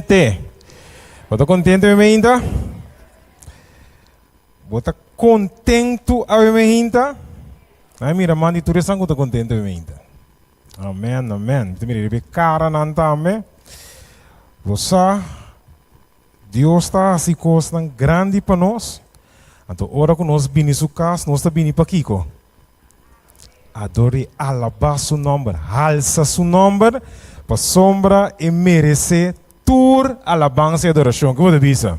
Te. Bo ta contento awe meinta? Bo ta contento awe meinta? Ai mira man di tur esan cu ta contento awe meinta. Amen, amen. Mi ta mira riba e caranan tambe. Bo sa, Dios ta haci cosnan grandi pa nos. Anto ora cu nos bini su cas, nos ta bini pakico? Ador'é, alabá su nòmber, halsa su nòmber, pasobra e meresé tur alabansa i adorashon. Ke bo ta bisa?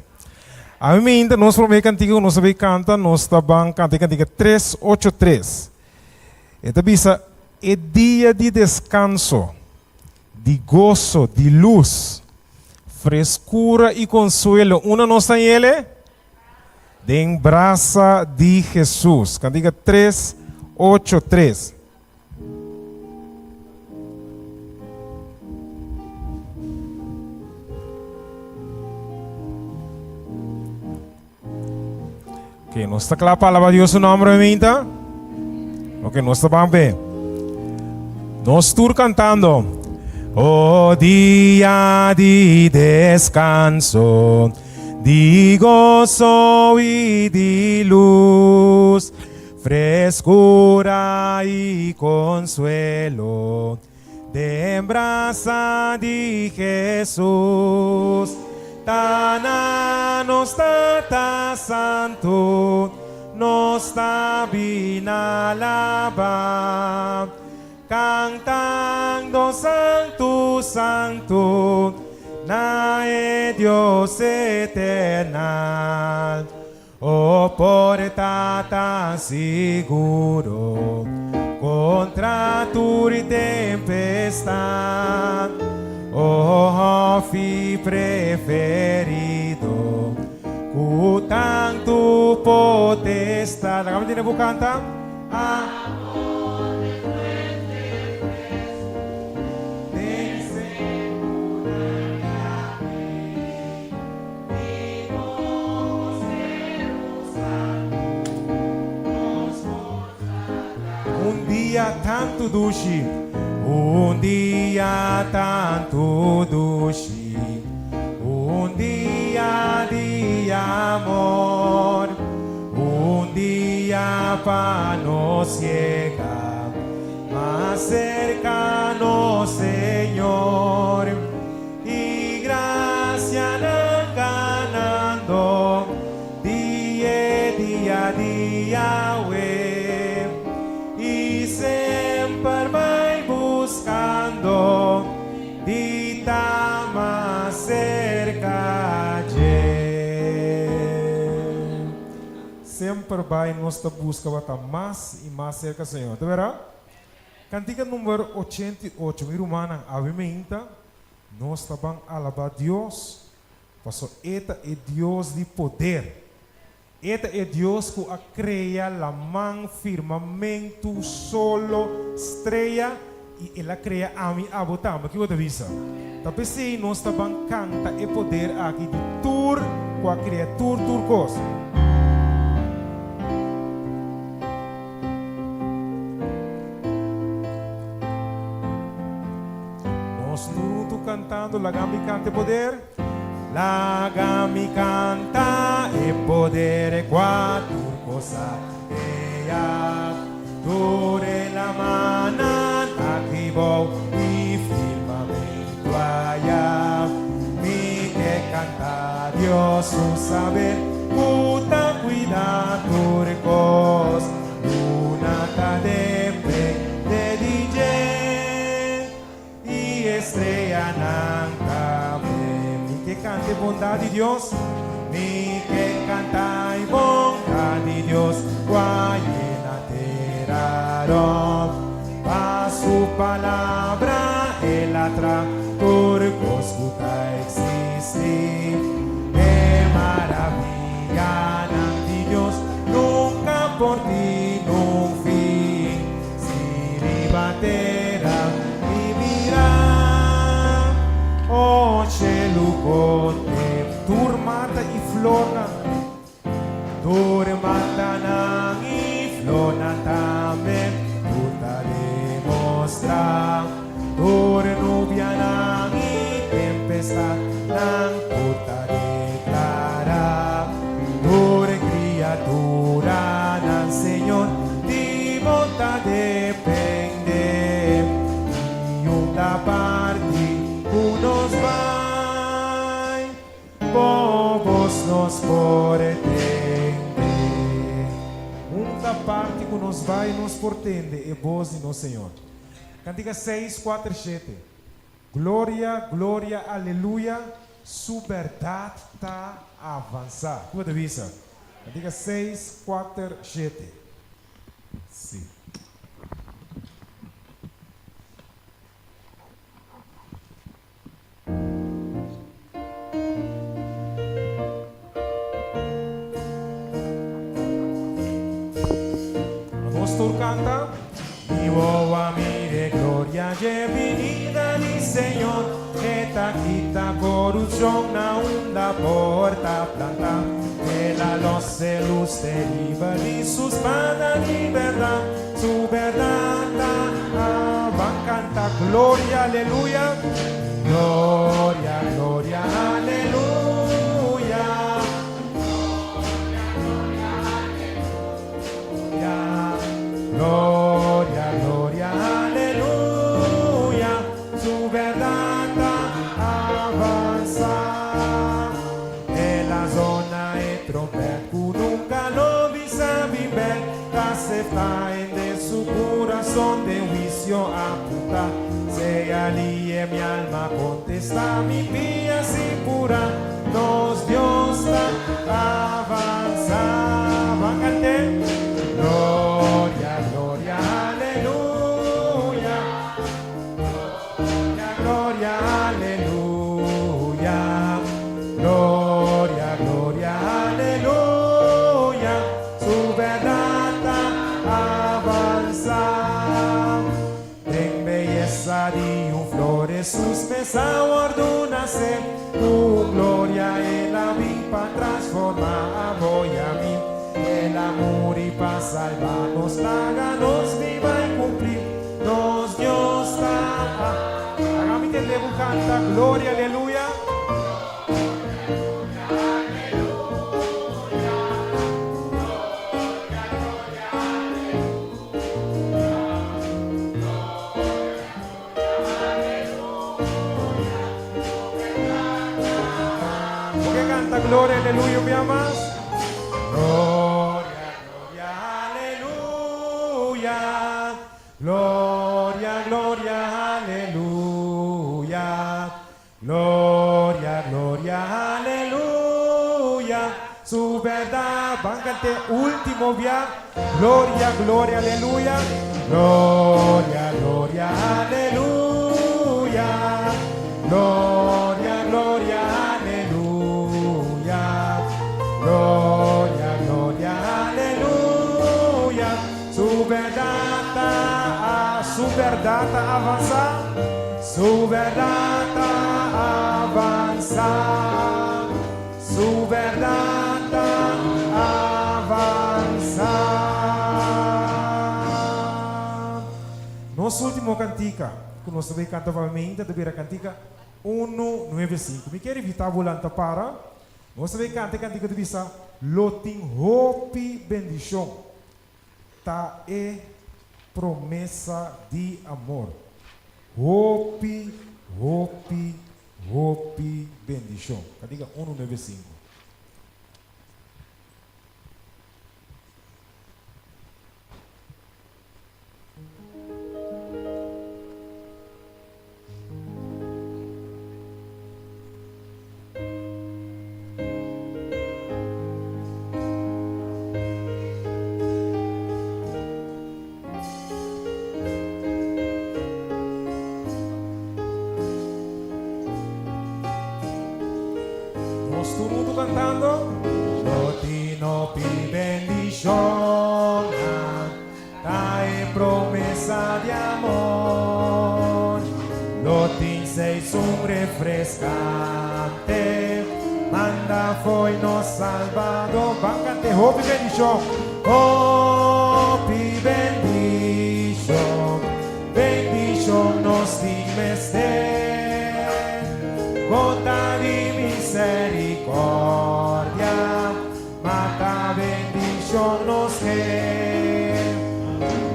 Ami meinta nos promé kantika ku nos ta bai kanta, nos ta ban kanta e kantika 383. E ta bisa, E dia di deskanso, di goso, di lus, freskura i konsuelo, unda nos ta yele? Den brasa di Jesus. Kantika 383. Ok, nos ta kla pa alaba Dios su nomber, minta? Ok, nos ta ban pe. Nos tur cantando. Oh, dia di descanso, di gozo y di luz, frescura y consuelo, den brasa di Jesus. Ta na nos Tata Santu nos ta bin alabá, cantando Santu, Santu, na e Dios eternal. O porta tan siguro contra tur tempestad, O hofi preferido cu tantu potestad. Laga mi tene bo canta. A. Un dia tantu dushi, un dia tantu dushi, un dia di amor, un dia pa nos yega mas serka nos Señor. I grasianan ganando di e dia di Yahweh, i semper bai buskando di ta mas serka dje. Semper bai nos ta buska pa ta mas i mas serka Señor. Ta bera? Kantika number 88, Mi rumannan, awe meinta. Nos ta ban alabá Dios, paso E ta e Dios di poder. E ta e Dios ku a krea laman, firmamentu, solo, strea, i El a krea ami, abo tambe. Ki bo ta bisa? Ta p'esei nos ta ban kanta e poder aki di tur ku a krea tur tur kos. Nos tur huntu cantando, Laga mi canta e poder. Laga mi canta e poder e cua tur cos a crea. Tur e lamanan aki bou i firmamento aya. Mi ke canta Dios su saber cu ta cuida tur cos. Luna ta depende di dje i e streanan tambe. Mi ke kanta e bondat di Dios, mi ke kanta e bondat di Dios ku a yena tera rònt. Pa su palabra el a tra tur kos ku ta eksistí. E maravianan di Dios nunka por tin un fin. Si riba tera mi mira, o shelu kontem. Tur mata i flornan, tur matanan i flornan tambe, tur ta demostrá. Tur nubianan i tempestadnan. Kriaturanan Señor di bo ta depende Di unda parti ku nos bai Bo bos nos por tende Unda parti ku nos bai nos por tende e bos di nos Señor Kantika seis kuater shete Gloria, gloria, aleluya, su bèrdat ta avansá. Ku bo ta bisa? Kantika seis, kuater, shete. Sí. Nos tur kanta. Mi wowo a mira e gloria dje binida di Señor, E ta kita korupshon na unda por ta plantá. El a los e lus teribel di su spada di bèrdat, Su bèrdat ta Ban kanta gloria, aleluya! Gloria, gloria, aleluya! Gloria, gloria, aleluya, su bèrdat ta avansá. El a zona e trompèt ku nunka lo bisa bin bèk, ta aseptá hende su kurason den huisio apuntá. Sea lie mi alma kontestá, mi pia sin purá, nos Dios ta avansá. Ban kant'é. Gloria, gloria, aleluya. Gloria, gloria, aleluya. Gloria, gloria, aleluya. Su bèrdat ta avansá. Den beyesa di un flor Hesus mes a wòrdu nasé, Ku un gloria El a bin pa transformá abo i ami. El a muri pa salba nos, laga nos biba i kumpli, Nos Dios ta. Laga mi tende bo kanta, Gloria, aleluya. Bo ke kanta gloria aleluya un bia mas? Gloria, gloria, aleluya. Gloria, gloria, aleluya. Gloria, gloria, aleluya, su berdad. Ban cant'e ultimo bia. Gloria, gloria, aleluya. Gloria, gloria, aleluya. Gloria, gloria, aleluya. Gloria, gloria, aleluya. Su berdad ta, su berdad ta avansa. Su bèrdat ta avansá, Su bèrdat ta avansá. Nos último kantika ku nos ta bai kanta pa meinta ta bira kantika unu nuebe sinku. Mi kier invitá bo lanta para. Nos ta bai kanta e kantika ta bisa, Lo tin hopi bendishon. Ta e promesa di amor. Hopi, hopi, hopi bendishon. Ta diga unu 95. Nos tur huntu kantando. Lo tin hopi bendishonnan. Ta e promesa di amor. Lo tin seis un refrescante. Manda fo'i nos Salbador. Ban cant'e hopi bendicion. Hopi bendicion. Bendicion nos tin mester. Gota di misericordia. Mata bendicion. bendishon nos ke.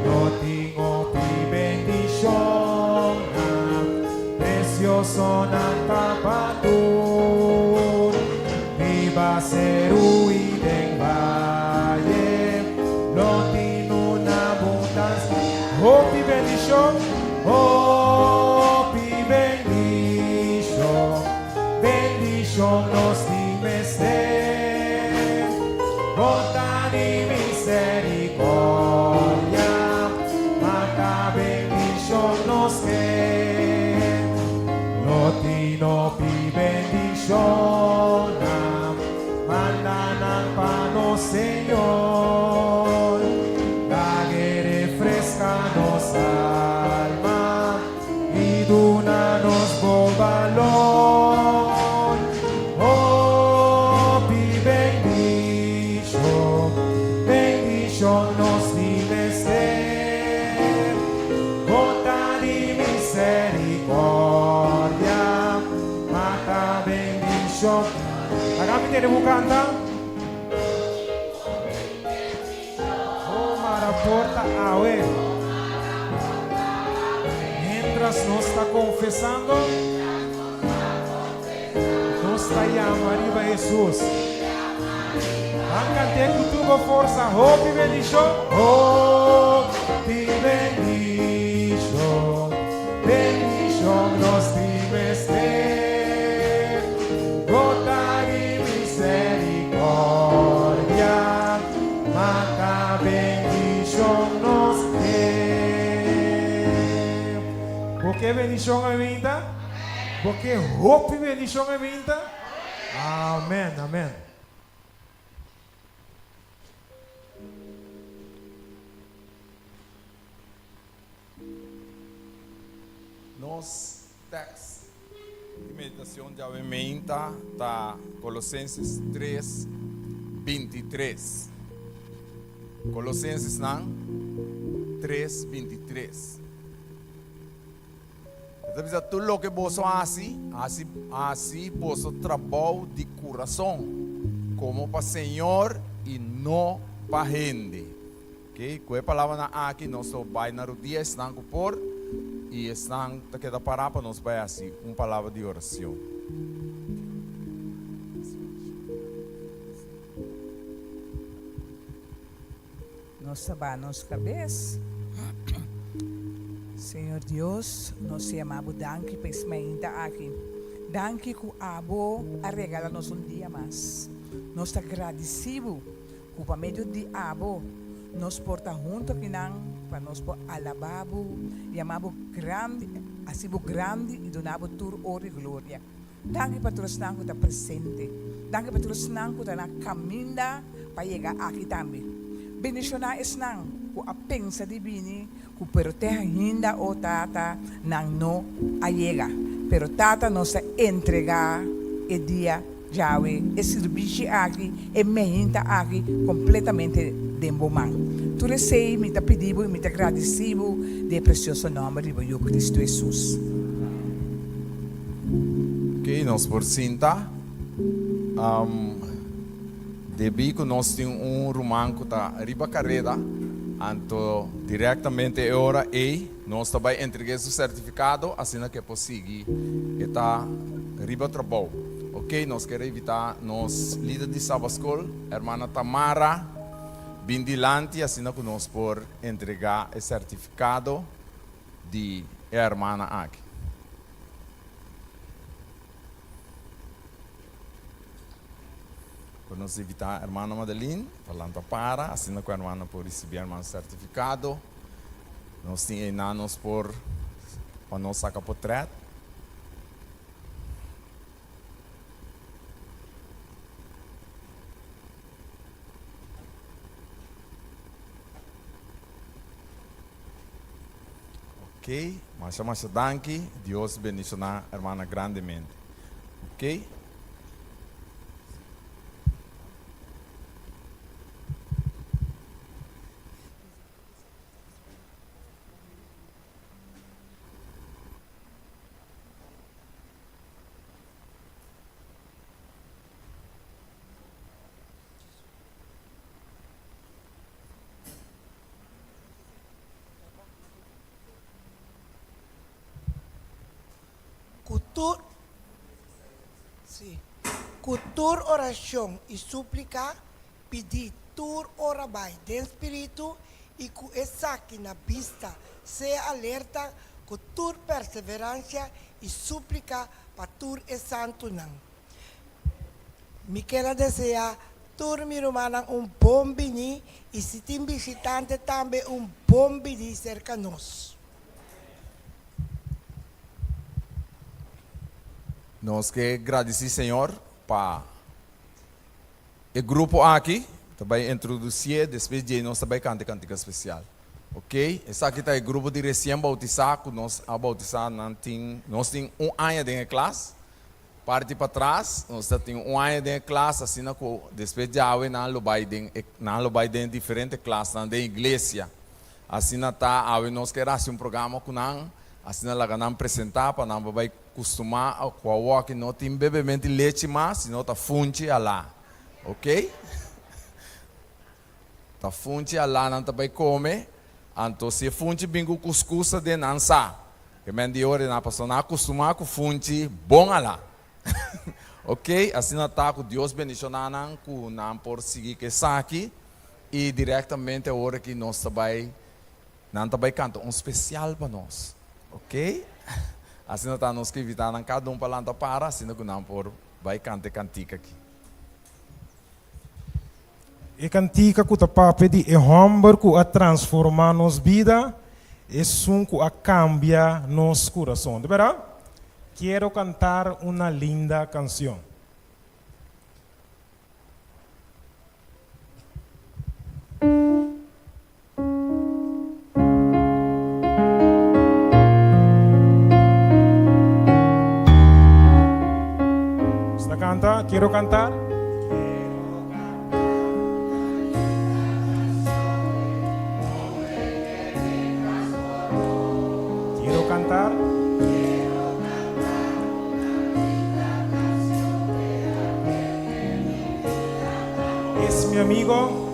Lo tin hopi bendishonnan, presiosonan ta pa tur. Riba seru i den vaye, lo tin un abundansia. Hopi bendishon, hopi bendishon. Bendishon nos tin mester, Bo ta di misericordia, ma ta bendishon nos ke. Lo tin hopi bendishonnan, manda nan pa nos Señor. Lag'e refresca nos alma. I duna nos bo balor. Hopi bendishon, bendishon nos tin mester. Bo ta di misericordia, ma ta bendishon. Laga mi tene bo kanta. Oh mara porta awe. Mientras nos ta confesando, nos ta yama riba Hesus. Ban cant'é cu tur bo forsa. Hopi bendicion. Hopi bendicion, bendicion nos tin mester. Bo ta di misericordia. Ma ta bendishon nos ke. Bo ke bendishon ainda? Bo ke hopi bendishon ainda? Amen, amen. Nos tekst di meditacion djawe meinta ta Colosenses 3, 23. Colosensesnan 3, 23. E ta bisa, Tur loke boso hasi, hasi, hasi boso trabou di curason, como pa Señor y no pa hende. Ok, ku e palabranan aki nos lo bai na rudia esnan ku por i esnan ta keda pará pa nos bai hasi un palabra di oracion. Nos ta baha nos kabes. Señor Dios, nos ta yama Bo danki pa es mainta aki. Danki ku Abo a regala nos un dia mas. Nos ta gradisi Bo. Ku pa medio di abo nos por ta huntu akinan pa nos por alabá bo, yama bo grandi, hasi bo grandi i duna bo tur ora i gloria. Danki pa tur esnan ku ta presente. Danki pa tur esnan ku ta na kaminda pa yega aki tambe. Bendishoná esnan ku a pensa di bini ku pero te ainda, o Tata, nan no a yega. Pero Tata, nos ta entregá e dia djawe, e sirbishi aki, e meinta aki, kompletamente den bo man. Tur esei mi ta pidi bo i mi ta gradisí bo den e presioso nòmber di bo Yu Kristu Hesus. Oke, nos por sinta. Debí ku nos tin un ruman ku ta riba kareda, anto direktamente e ora ei nos ta bai entreg'é su sertifikado asina ku e por sigui e ta riba trabou. Oke, nos kier invitá nos lider di Sabaskol, hermana Tamara, bin dilanti asina ku nos por entregá e sertifikado di e hermana aki. Por nos invitá hermana Madeline pa lanta para, asina ku hermana por risibí hermano sertifikado. Nos tin einan nos por pa nos saka potret. Ok, masha masha danki. Dios bendiciona hermana grandemente. Ok. tur sí, ku tur orashon i súplika, pidi tur ora bai den spiritu i ku esaki na bista, sea alerta ku tur perseveransia i súplika pa tur e santunan. Mi ker a deseá tur mi rumannan un bon biní i si tin bishitante tambe un bon biní serka nos. Nos ke gradisí Señor pa e grupo aki. Ta bai introdusié, despues djei nos ta bai kanta e kantika spesial. Ok, esaki ta e grupo di resien boutisá ku nos a boutisá nan tin, nos tin un aña den e klas. Parti patras, nos ta tin un aña den e klas, asina ku despues djawe nan lo bai den e, nan lo bai den diferente klasnan den iglesia. Asina ta, awe nos ker hasi un programa ku nan, asina laga nan presentá pa nan por bai kustumá ku awoki no tin bebementi lechi mas, sino ta funchi alá. Oke? Ta funchi alá nan ta bai kome, anto si e funchi bin ku kuskus aden nan sa. Ke men di ora nan pasobra nan a kustumá ku funchi bon alá. Oke, asina ta ku Dios bendishoná nan ku nan por sigui ku esaki i direktamente ora ki nos ta bai nan ta bai kanta un spesial pa nos. Oke, asina ta nos ke invitá nan kada un pa lanta para asina ku nan por bai kanta e kantika aki. E kantika ku ta papia di e hòmber ku a transformá nos bida, esun ku a kambia nos kurason. Di bèrdat? Quiero cantar una linda canción. Sta canta, quiero cantar. Quiero cantar. Es mi amigo.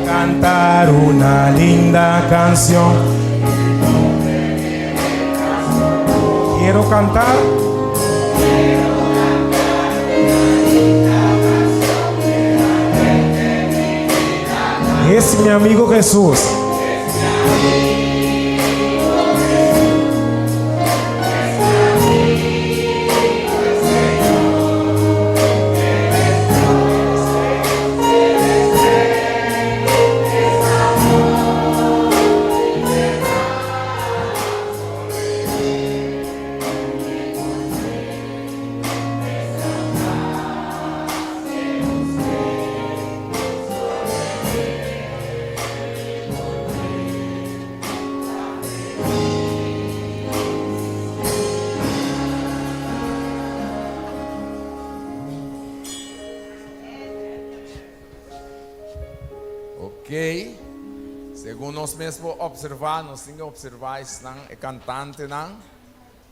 Cantar una linda canción. Quiero cantar. Es mi amigo Jesús. Ok, segun nos mes por observa, nos tin ke observa esnan, e kantantenan,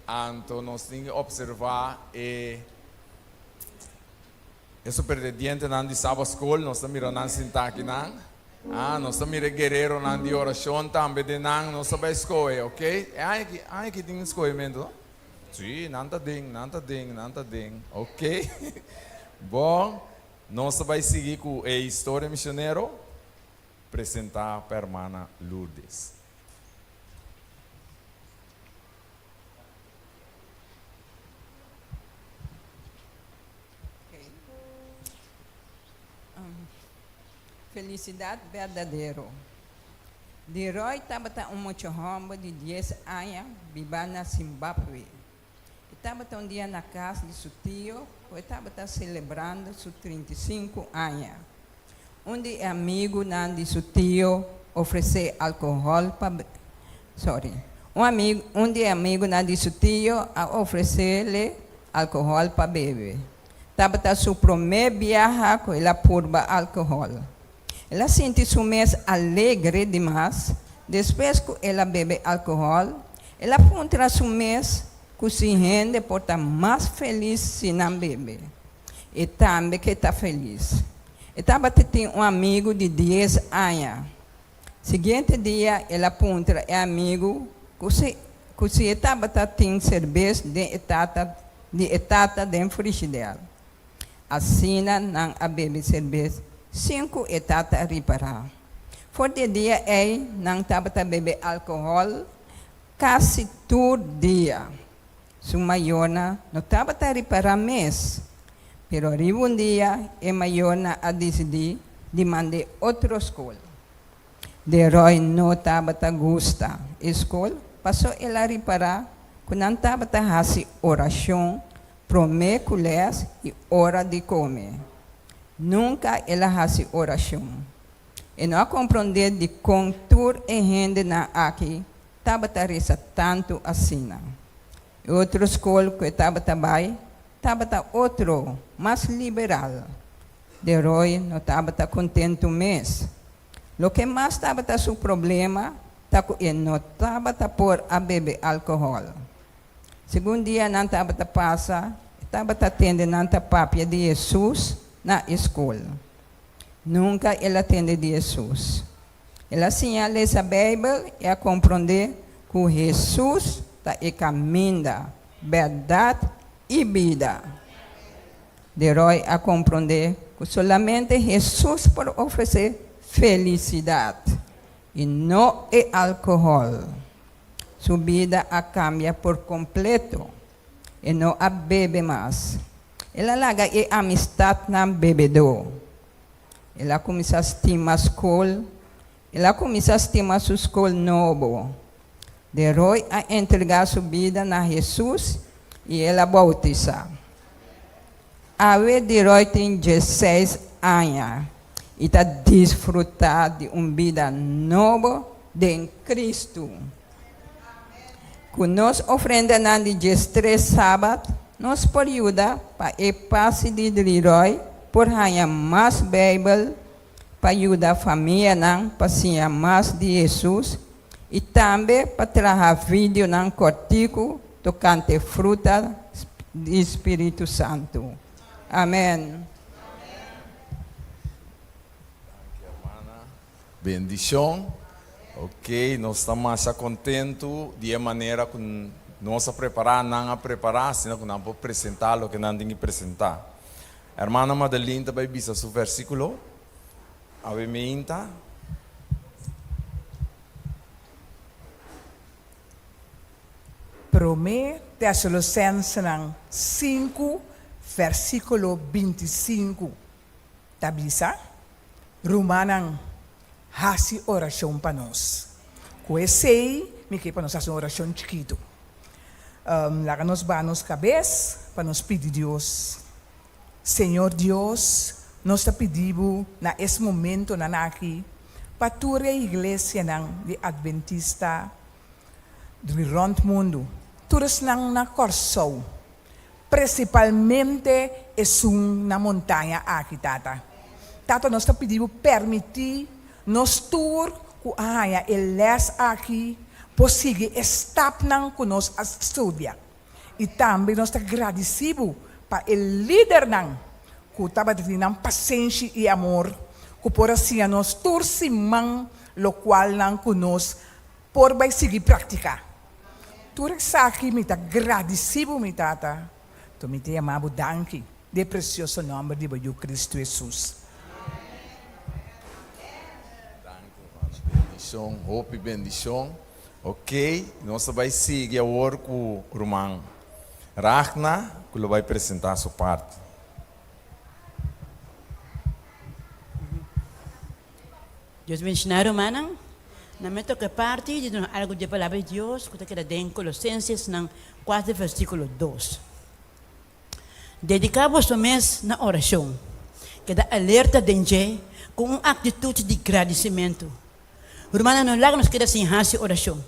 anto nos tin ke observa e E superdientenan di Sabbath School, nos ta mira nan sintá akinan. Ah, nos ta mira e guereronan di orashon tambe den nan. Nos ta bai skohe, ok? E aña aki, aña aki tin skohementu, no? Sí, nan ta den, nan ta den, nan ta den. Ok. Bon, nos ta bai sigui ku e historia misionero presentá pa hermana Lourdes. Felisidat berdadero. Leroy tabata un mucha hòmber di dies aña bibá na Zimbabwe. E tabata un dia na kas di su tio ku e tabata selebrando su 35 aña. Un di e amigunan di su tio ofresé alkohòl pa sorry. Un amigu un di e amigunan di su tio a ofresele alkohòl pa bebe. Tabata su promé biaha ku el a purba alkohòl. El a sinti su mes alegre dimas despues ku el a bebe alkohòl. El a puntra su mes ku si hende por ta mas felis si nan bebe. E tambe ke ta felis. E tabata tin un amigu di dies aña. Siguiente dia el a puntra e amigu ku si ku si e tabata tin serbes den e tata di e tata den frishider. Asina nan a bebe serbes sin ku e tata a ripará. For di e dia ei nan tabata bebe alkohòl kasi tur dia. Su mayornan no tabata ripará mes. Pero riba un dia e mayornan a disidí di mand'é otro skol. Leroy no tabata gusta e skol paso el a ripará ku nan tabata hasi orashon promé ku lès i ora di kome. Nunka el a hasi orashon. E no a komprondé dikon tur e hendenan aki tabata resa tantu asina. E otro skol ku e tabata bai tabata otro, mas liberal. Leroy no tabata kontentu mes. Loke mas tabata su problema ta ku e no tabata por a bebe alkohòl. Segun dianan tabata pasa, e tabata tende nan ta papia di Hesus na e skol. Nunka el a tende di Hesus. El a siña lesa Beibel i a komprondé ku Hesus ta e kaminda, bèrdat i bida. Leroy a komprondé ku solamente Hesus por ofresé felisidat i no e alkohòl. Su bida a kambia por kompleto. E no a bebe mas. El a laga e amistatnan bebedó. El a kuminsá stima skol. El a kuminsá stima su skol nobo. Leroy a entregá su bida na Hesus i el a boutisá. Awe Leroy tin diesseis aña i ta disfrutá di un bida nobo den Kristu. Ku nos ofrendanan di diestres sabat, nos por yuda pa e pasi di Leroy por haña mas Beibel pa yuda famianan pa siña mas di Hesus i tambe pa traha videonan kòrtiku tokante fruta di spiritu santu. Amèn. Danki hermana. Bendicion. Ok, nos ta masha contento di e manera cu nos a prepara, nan a prepara, asina cu nan por presenta loke nan tin ki presenta. Hermana Madeline ta bay bisa su versiculo. Awe meinta. Promé Tesalosensenan sinku versiculo 25 ta bisa, Rumannan, hasi orashon pa nos. Ku esei mi ke pa nos hasi un orashon chikitu. Laga nos baha nos kabes pa nos pidi Dios. Señor Dios, nos ta pidi Bo na es momentonan aki pa tur e iglesianan di Adventista di rònt mundu, tur esnan na Kòrsou, Presipalmente esun na montaña aki, Tata. Tata, nos ta pidi bo permití nos tur ku a haña e lès aki por sigui e stapnan ku nos a studia. I tambe nos ta gradisí bo pa e lidernan ku tabata tin nan pasenshi i amor ku por a siña nos tur siman lokualnan ku nos por bai sigui praktiká. Tur esaki mi ta gradisí bo, mi Tata, to mi ta yama bo danki den e presioso nòmber di bo Yu Kristu Hesus. Danki hermano, bendishon, hopi bendishon. Ok, nos ta bai sigui awor ku ruman Ragna ku lo bai presentá su parti. Dios bendiciona rumannan. Na mi toca e parti di duna algo dje palabra di Dios cu ta keda den Colosensesnan cuater versiculo dos. Dedica boso mes na oracion. Keda alerta den dje ku un aktitut di gradisimentu. Rumannan, no laga nos keda sin hasi orashon.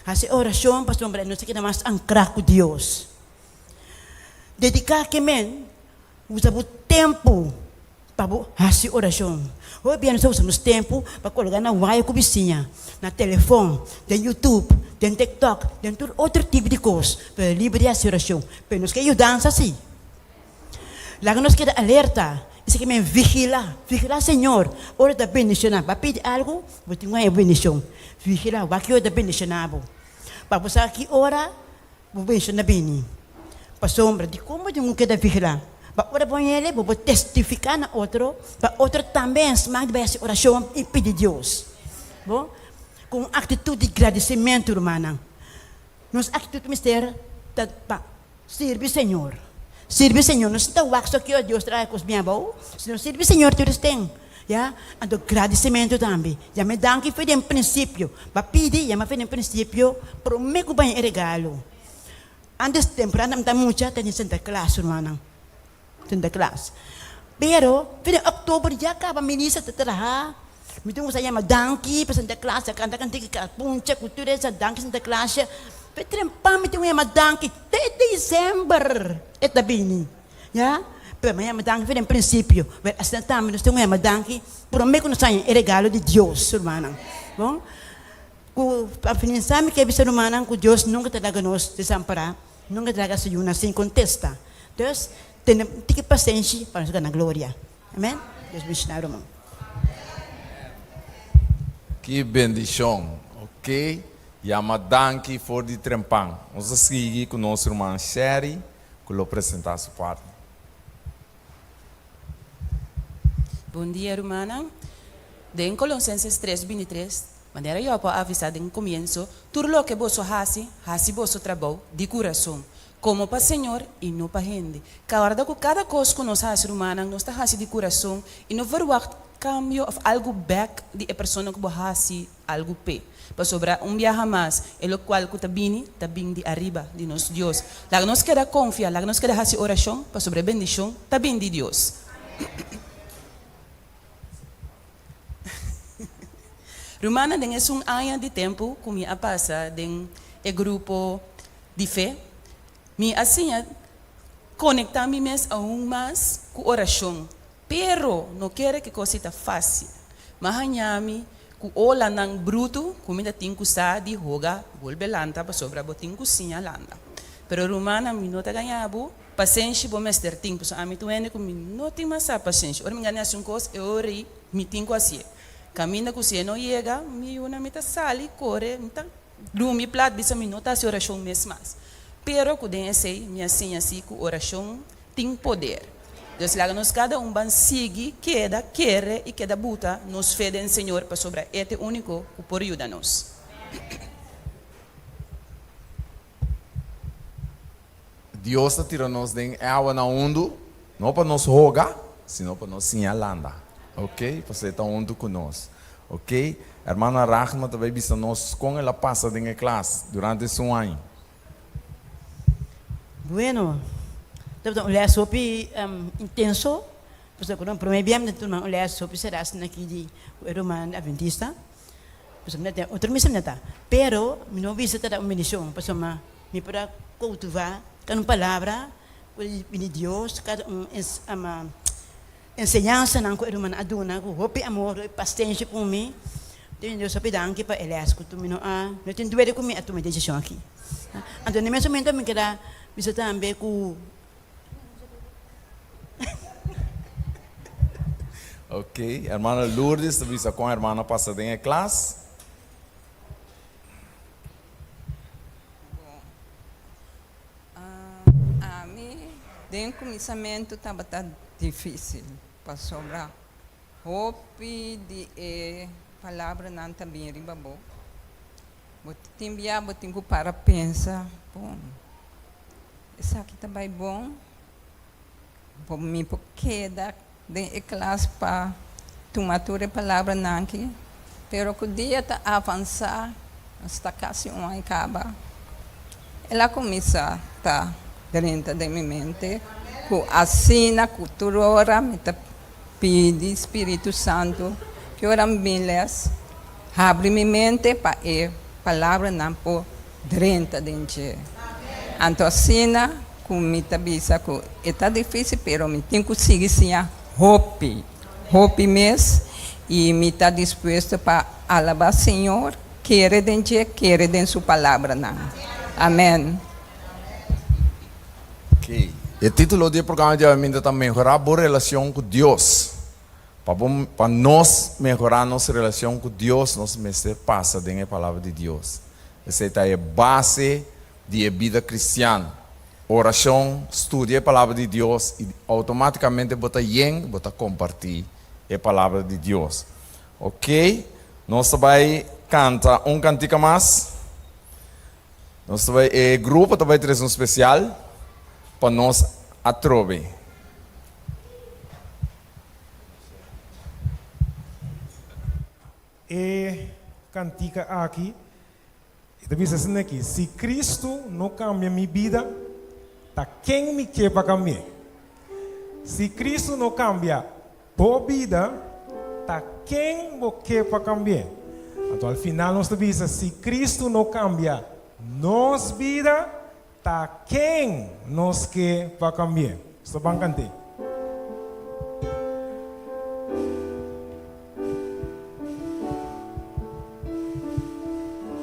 Hasi orashon pasobra nos ta keda mas ankrá ku Dios. Dediká ke men usa bo tempu pa bo hasi orashon. Hopi bia nos ta usa nos tempu pa kolgá na waya ku bisiña, na telefòn, den YouTube, den TikTok, den tur otro tipo di kos, pero liber di hasi orashon. Pero nos ke yudansa si. Laga nos keda alerta, esaki men vigilá, vigilá Señor ora ta bendishoná. Bo a pidi algu, bo tin ku haña bendishon. Vigilá, wak ki ora ta bendishoná bo, pa bo sa ki ora bo bendishon ta bini. Pasobra dikon bo tin ku keda vigilá? Pa ora bo hende bo por testifiká na otro, pa otro tambe smak di bai hasi orashon i pidi Dios. Bo, ku un aktitut di gradisimentu, rumannan. Nos aktitut mester ta pa sirbi Señor. Sirbi Señor. No sinta wak so ki ora Dios traha kos bien abou, sino sirbi Señor tur esten. Ya. Anto gradisimentu tambe. Yama e danki for den prinsipio. Ba pidi, yama for den prinsipio prome ku baña e regalo. Antes temprano mi ta mucha ta den Santa Claus rumannan. Santa Claus. Pero fin di oktober ya kaba Melissa ta traha. Mi tin kuminsá yama danki pa Santa Claus, a kanta kantika puncha ku tur esa danki Santa Claus. Pe trempan mi tin ku yama danki te december e ta bini ya. Pero mi a yama danki for den prinsipio. Wèl asina tambe nos tin ku yama danki promé ku nos haña e regalo di Dios rumannan. Bon ku pa finalisá mi ke bisa rumannan ku Dios nunka ta laga nos desampará. Nunka ta laga su yunan sin kontesta. Dus, tene un tiki pasenshi pa nos gana gloria. Amen. Dios bendiciona ruman. Ki bendishon! Ok, yama danki for di trempan. Nos ta sigui ku nos ruman Sherry ku lo presentá su parti. Bon dia rumannan. Den Colosenses tres bintitres, manera Job a avisá den komienso, Tur loke boso hasi, hasi boso trabou di kurason, komo pa Señor i no pa hende. Kòrda ku kada kos ku nos hasi rumannan, nos ta hasi di kurason i no verwagt kambio òf algu bèk di e persona ku bo hasi algu p'e. Pasobra un biaha mas, e lokual ku ta bini, ta bin di ariba, di nos Dios. Laga nos keda konfia, laga nos keda hasi orashon, pasobra e bendishon ta bin di Dios. Rumannan, den esun aña di tempu ku mi a pasa den e grupo di fe, mi a siña konektá mi mes aun mas ku orashon. Pero no kere ke kosi ta fásil. M'a haña mi ku olanan brutu ku mi ta tin ku sa di hoga bolbe lanta pasobra bo tin ku siña landa. Pero rumannan mi no ta gaña bo, pasenshi bo mester tin pasobra ami ta un hende ku mi no tin masá pasenshi. Ora mi gana hasi un kos e ora ei mi tin ku hasié. Kaminda ku si e no yega mi yunan mi ta sali kore mi ta drumi plat bisa mi no ta hasi orashon mes mas. Pero ku den esei mi a siña si ku orashon tin poder. Dios laga nos kada un ban sigui keda kere i keda buta nos fe den Señor pasobra E ta e úniko ku por yuda nos. Dios ta tira nos den e awa na hundu, no pa nos hoga, sino pa nos siña landa. Ok, pasobra e ta huntu ku nos. Ok, Hermana Rahma ta bai bisa nos kon el a pasa den e klas durante su aña. Bueno, tabata un les hopi intenso, pasobra ku nan prome bia mi ta tuma un les hopi será asina aki di ku e ruman adventista, pasobra mi ta otro misa mi ta ta, pero mi no bisa ta da un bendishon, pasobra mi por a koutivá kada un palabra ku di bini Dios, kada un Enseñansanan ku e rumannan a duna ku hopi amor, hopi pasenshi ku mi. Tin Dios hopi danki pa e lès ku mi no a, no tin duele ku mi a tuma e desishon aki. Anto na e mes momento mi keda bisa tambe ku. Ok, hermana Lourdes ta bisa kon hermano a pasa den e klas. Ami den kuminsamentu tabata difísil pasobra hopi di e palabranan ta bin riba bo. Bo tin bia bo tin ku para pensa, bon, esaki ta bai bon? Bo mi por keda den e klas pa tuma tur e palabranan aki? Pero ku dia ta avansá, nos ta kasi un aña kaba, el a kuminsá ta drenta den mi mente ku asina ku tur ora mi ta. pidi Spiritu Santu ki ora mi bin les, habri mi mente pa e palabranan por drenta den dje. Anto asina ku mi ta bisa ku e ta difísil pero mi tin ku sigui siña hopi, hopi mes i mi ta dispuesto pa alabá Señor, kere den dje, kere den su palabranan. Amèn. Ok. E título di e programa di awe ta Mehorá Bo Relacion cu Dios. Pa bo, pa nos mehorá nos relacion cu Dios, nos mester pasa den e Palabra di Dios. Esei ta e base di e bida cristian. Oracion, studia e Palabra di Dios y automáticamente bo ta yen, bo ta compartí e Palabra di Dios. Ok, nos ta bai canta un cantica mas. Nos ta bai, e grupo ta bai trese un spesial pa nos atrobe. E kantika aki e ta bisa asina aki, Si Kristu no kambia mi bida, ta ken mi ke pa kambi'é? Si Kristu no kambia Bo bida ta ken bo ke pa kambi'é. Anto al final nos ta bisa, si Kristu no kambia nos bida, ta ken nos ke pa kambi'é? Nos ta ban kant'é.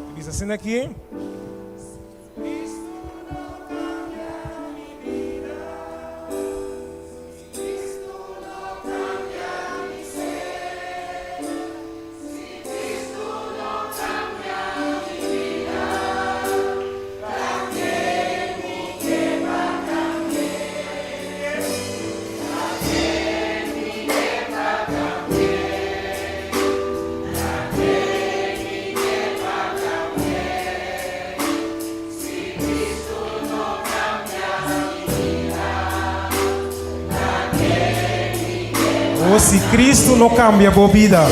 Ta bisa asina aki. O si Cristo no cambia bo bida.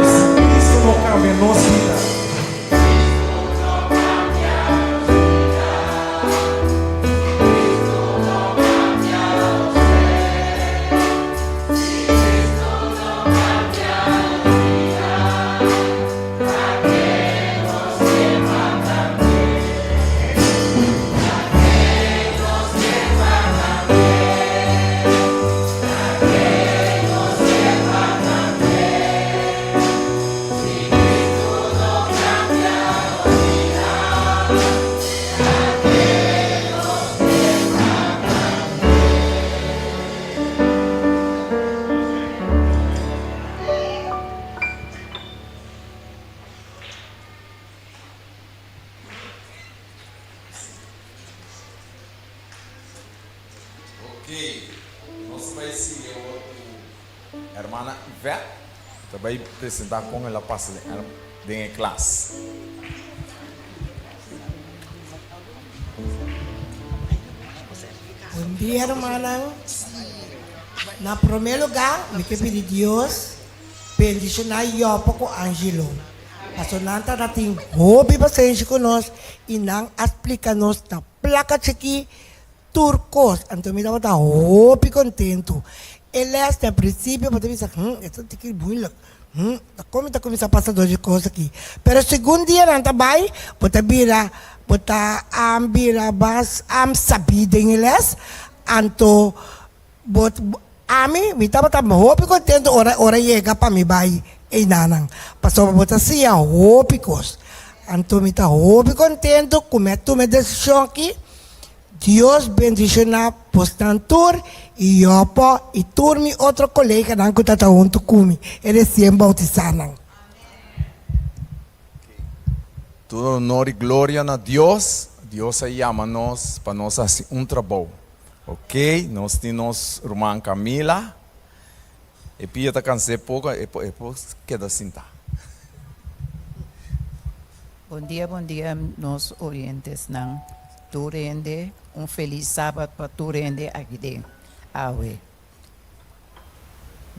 Si Cristo no cambia nos bida. Ok, nos ta bai sigui awor ku Hermana Yvette ta bai presenta kon el a pasa den e klas. Bon dia rumannan. Na prome luga mi ke pidi Dios bendiciona Yopo ku Angelo. Paso nan tabata tin hopi pasenshi ku nos i nan a splika nos na plaka chikí Tur kos. Anto mi tabata hopi kontentu. E lès na prinsipio bo ta bisa, Hm, e ta un tiki moeilijk. Hm, ta kon mi ta kuminsá pasa dor di kos aki? Pero segun dianan ta bai, bo ta bira, bo ta bira mas sabí den e lès. Anto bo, ami, mi tabata hopi kontentu ora ora yega pa mi bai einanan, pasobra bo ta siña hopi kos. Anto mi ta hopi kontentu ku mi a tuma e desishon aki. Dios bendiciona bosnan tur y Yopo y tur mi otro coleganan cu ta ta hunto cu mi, e recien bautisanan. Tur honor y gloria na Dios. Dios a yama nos pa nos hasi un trabou. Ok, nos tin nos ruman Camila. E pia ta cans'é poco, e por e por keda sinta. Bon dia bon dia nos oyentesnan tur hende un felis sabat pa tur hende aki den awe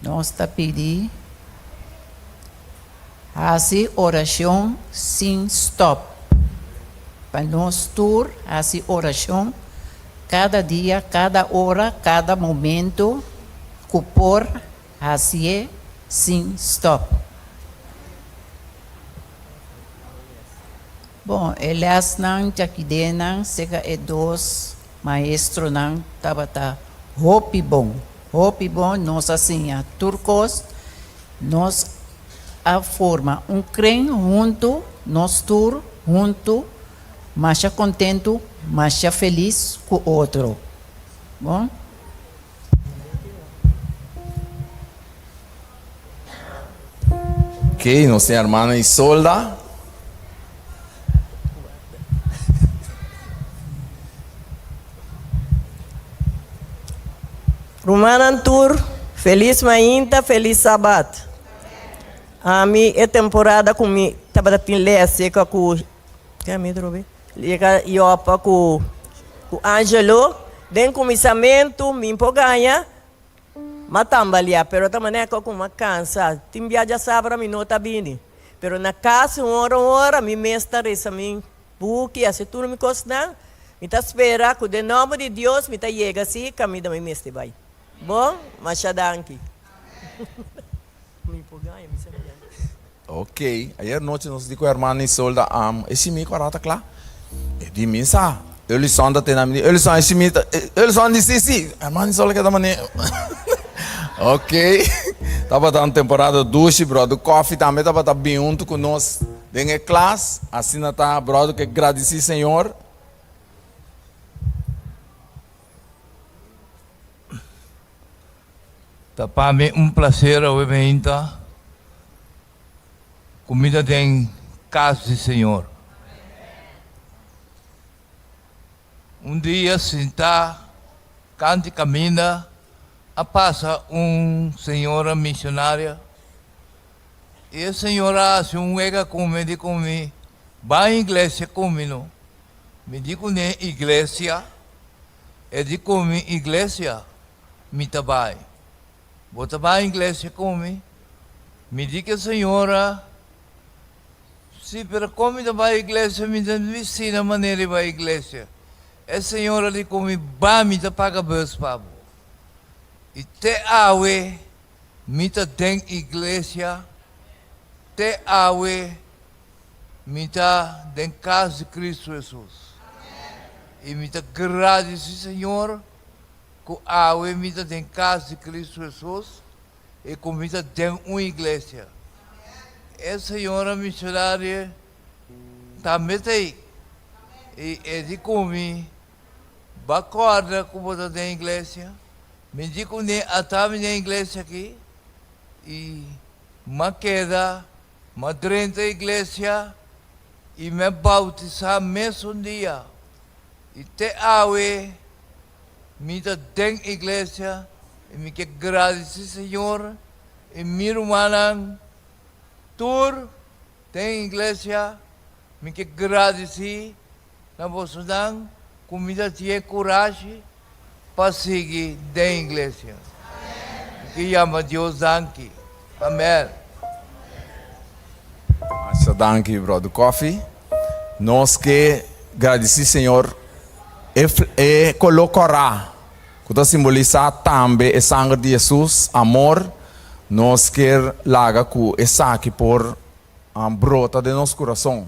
nos ta pidi hasi orashon sin stop pa nos tur hasi orashon kada dia kada ora kada momento ku por hasié sin stòp. Bon, e lèsnan djakidenan serka e dos maestronan tabata hopi bon, hopi bon. Nos a siña tur kos. Nos a forma un kren huntu, nos tur huntu, masha kontentu, masha felis ku otro. Bon. Ok, nos tin hermana Isolda. Rumannan tur, felis mainta, felis sabat. Ami e temporada ku mi tabata tin les seka ku Llega Jopa ku ku Angelo den kuminsamentu mi por gaña m'a tambaliá pero ta manera ku m'a kansa tin bia djasabra mi no ta bini pero na kas un ora un ora mi mes ta resa mi buki hasi tur mi kosnan mi ta spera ku den nòmber di Dios mi ta yega si kaminda mi mester bai bon masha danki. Mi por gaña mi sa gaña. Ok, ayer nochi nos di ku hermana Isolda, am, e shimi ku a rata kla? E di mi sa. Elison ta tene ami di, Elison e shimi ta, Elison di si si. Hermana Isolda keda mane. Ok, tabata un temporada dushi, brother Koffie tambe tabata bin huntu ku nos den e klas, asina ta brother ke gradisi Señor. Ta pa mi un placer awe meinta cu mi ta den cas di Señor. Un dia sinta canti caminda a pasa un señora misionaria y e señora a haci un wega cu mi di cu mi ban iglesia cu mi no. Mi di cu ne iglesia? E di cu mi iglesia? Mi ta bai. Bo ta bai iglesia ku mi? Mi di ku e señora, Si, pero kon mi ta bai iglesia? Mi ta bisti na manera di bai iglesia. E señora di ku mi, Ba, mi ta paga bus pa bo. I te awe mi ta den iglesia, te awe mi ta den kas di Kristu Hesus. I mi ta gradisí Señor Ku awe mi ta den kas di Kristu Hesus i ku mi ta den un iglesia. E señora misionario tambe ta ei i e di ku mi, Bo a kòrda ku bo ta den iglesia? Mi di kuné, Ata mi den iglesia aki i m'a keda, m'a drenta iglesia i mi a boutisá mesun dia. I te awe mi ta den iglesia i mi ke gradisí Señor i mi rumannan tur den iglesia. Mi ke gradisí na bosonan ku mi ta tin e kurashi pa sigui den iglesia. Mi ke yama Dios danki. Amen. Masha danki brother Koffy. Nos ke gradisí Señor e e koló kòrá ku ta simbolisá tambe e sanger di Hesus, amor, nos ker laga ku esaki por brota den nos kurason.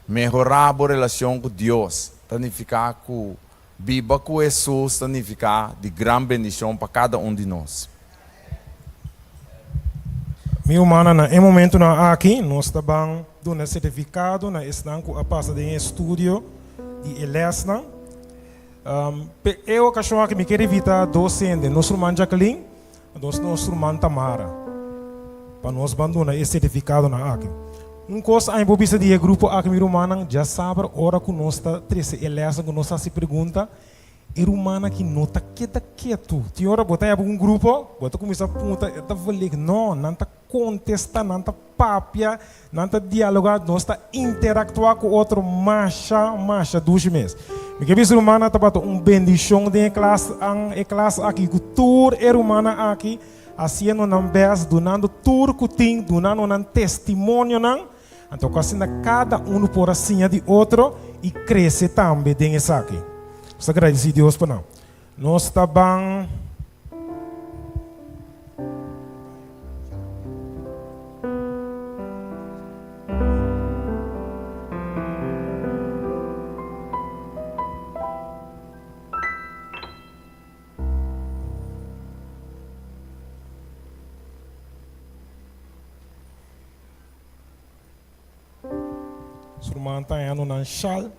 Mehorá bo relashon ku Dios ta nifiká ku biba ku Hesus ta nifiká di gran bendishon pa kada un di nos. Mi humana, na e momentunan aki nos ta ban duna sertifikado na esnan ku a pasa den e estudio di e lèsnan. Pe e okashon aki mi kier invita dos hende, nos ruman Jacqueline anto nos ruman Tamara, pa nos ban duna e sertifikadonan aki. Un kos ami por bisa di e grupo aki mi rumannan, djasabra ora ku nos ta trese e lèsnan ku nos hasi pregunta, e rumannan aki no ta keda ketu. Tin ora bo ta yaba un grupo, bo ta kuminsá punta, e ta verleg. No, nan ta kontestá, nan ta papia, nan ta dialogá, nos ta interaktuá ku otro masha, masha dushi mes. Mi ke bisa rumannan tabata un bendishon den e klas, e klas aki ku tur e rumannan aki. Hasiendo nan best, dunando tur ku tin, dunando nan testimonionan, anto ku asina kada unu por a siña di otro i krese tambe den esaki. Nos ta gradisí Dios pa nan. Nos ta ban. Su ruman ta hañando nan shal.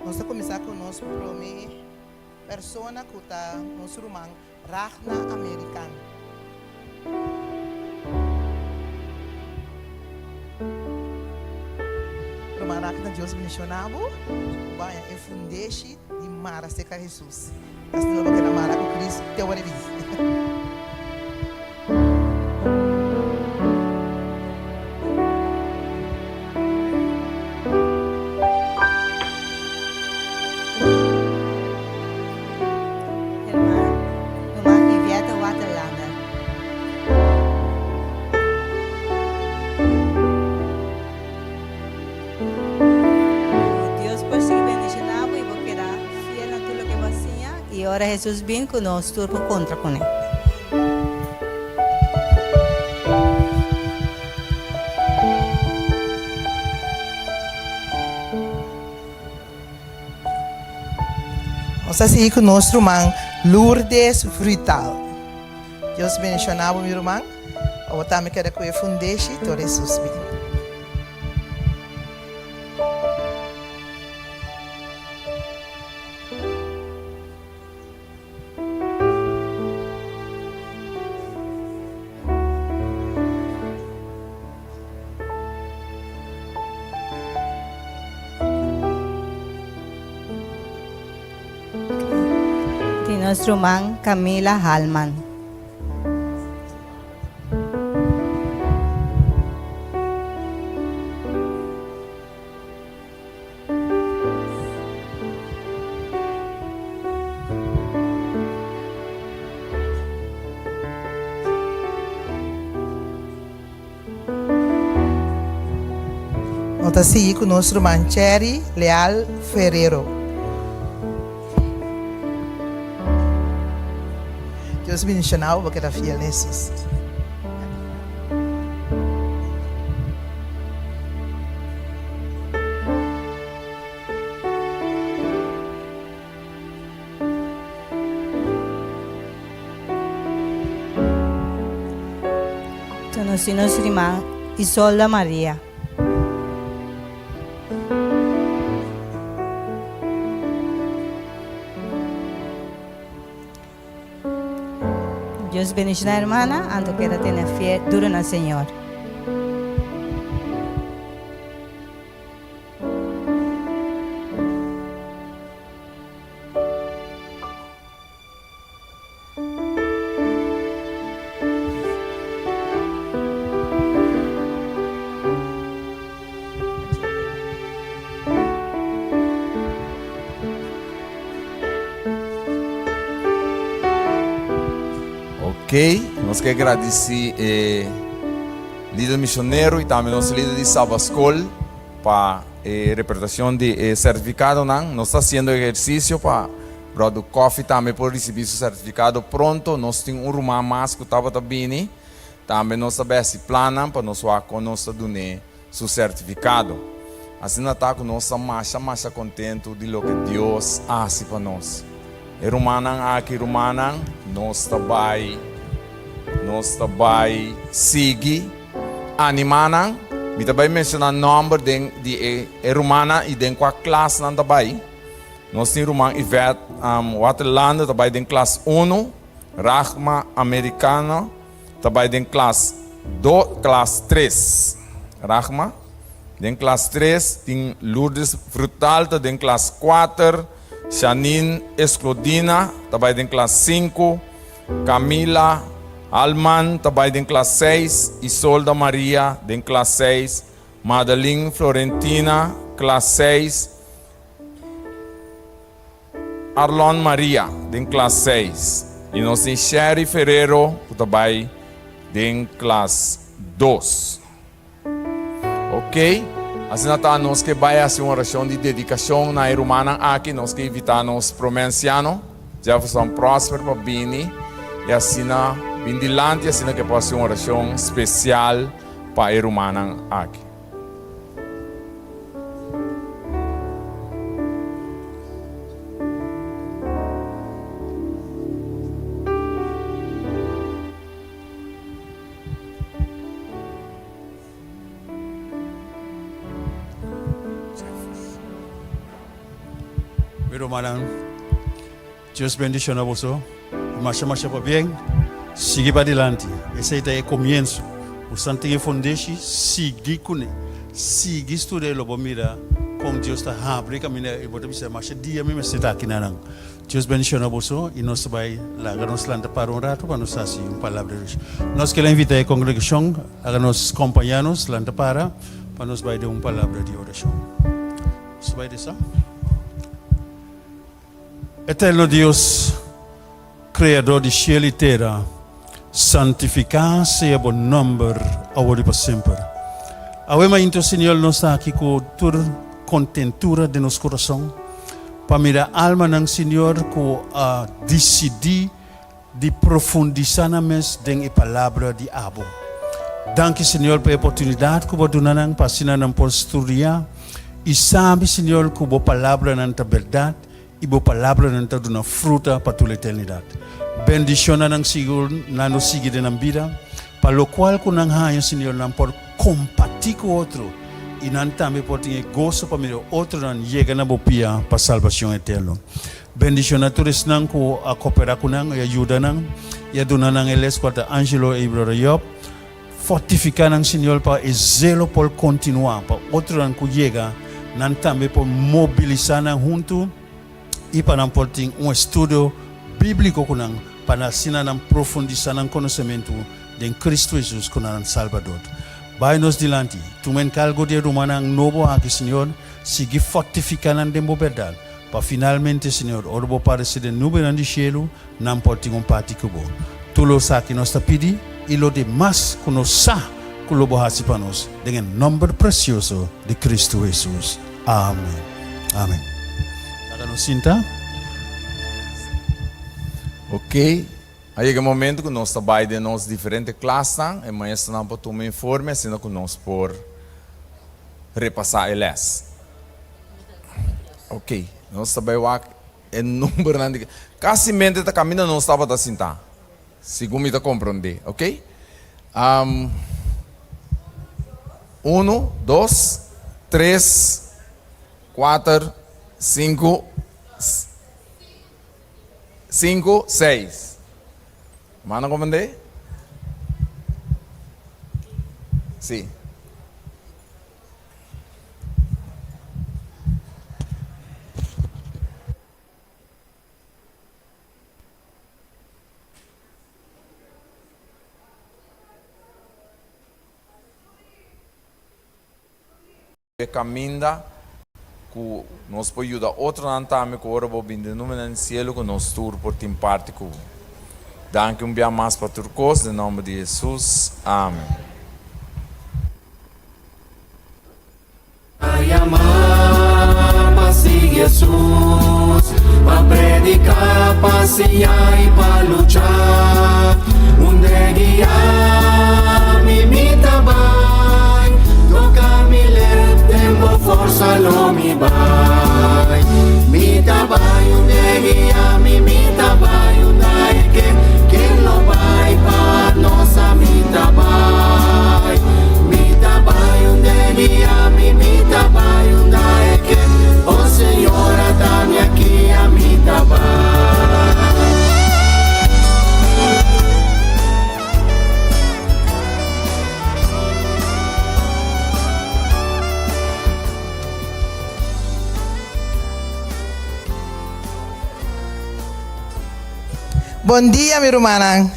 Nos ta kuminsá ku nos promé persona ku ta nos ruman Ragna American. Ruman Ragna, Dios bendishoná bo. Bo haña e fundeshi di mara serka Hesus. Asina lo bo keda mara ku Cristo te ora e bini. Herman, Ruman Yvette Waterlander. Ku Dios por sigui bendishoná bo i bo keda fiel na tur loke bo a siña i ora Hesus bin ku nos tur por kontra kuné. Nos ta sigui ku nos ruman Lourdes Frutal. Dios bendiciona bo mi ruman. Abo tambe keda ku e fundeshi tur Hesus bin. Di nos ruman Camila Halman. No ta sigui ku nos ruman Cherry Leal Ferrero. Dios bendiciona bo, bo keda fiel na Jesus. Conoci nos ruman Isolda Maria. Dios bendiciona hermana, anto keda tene fe duro na Señor. Ok, nos ke gradisí e lider misionero i tambe nos lider di Sabaskol pa e repartashon di e sertifikadonan. Nos ta hasiendo ehersisio pa Brother Coffee tambe por risibí su sertifikado pronto. Nos tin un ruman mas ku tabata bini. Tambe nos ta besti plannan pa nos wak kon nos ta dun'é su sertifikado. Asina ta ku nos ta masha masha kontentu di loke Dios a hasi pa nos. E rumannan aki, rumannan, nos ta bai, nos ta bai sigui animá nan. Mi ta bai menshoná nòmber den di e e rumannan i den kua klas nan ta bai. Nos tin ruman Yvette Waterlander ta bai den klas unu. Rahma Americano ta bai den klas do, klas tres. Rahma den klas tres, tin Lourdes Frutal ta den klas kuater, Shanine Esclodina ta bai den klas sinku, Camila Halman ta bai den klas seis, Isolda Maria den klas seis, Madeline Florentina klas seis, Arlon Maria den klas seis i nos tin Sherry Ferrero ku ta bai den klas dos. Ok, asina ta nos ke bai hasi un orashon di dedikashon na e rumannan aki. Nos ke invitá nos promé ansiano, Jefferson Prosper, pa bini i asina bin dilanti asina ke por hasi un orashon spesial pa e rumannan aki. Mi rumannan, Dios bendiciona boso. Masha masha pabien. Sigui padilanti. Esei ta e comienso. Bosan tin e fundeshi, sigui cune. Sigui studia y lo bo mira con Dios ta habri caminda y bo ta bisa masha dia mi mester ta aki nanan. Dios bendiciona boso y nos ta bay laga nos lanta para un rato pa nos haci un palabra di Dios. Nos kier a invita e congregacion laga nos compaña nos lanta para pa nos bay den un palabra di oracion. Nos ta bay reza. Eterno Dios, Kreador di shel i tera, santifiká sea bo nòmber awor i pa semper. Awe mainta, Señor, nos ta aki ku tur kontentura den nos kurason pa mira almanan, Señor, ku a disidí di profundisá nan mes den e Palabra di abo. Danki, Señor, pa e oportunidat ku bo a duna nan pa asina nan por studia i sabi, Señor, ku bo palabranan ta bèrdat i bo palabranan ta duna fruta pa tur eternidat. Bendishona nan sigur nan lo sigui den nan bida, pa lokual ku nan haña, Señor, nan por kompartí ku otro i nan tambe por tin e goso pa mira otronan yega na bo pia pa salbashon eterno. Bendiciona tur esnan cu a coopera cu nan y a yuda nan y a duna nan e les cual ta Angelo y Brother Job. Fortifica nan Señor pa e zelo por continua pa otronan cu yega nan tambe por mobilisa nan hunto y pa nan por tin un estudio biblico cu nan pa asina nan profundisa nan conocemento den Cristo Jesus cu nan Salbador. Bay nos dilanti. Tuma encargo di e rumannan nobo aki Señor. Sigui fortifica nan den bo berdad. Pa finalmente, Señor, ora Bo parece den nubenan di cielu, nan por tin un parti cu Bo. Tur lo esaki nos ta pidi i lo demas cu nos sa cu lo Bo haci pa nos, den e nomber precioso di Cristo Jesus. Amen. Amen. Laga nos sinta. Ok, a yega e momento cu nos ta bay den nos diferente klasnan, e maestronan por tuma informe asina cu nos por repasa e les. Ok, nos ta bai wak e numbernan di Casimente ta caminda nos tabata sintá, segun mi ta comprendé, ok? Um, uno, dos, tres, cuater, cinco, cinco, seis. Manda comprendé? Sí. E kaminda ku nos por yuda otronan tambe ku ora bo bini den numenan di sielu ku nos tur por tin parti ku bo. Danki un bia mas pa tur kos, den nòmber di Hesus, amen. A yama pa sigui Hesus, pa prediká, pa siña i pa lucha. Unda guia mi, mi ta bai, toka mi lep, den bo forsa lo mi bai. Mi ta bai unda guia mi, mi ta bai unda e ke, ken lo bai pa nos a mi ta bai. Mi ta bai unda e guia mi, mi ta bai unda e ke, oh Señor ata mi aki a mi ta bai. Bon dia mi rumannan.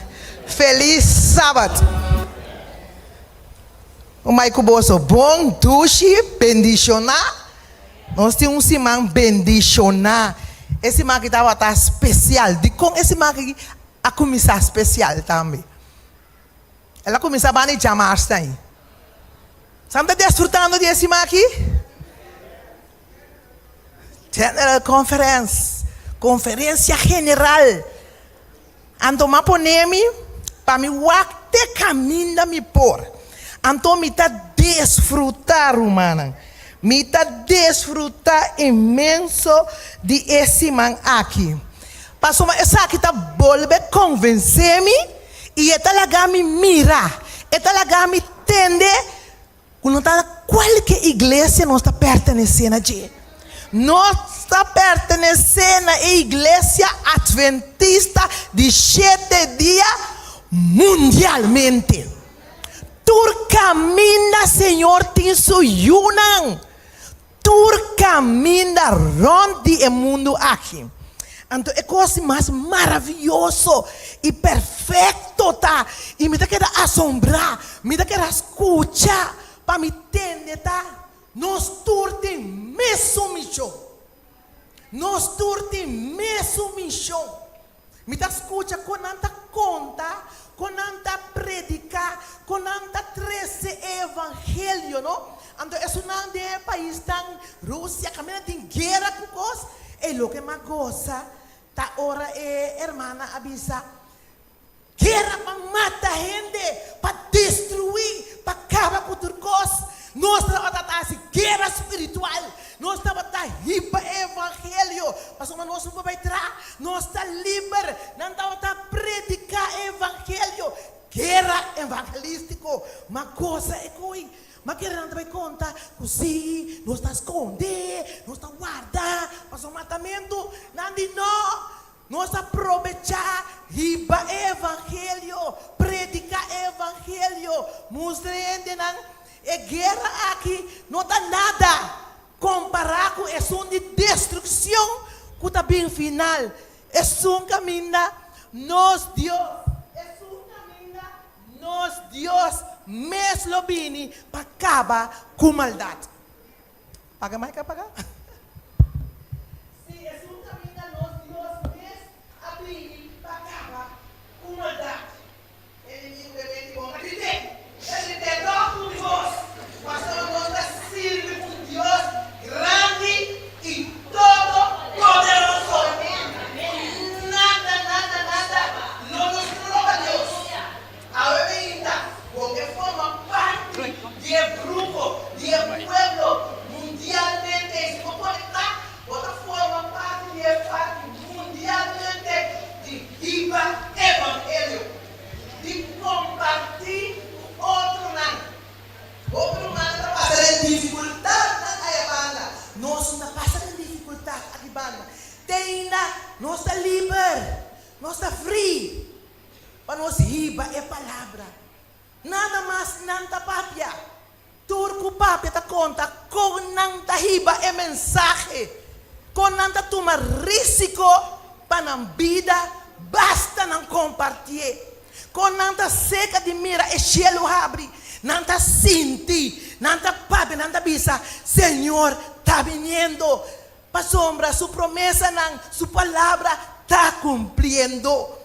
Felis Sabat. Un mai ku boso bon, dushi, bendishoná. Nos tin un siman bendishoná. E siman aki tabata spesial. Dikon e siman aki a kuminsá spesial tambe? El a kuminsá banda di djamars ta ei. Sa ta desfrutando di e siman aki? General Conference, Konferensia General. Anto m'a pone mi pa mi wak te kaminda mi por. Anto mi ta desfrutá, rumannan. Mi ta desfrutá inmenso di e siman aki. Pasobra esaki ta bolbe konvensé mi i e ta laga mi mira, e ta laga mi tende ku no ta kualke iglesia nos ta pertenesé na dje. Nos ta pertenesé na e Iglesia Atventista di Shete Dia mundialmente. Tur kaminda Señor tin su yunan. Tur kaminda rònt di e mundu aki. Anto e kos mas maravioso i perfekto ta, i mi ta keda asombrá, mi ta keda skucha pa mi tende ta, nos tur tin mesun mishon. Nos tur tin mesun mishon. Mi ta skucha kon nan ta konta, kon nan ta prediká, kon nan ta trese e evangelio, no? Anto esunnan den e paisnan Rusia kaminda tin guera ku kos, e loke m'a gosa ta ora e hermana a bisa, Guera pa mata hende, pa destruí, pa kaba ku tur kos. Nos tabata ta hasi guera spiritual. Nos tabata hiba e evangelio, pasobra nos no por bai tra. Nos ta liber. Nan tabata prediká e evangelio. Guera evangelístiko. Ma gosa e koi. Ma kere nan ta bai konta ku sí, nos ta skonde, nos ta warda, pasobra matamentu. Nan di no. Nos a probechá hiba e evangelio, prediká e evangelio, mustra e hendenan e guera aki no ta nada kompará ku esun di destrukshon ku ta bin final. Esun kaminda nos Dios, esun kaminda nos Dios mes lo bini pa kaba ku maldat. Paga mai ka paga? Si esun kaminda nos Dios mes a bini pa kaba ku maldat. Enemigu ke menti bon ta grit'é, ta grit'é tòg ku Dios, pasobra nos ta sirbi un Dios grandi i todopoderoso. Nada, nada, nada lo no stroba Dios. Awe mainta bo ke forma parti di e grupo di e pueblo mundialmente i si bo konektá bo ta forma parti di e parti mundialmente di hiba evangelio, di kompartí ku otronan. Hopi rumannan ta pasa den difikultatnan aya banda. Nos no ta pasa den difikultat aki banda. Te ainda nos ta liber, nos ta free. Pa nos hiba e palabra. Nada mas nan ta papia. Tur ku papia ta konta kon nan ta hiba e mensahe, kon nan ta tuma risiko pa nan bida basta nan kompartié, kon nan ta seka di mira e shelu habri, nan ta sinti, nan ta papia, nan ta bisa, Señor ta biniendo, pasobra su promesanan, su palabra ta kumpliendo.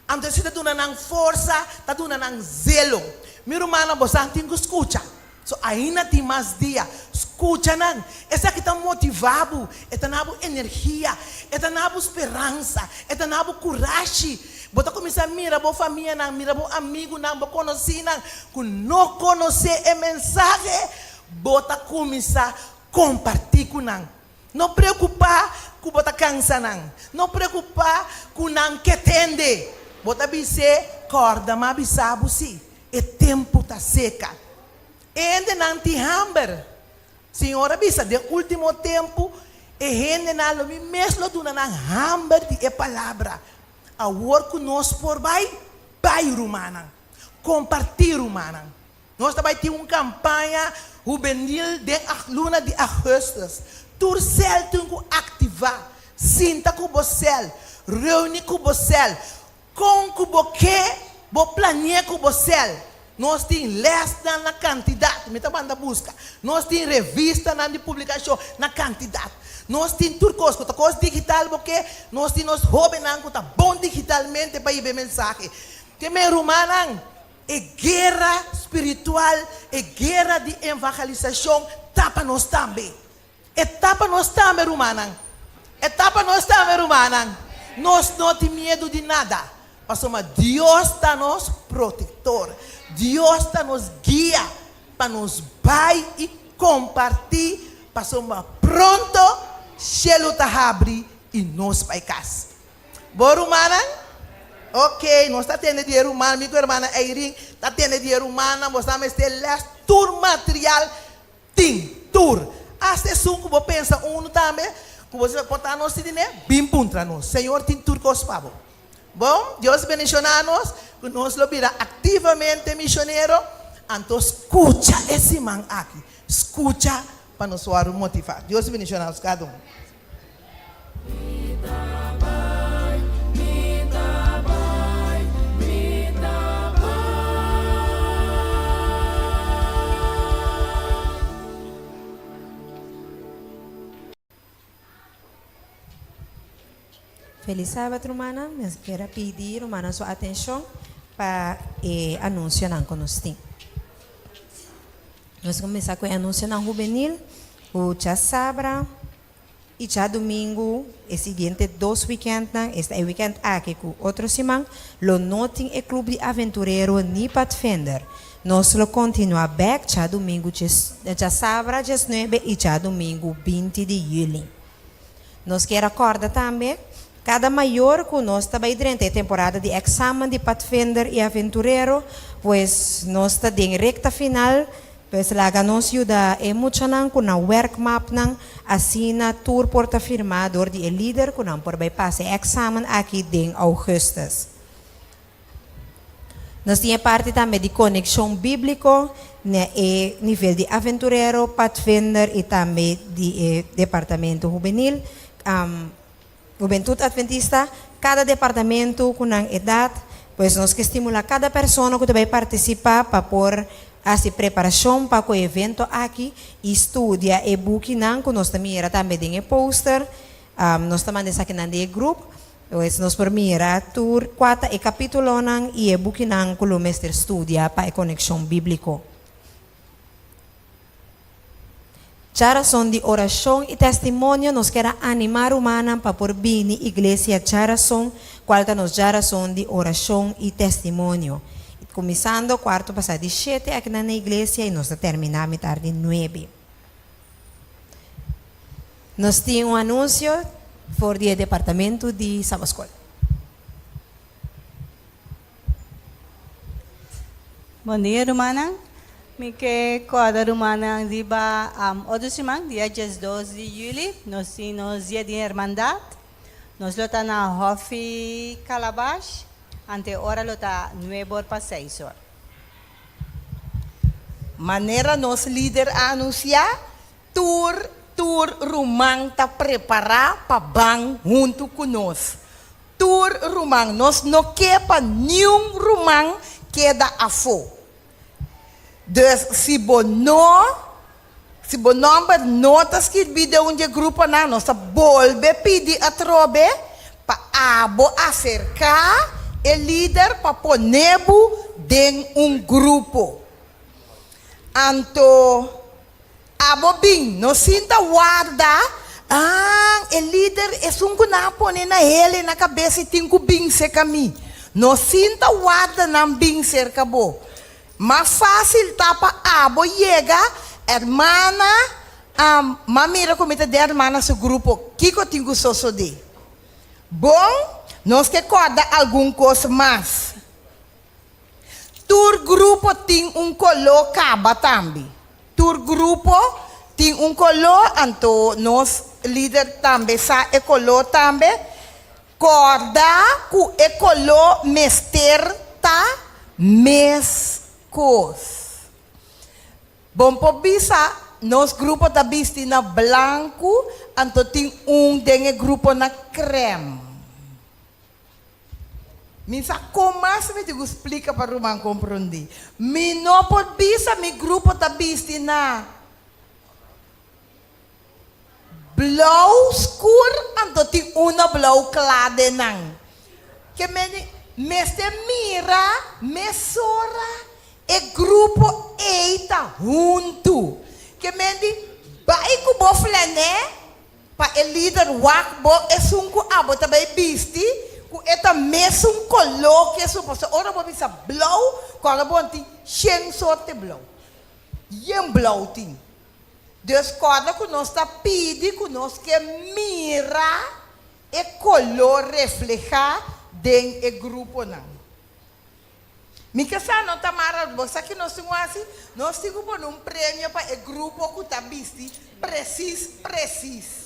Anto esei ta duna nan forsa, ta duna nan zelo. Mi rumannan, bosan tin ku skucha. So ainda tin mas dia. Skucha nan. Esaki ta motivá bo, e ta na bo energia, e ta na bo speransa, e ta na bo kurashi. Bo ta kuminsá mira bo famianan, mira bo amigunan, bo konosínan ku no konosé e mensahe, bo ta kuminsá kompartí ku nan. No preokupá ku bo ta kansa nan. No preokupá ku nan ke tende. Bo ta bis'é, Kòrda m'a bisa bo si, e tempu ta seka. E hendenan tin hamber. Señor a bisa, den último tempu e hendenan lo mi mes lo duna nan hamber di e palabra. Awor ku nos por bai, bai rumannan. Kompartí rumannan. Nos ta bai tin un kampaña hubenil den luna di augustus. Tur sèl tin ku aktivá. Sinta ku bo sèl, reuni ku bo sèl. Kon ku bo ke, bo plani'é ku bo sèl. Nos tin lèsnan na kantidat, mi ta manda buska. Nos tin revistanan di publikashon na kantidat. Nos tin tur kos ku ta kos digital bo ke, nos tin nos hóbennan ku ta bon digitalmente pa hiba e mensahe. Ke men rumannan, E guera spiritual, e guera di evangelisacion ta pa nos tambe. E ta pa nos tambe, rumannan. E ta pa nos tambe, rumannan. Nos no tin miedu di nada, pasobra Dios ta nos protector. Dios ta nos guia pa nos bai i comparti, pasobra pronto cielo ta habri i nos bai cas. Bo rumannan? Ok, nos ta tende di e ruman, mi ku hermana Eirin ta tende di e rumannan, bo sa mester lès tur material tin, tur. Asta esun ku bo pensa unu tambe, ku bo por ta nos tin dine, bin puntra nos. Señor tin tur kos pa bo. Bon, Dios bendishoná nos, ku nos lo bira aktivamente misionero, anto skucha e siman aki, skucha pa nos wòrdu motivá. Dios bendishoná nos kada un. Felis Sabat rumannan, mi kier a pidi rumannan su atencion pa e anuncionan cu nos tin. Nos cuminsa cu e anuncionan hubenil cu djasabra y djadumingu e siguiente dos weekendnan, esta e weekend aki cu otro siman, lo no tin e Club di Aventurero ni Padvinder. Nos lo continua bek djadumingu djasabra diesnuebe y djadumingu binti di juli. Nos kier a corda tambe cada mayor cu nos ta bay drenta e temporada di examen di Padvinder y Aventurero, pues nos ta den recta final, pues laga nos yuda e muchanan cu nan werkmapnan, asina tur por ta firma door di e lider cu nan por bay pasa e examen aki den augustus. Nos tin e parti tambe di konekshon bíbliko na e nivel di aventurero, padvinder i tambe di e departamento hubenil, Hubentut Adventista. Kada departamento ku nan edat, pues nos ke stimulá kada persona ku ta bai partisipá pa por hasi preparashon pa ku e evento aki i studia e bukinan ku nos ta mira tambe den e poster. Nos ta manda esakinan den e grup. Pues nos por mira tur kua ta e kapitulonan i e bukinan ku lo mester studia pa e konekshon bíbliko. Djarason di orashon i testimonio Nos kier a animá rumannan pa por bini iglesia djarason, kual ta nos djarason di orashon i testimonio. Kuminsando kuarto pasá di shete akinan na iglesia i nos ta terminá mitar di nuebe. Nos tin un anunsio for di e departamento di Sabaskol. Bon dia rumannan. Mi ke kòrda rumannan riba otro siman, dia diesdos di yüli, nos tin nos dia di hermandat. Nos lo ta na Hòfi Kalabash, ante ora lo ta nuebe or pa seis or. Manera nos lider a anunsiá, Tur tur ruman ta prepará pa ban huntu ku nos. Tur ruman. Nos no ke pa niun ruman keda afó. Dus si bo no, si bo nòmber no ta skirbí den un di e gruponan, nos ta bolbe pidi atrobe pa abo aserká. e lider pa pone bo den un grupo. Anto abo bin, no sinta warda, ah, e lider esun ku nan a pone na hel e na kabes i tin ku bin serka mi. No sinta warda nan bin serka bo. Mas fásil ta pa abo yega, Hermana, ah, m'a mira ku mi ta den hermana su grupo, kiko tin ku sosodé? Bon, nos ke kòrda algun kos mas. Tur grupo tin un koló kaba tambe. Tur grupo tin un koló, anto nos lider tambe sa e koló tambe. Kòrda ku e koló mester ta meskos. Bon por bisa nos grupo ta bisti na blanku, anto tin un den e grupo na krèm. Mi sa kon mas mi tin ku splika pa ruman komprondí. Mi no por bisa mi grupo ta bisti na blou skur anto tin un na blou kla den nan. Ke meni mester mira mesora e grupo ei ta huntu. Ke meni bai ku bo flènè. Pa e lider wak bo esun ku abo ta bai bisti ku e ta mesun koló ku esun pasobra ora bo bisa blou kòrda bo tin shen sorte blou yen blou tin dus kòrda ku nos ta pidi ku nos ke mira e koló reflehá den e gruponan. Mi ke sa no ta mara bo sa ki nos tin ku hasi? Nos tin ku pone un premio pa e grupo ku ta bisti presis presis.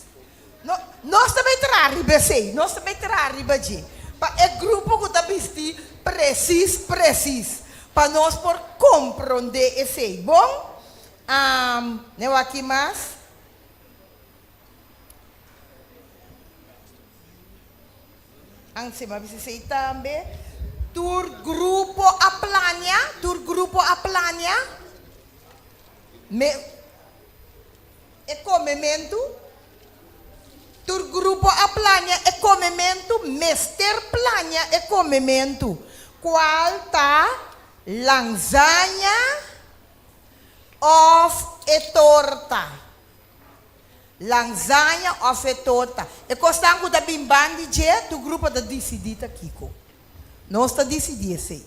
No, nos ta bai traha riba esei, nos ta bai traha riba dje, pa e grupo ku ta bisti presis presis, pa nos por komprondé esei. Bon, am, ne wak ki mas? Anse m'a bisa esei tambe. Tur grupo a plania, tur grupo a plania me e komementu. Tur grupo a plania e komementu, mester plania e komementu, kual ta lanzaña òf e torta. Lanzaña òf e torta. E kosnan ku ta bin ban di dje, tur grupo ta disidí ta kiko. Nos ta disidí esei.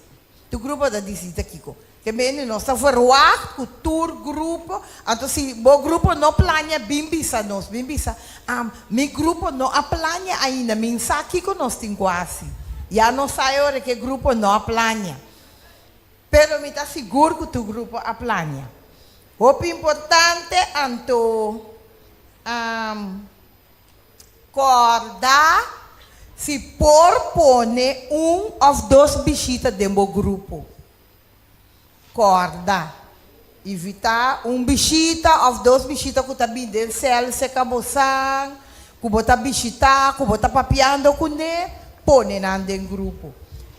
Tur grupo ta disidí ta kiko. Ke mende nos ta verwagt ku tur grupo, anto si bo grupo no plania bin bisa nos, bin bisa, Am, mi grupo no a plania ainda, mi sa kiko nos tin ku hasi. Ya nos sa e ora ku e grupo no a plania. Pero mi ta sigur ku tur grupo a plania. Hopi importante anto kòrda si por pone un òf dos bishita den bo grupo. Kòrda invitá un bishita òf dos bishita ku ta bin den sèl serka bosan, ku bo ta bishitá, ku bo ta papiando kuné, pone nan den grupo.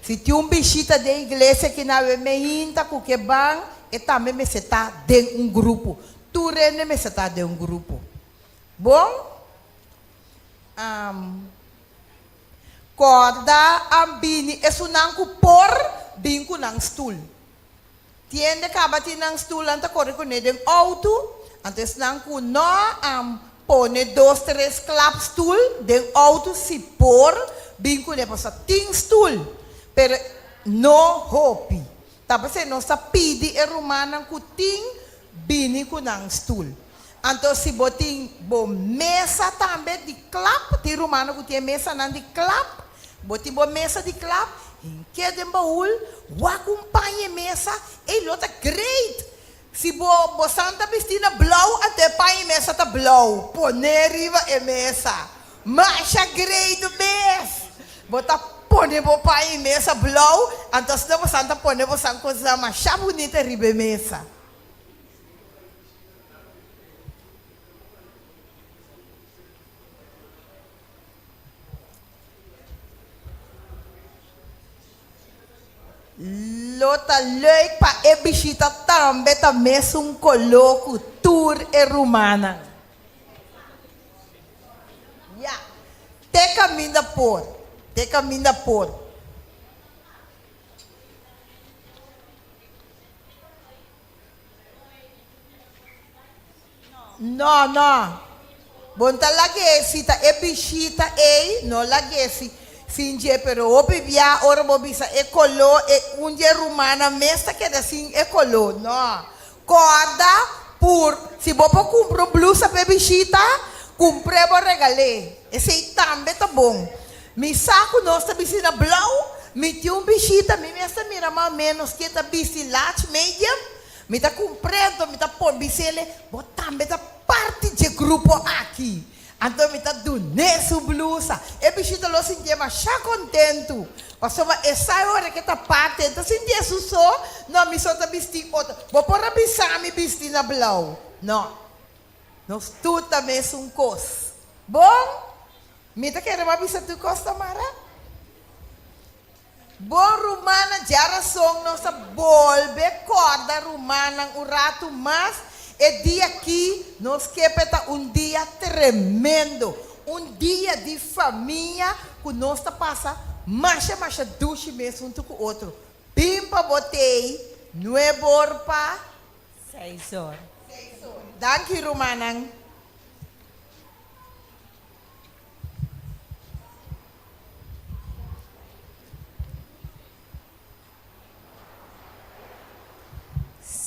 Si tin un bishita den iglesia ki nan awe meinta ku ke ban, e tambe mester ta den un grupo. Tur hende mester ta den un grupo. Bon? Am, kòrda a bini esunnan ku por bin ku nan stul. Tiende kaba tin nan stul, nan ta kore kuné den outo. Anto esnan ku no a pone dos tres klap stul den outo si por bin kuné pasobra tin stul, pero no hopi. Ta p'esei nos ta pidi e rumannan ku tin bini ku nan stul. Anto si bo tin bo mesa tambe di klap, tin rumannan ku tin e mesanan di klap, bo tin bo mesa di klap, hink'é den baul, wak un paña e mesa, ey lo ta great! Si bo bo san ta bisti na blou, anto e paña e mesa ta blou, pon'é riba e mesa. Masha great mes! Bo ta pone bo paña e mesa blou, anto asina bo san ta pone bo san kosnan masha bunita riba e mesa. Lo ta leuk pa e bishita tambe ta mesun koló ku tur e rumannan. Ya. Te kaminda por. Te kaminda por. No, no. Bo no ta lag'é si ta e bishita ei, no lag'é si sin dje, pero hopi bia ora bo bisa e koló, e un dje rumannan mes ta keda sin e koló. No. Kòrda pur, si bo por kumpra un blusa pa e bishita, kumpr'é bo regal'é. Esei tambe ta bon. Mi sa ku nos ta bisti na blou, mi tin un bishita, mi mes ta mira mas o ménos ke ta bisti large, medium, Mi ta kumprendo, mi ta por bis'ele, bo tambe ta parti dje grupo aki. Anto mi ta dun'é su blusa. E bishita lo sintié masha kontentu, pasobra e sa e ora ke ta parti, e ta sintié su so, No, mi so ta bistí otro. Bo por a bisa mi bistí na blou. No. Nos tur ta mesun kos. Bon, mi ta kere bo a bisa tur kos, Tamara? Bon rumannan, djarason nos a bolbe kòrda rumannan un ratu mas, e dia aki nos ke pa e ta un dia tremendo, un dia di famia ku nos ta pasa masha masha dushi mes huntu ku otro. Bin pa bo tei nuebor pa Seis or. Danki rumannan.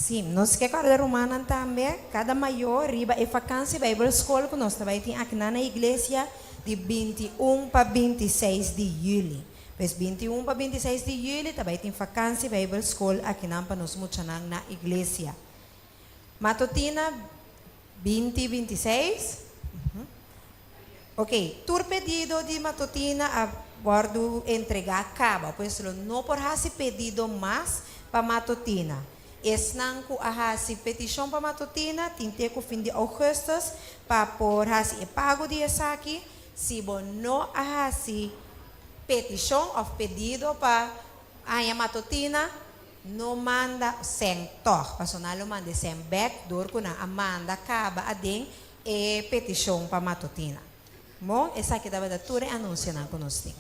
Sí, nos ke kòrda rumannan tambe, kada mayo riba e fakansi Bijbelschool ku nos ta bai tin akinan na iglesia di 21 pa 26 di yüli. Pues 21 pa 26 di yüli ta bai tin fakansi Bijbelschool akinan pa nos muchanan na iglesia. Matutina 20, 26. Ok, tur pedido di matutina a wòrdu entregá kaba, pues lo no por hasi pedido mas pa matutina. Esnan ku a hasi petishon pa matutina tin te ku fin di ougùstùs pa por hasi e pago di esaki. Si bo no a hasi petishon òf pedido pa haña matutina, No manda sèn tòg, paso nan lo manda e sèn bèk dor ku nan a manda kaba aden e petishon pa matutina. Bon, esaki tabata tur e anunsionan ku nos tin.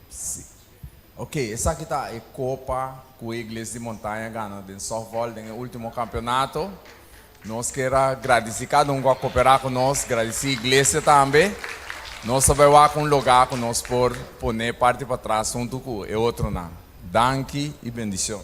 Sí. Ok, esaki ta e kopa ku e Iglesia di Montaña gana den softball den e ultimo kampeonato. Nos kier a gradisí kada un ku a koperá ku nos, gradisí Iglesia tambe. Nos ta bai wak un lugá ku nos por pone parti patras huntu ku e otronan. Danki i bendishon.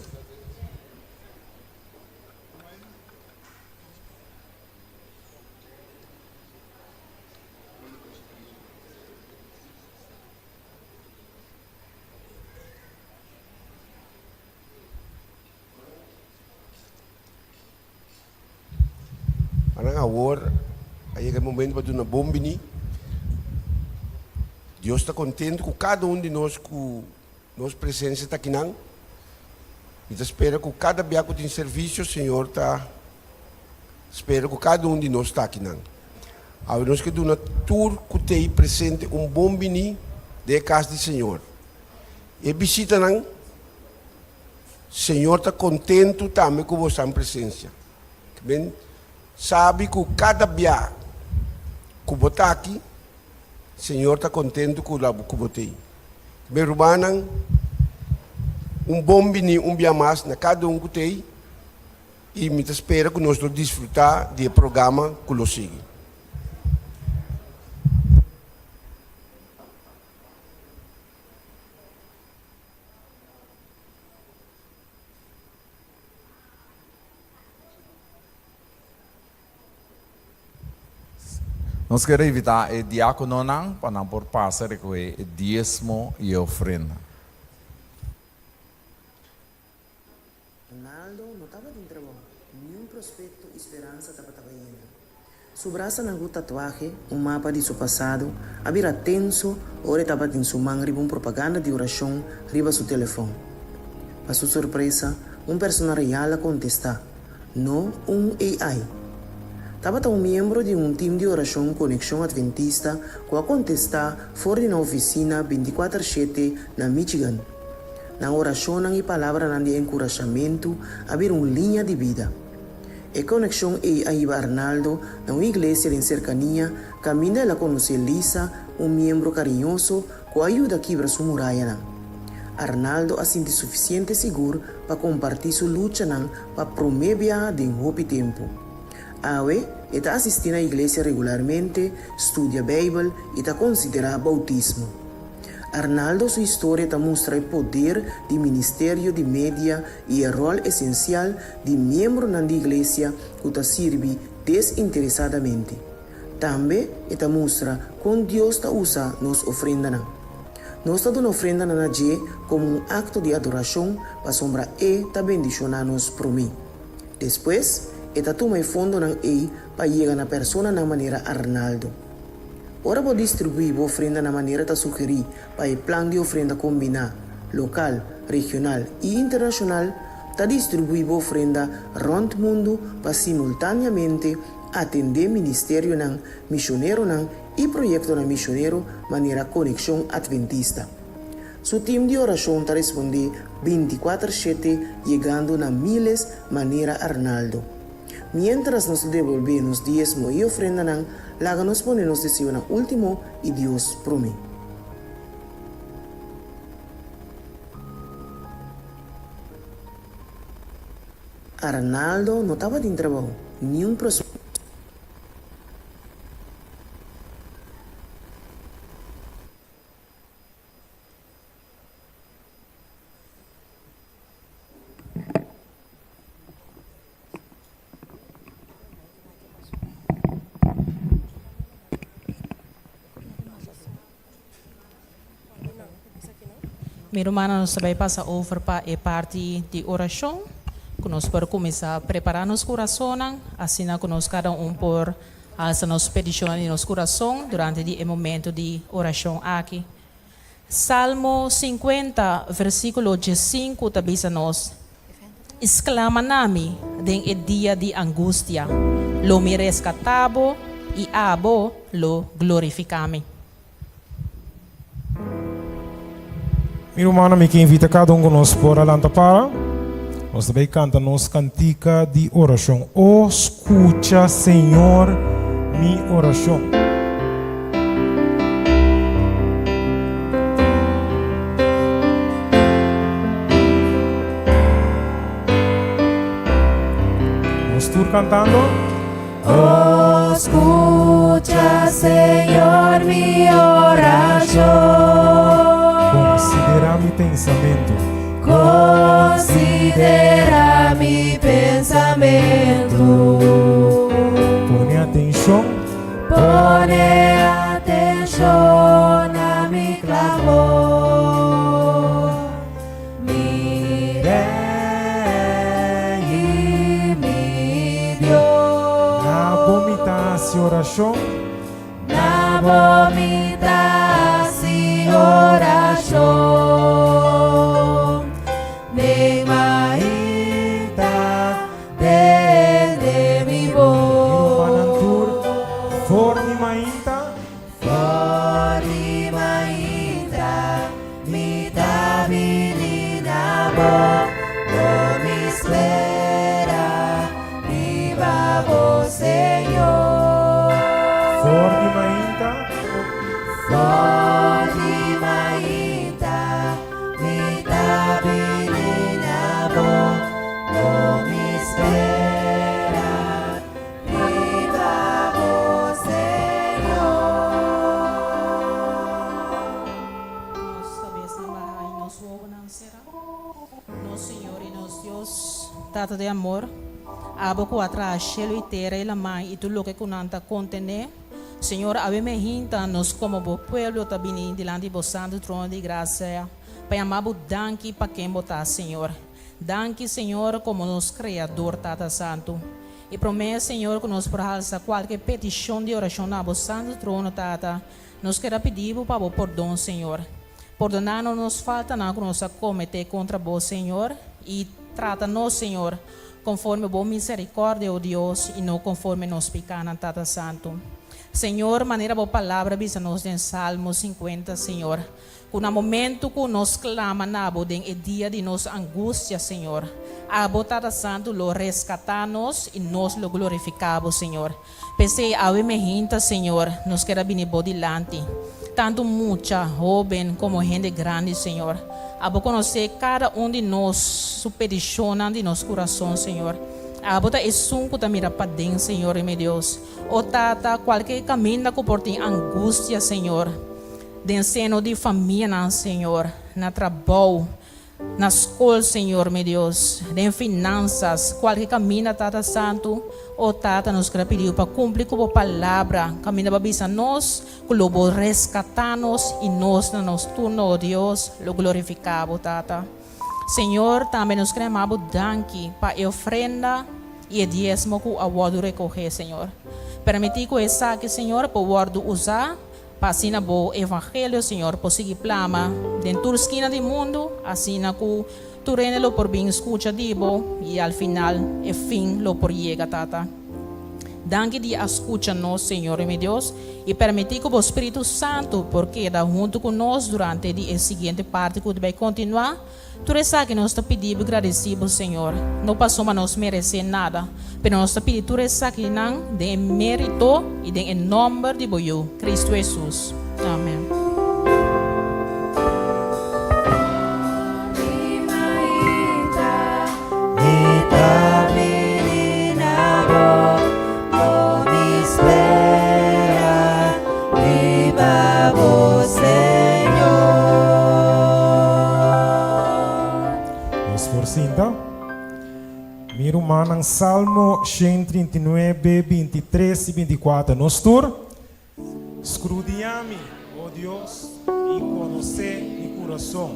Manan awor a yega e momento pa duna bon bini. Dios ta contento cu cada un di nos cu nos presencia ta akinan. Mi ta spera cu cada bia cu tin servicio Señor ta spera cu cada un di nos ta akinan. Awe nos ke duna tur ku t'ei presente un bon biní den e kas di Señor. E bishitanan, Señor ta kontentu tambe ku bosan presensia. Ben sabi ku kada bia ku bo ta aki, Señor ta kontentu ku ku bo t'ei. Ben rumannan, un bon biní un bia mas na kada un ku t'ei. I mi ta spera ku nos lo disfrutá di e programa ku lo sigui. Nos ker invitá e diákononan pa nan por pasa rekohé e diesmo i e ofrenda. Ronaldo no tabatin trabou, niun prospecto y speransa tabata bayendo. Su brasanan cu tatuahe, un mapa di su pasado, a bira tenso ora e tabatin su man riba un propaganda di oracion riba su telefon. Pa su sorpresa, un persona real a contesta, no un AI. Tabata un miembro di un team di oracion Conexion Adventista cu a contesta for di nan oficina binticuater shete na Michigan. Nan orashonnan i palabranan di enkurashamentu a bira un liña di bida. E konekshon ei a hiba Arnaldo na un iglesia den serkania kaminda el a konosé Lisa, un miembro kariñoso ku a yuda kibra su murayanan. Arnaldo a sinti sufisiente sigur pa kompartí su luchanan pa promé biaha den hopi tempu. Awe, e ta asistí na iglesia regularmente, studia Beibel i ta konsiderá boutismo. Arnaldo su historia ta mustra e poder di ministerio di media i e ròl esensial di miembronan di iglesia ku ta sirbi desinteresadamente. Tambe e ta mustra kon Dios ta usa nos ofrendanan. Nos ta duna ofrendanan na dje komo un akto di adorashon pasobra e ta bendishoná nos promé. Despues, e ta tuma e fondonan ei pa yega na personanan manera Arnaldo. Ora bo distribuí bo ofrenda na manera ta sugerí pa e plan di ofrenda kombiná, lokal, regional i internashonal, ta distribuí bo ofrenda rònt mundu pa simultáneamente atendé ministerionan, mishoneronan i proyektonan mishonero manera Konekshon Adventista. Su tim di orashon ta respondé bintikuater shete yegando na míles manera Arnaldo. Miéntras nos ta debolbé nos diesmo i ofrendanan, laga nos pone nos deseonan último i Dios promé. Arnaldo no tabatin trabou, niun prospecto. Mi rumannan nos ta bai pasa over pa e parti di orashon ku nos por kuminsá prepará nos kurasonnan asina ku nos kada un por alsa nos petishonnan di nos kurason durante di e momento di orashon aki. Salmo 50 versíkulo 15 ta bisa nos, Sklama na mi den e dia di angustia, lo mi reskatá bo i abo lo glorifiká mi. Mi rumannan, mi ke invita kada un ku nos por a lanta para. Nos ta bai kanta nos kantika di orashon. O skucha, Señor, mi orashon. Nos tur kantando. O skucha, Señor, mi orashon. Konsiderá mi pensamentu. Konsiderá mi pensamentu. Pone atenshon. Pone atenshon na mi klamor. Mi Rei i mi Dios. Na bo mi ta hasi orashon. Na bo mi ta hasi orashon. Den mainta tende mi bos. Mi rumannan tur, for di mainta. For di mainta mi ta bini na bo, lo mi spera riba bo, Señor. For di mainta. For di mainta mi ta bini na bo, lo mi spera Riba bo, Señor. Nos kabesnan baha i nos wowonan será. Nos Señor i nos Dios, Tata di amor, abo ku a traha shelu i tera i laman i tur loke ku nan ta kontené, Señor, awe mehinta nos komo bo pueblo ta bini dilanti bo santu trono di grasia pa yama bo danki pa ken bo ta, Señor. Danki, Señor, komo nos Kreador, Tata Santu. I promé, Señor, ku nos por halsa kualke petishon di orashon na bo santu trono, Tata, nos ker a pidi bo pa bo pordon, Señor. Pordoná nos nos faltanan ku nos a kometé kontra bo, Señor, i trata nos, Señor, konforme bo miserikòrdia, o Dios, i no konforme nos pikánan, Tata Santu. Señor, manera bo palabra bisa nos den Salmo 50, Señor. Ku na momentu ku nos klama na Bo den e dia di nos angustia, Señor, Abo, Tata Santu, lo reskatá nos i nos lo glorifiká Bo, Señor. P'esei awe mehinta, Señor, nos ker a bini Bo dilanti, tantu mucha, hóben komo hende grandi, Señor. Abo konosé kada un di nos su petishonnan di nos kurason, Señor. Abo ta esun ku ta mira paden, Señor i mi Dios. O Tata, kualke kaminda ku por tin angustia, Señor, den seno di famianan, Señor, na trabou, na skol, Señor mi Dios, den finansas, kualke kaminda, Tata Santu, o Tata, nos kere pidiu pa kumpli ku Bo Palabra, kaminda Bo a bisa nos ku lo Bo reskatá nos i nos na nos turno, o Dios, lo glorifiká Bo, Tata. Señor, tambe nos kere yama Bo danki pa e ofrenda i e diesmo ku a wòrdu rekohé, Señor. Permití ku esaki, Señor, por wòrdu usá Pa asina bo evangelio, Señor, por sigui plama den tur skina di mundu, asina ku tur hende lo por bin skucha di bo i al final e fin lo por yega, Tata. Danki di a skucha nos, Señor i mi Dios, i permití ku bo Spiritu Santu por keda huntu ku nos durante di e siguiente parti ku ta bai kontinuá. Tur esaki nos ta pidi bo i gradisí bo, Señor, no pasobra nos meresé nada, pero nos ta pidi tur esakinan den e mérito i den e nòmber di bo Yu, Kristu Hesus. Amèn. Nos por sinta. Mi rumannan Salmo 139, 23 i 24. Nos tur, Skrudiñá mi, o Dios, i konosé mi kurason.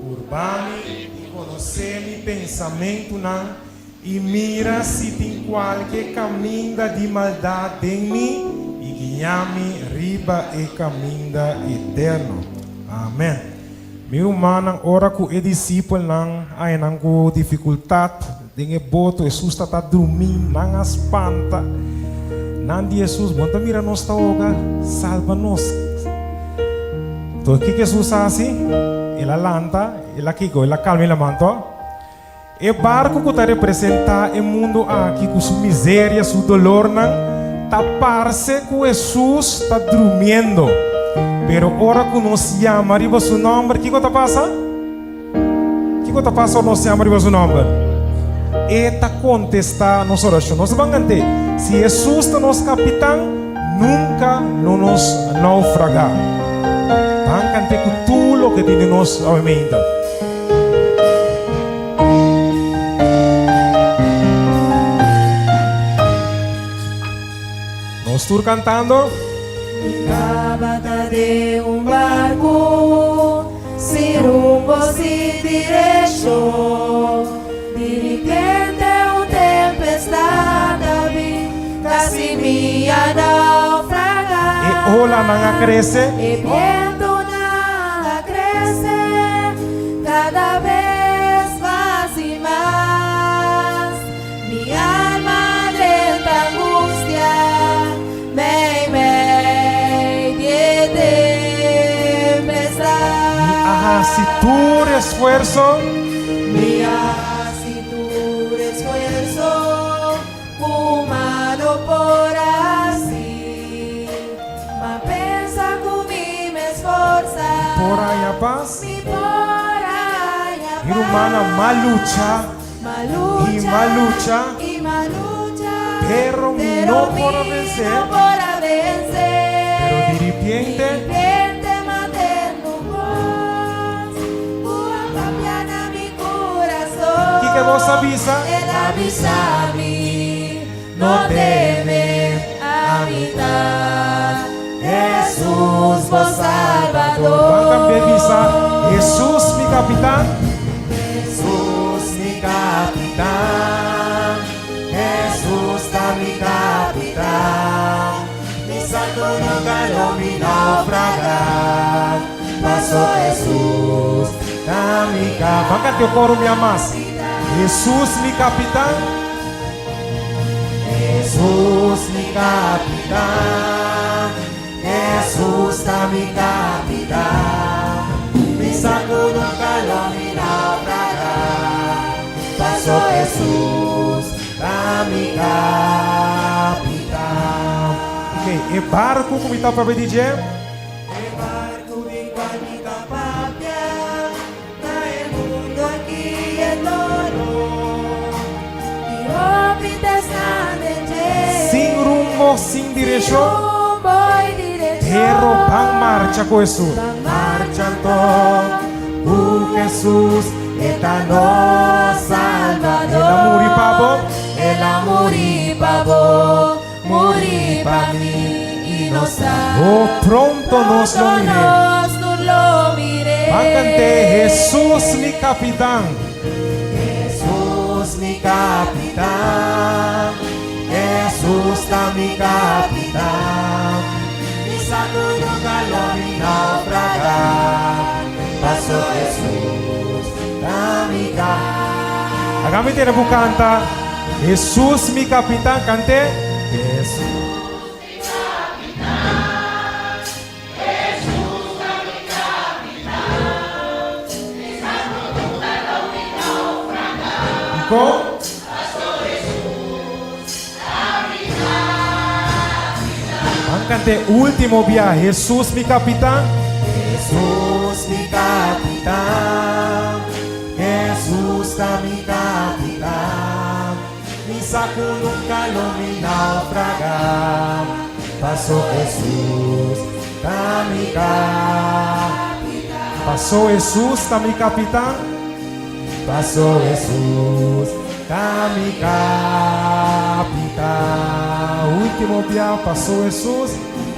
Purba mi i konosé mi pensamentunan, I mira si tin kualke kaminda di maldat den mi, i guiá mi riba e kaminda eterno. Amèn. Mi rumannan, ora ku e disipelnan haña nan ku difikultat den e boto, Hesus ta ta drumí, nan a spanta. Nan di Hesus, Bo no ta mira nos ta hoga? Salba nos. Entonces, kiko Hesus a hasi? El a lanta, el a kiko? El a kalma e lamanto. E barku ku ta representá e mundu aki ku su miseria, su dolornan, ta parse ku Hesus ta drumiendo. Pero ora ku nos yama riba su nòmber, kiko ta pasa? Kiko ta pasa ora nos yama riba su nòmber? E ta kontestá nos orashon. Nos ta ban kant'é, Si Hesus ta nos kapitan, nunka lo nos naufragá. Ban kant'é ku tur loke tin den nos awe meinta. Nos tur cantando. Mi tabata den un barku, sin rumbo, sin direkshon. Di ripente un tempestad a bin, kasi mi a naufragá. E olanan a krese. E bientunan a krese kada bes mas i mas. Mi alma den ta angustia meimei di e tempestad. Mi a hasi tur esfuerso. Mi a hasi tur esfuerso. Ku mano por hasi. Ma pensa ku mi mes forsa. Por haña pas. Mi por haña Mi rumannan, pas. m'a lucha M'a i lucha m'a lucha. i m'a lucha. Pero mi Pero no por a mi vense. no por a vense. Pero di ripiente. Di ripiente m'a tende un bos. Ku a papia na mi kurason. Kiko e bos a bisa? El a bisa mi, No teme, ami ta Hesus bo Salbador. Ban tambe bisa, Hesus mi kapitan. Hesus mi kapitan, Hesus ta mi kapitan, Mi sa ku nunka lo mi naufragá, paso Hesus ta mi kapitan. Ban kanta e koro mi a mas. Hesus mi kapitan. Hesus mi kapitan, Hesus ta mi kapitan. Mi sa ku nunka lo mi naufragá, paso Hesus ta mi kapitan. Ok, e barku ku mi ta papia di dje. E barku di kual mi ta papia, ta e mundu aki e doló. I hopi ta esnan den dje. Sin rumbo, sin direkshon. Sin rumbo i direkshon. Pero ban marcha ku Hesus. Ban marcha anto ku Hesus, e ta nos Salbador. El a muri pa bo. El a muri pa bo, muri pa mi i nos sa. Oh, pronto nos lo mir'é. Pronto nos lo mir'é. Ban kant'é, Hesus mi Kapitan. Hesus mi Kapitan, Hesus ta mi Kapitan. Mi sa ku nunka lo mi naufragá, paso Hesus ta mi Kapitan. Laga mi tene bo kanta, Hesus mi Kapitan, kant'é. Hesus. Dikon? Ban kant'é último bia, Hesus mi kapitan. Hesus mi kapitan, Hesus ta mi kapitan. Mi sa ku nunka lo mi naufragá, paso Hesus ta mi kapitan. Paso Hesus ta mi kapitan. Paso Hesus ta mi kapitan. Último bia, paso Hesus.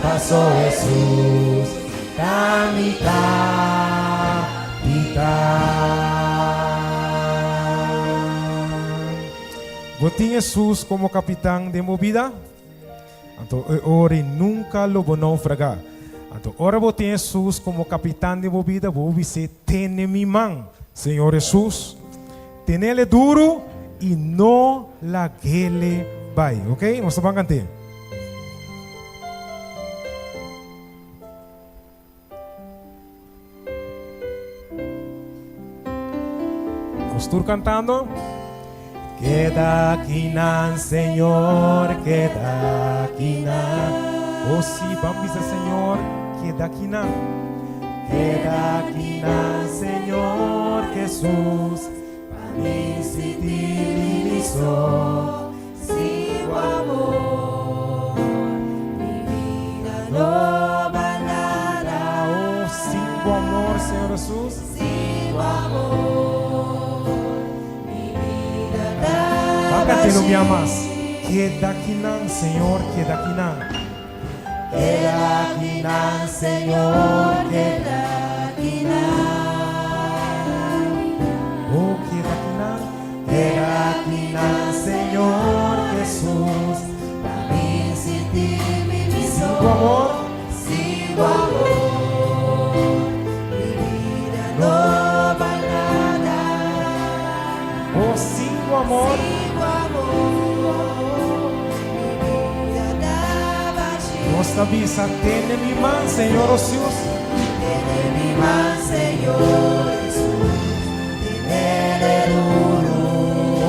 Paso Hesus ta mi kapitan. Bo tin Hesus komo kapitan den bo bida? Anto e ora ei nunka lo bo naufragá. Anto ora bo tin Hesus komo kapitan den bo bida, bo bis'é, Tene mi man, Señor Hesus. Tenele duru i no lag'ele bai. Oke, nos ta ban kant'é. Nos tur cantando. Keda akinan, Señor, keda akinan. Oh sí, ban bisa Señor, keda akinan. Keda akinan, Señor Jesús, pa mi sinti mi so. Sin bo amor, mi vida no bal nada. Oh, sin bo amor, Señor Jesús. Sin bo amor, mi vida ta Ban cant'é un bia bashí. mas. Keda akinan, Señor, keda akinan. Keda akinan, Señor, keda akinan. Oh, keda akinan. Keda akinan, Señor Jesús, Pa mi sinti mi Sin bo amor. Sin bo amor, mi bida no bal nada. Oh, sin bo amor. Sin bo amor, mi bida ta bashí. Nos ta bisa, Tene mi man, Señor Jesús. Tene mi man, Señor Jesús. Tenele duru.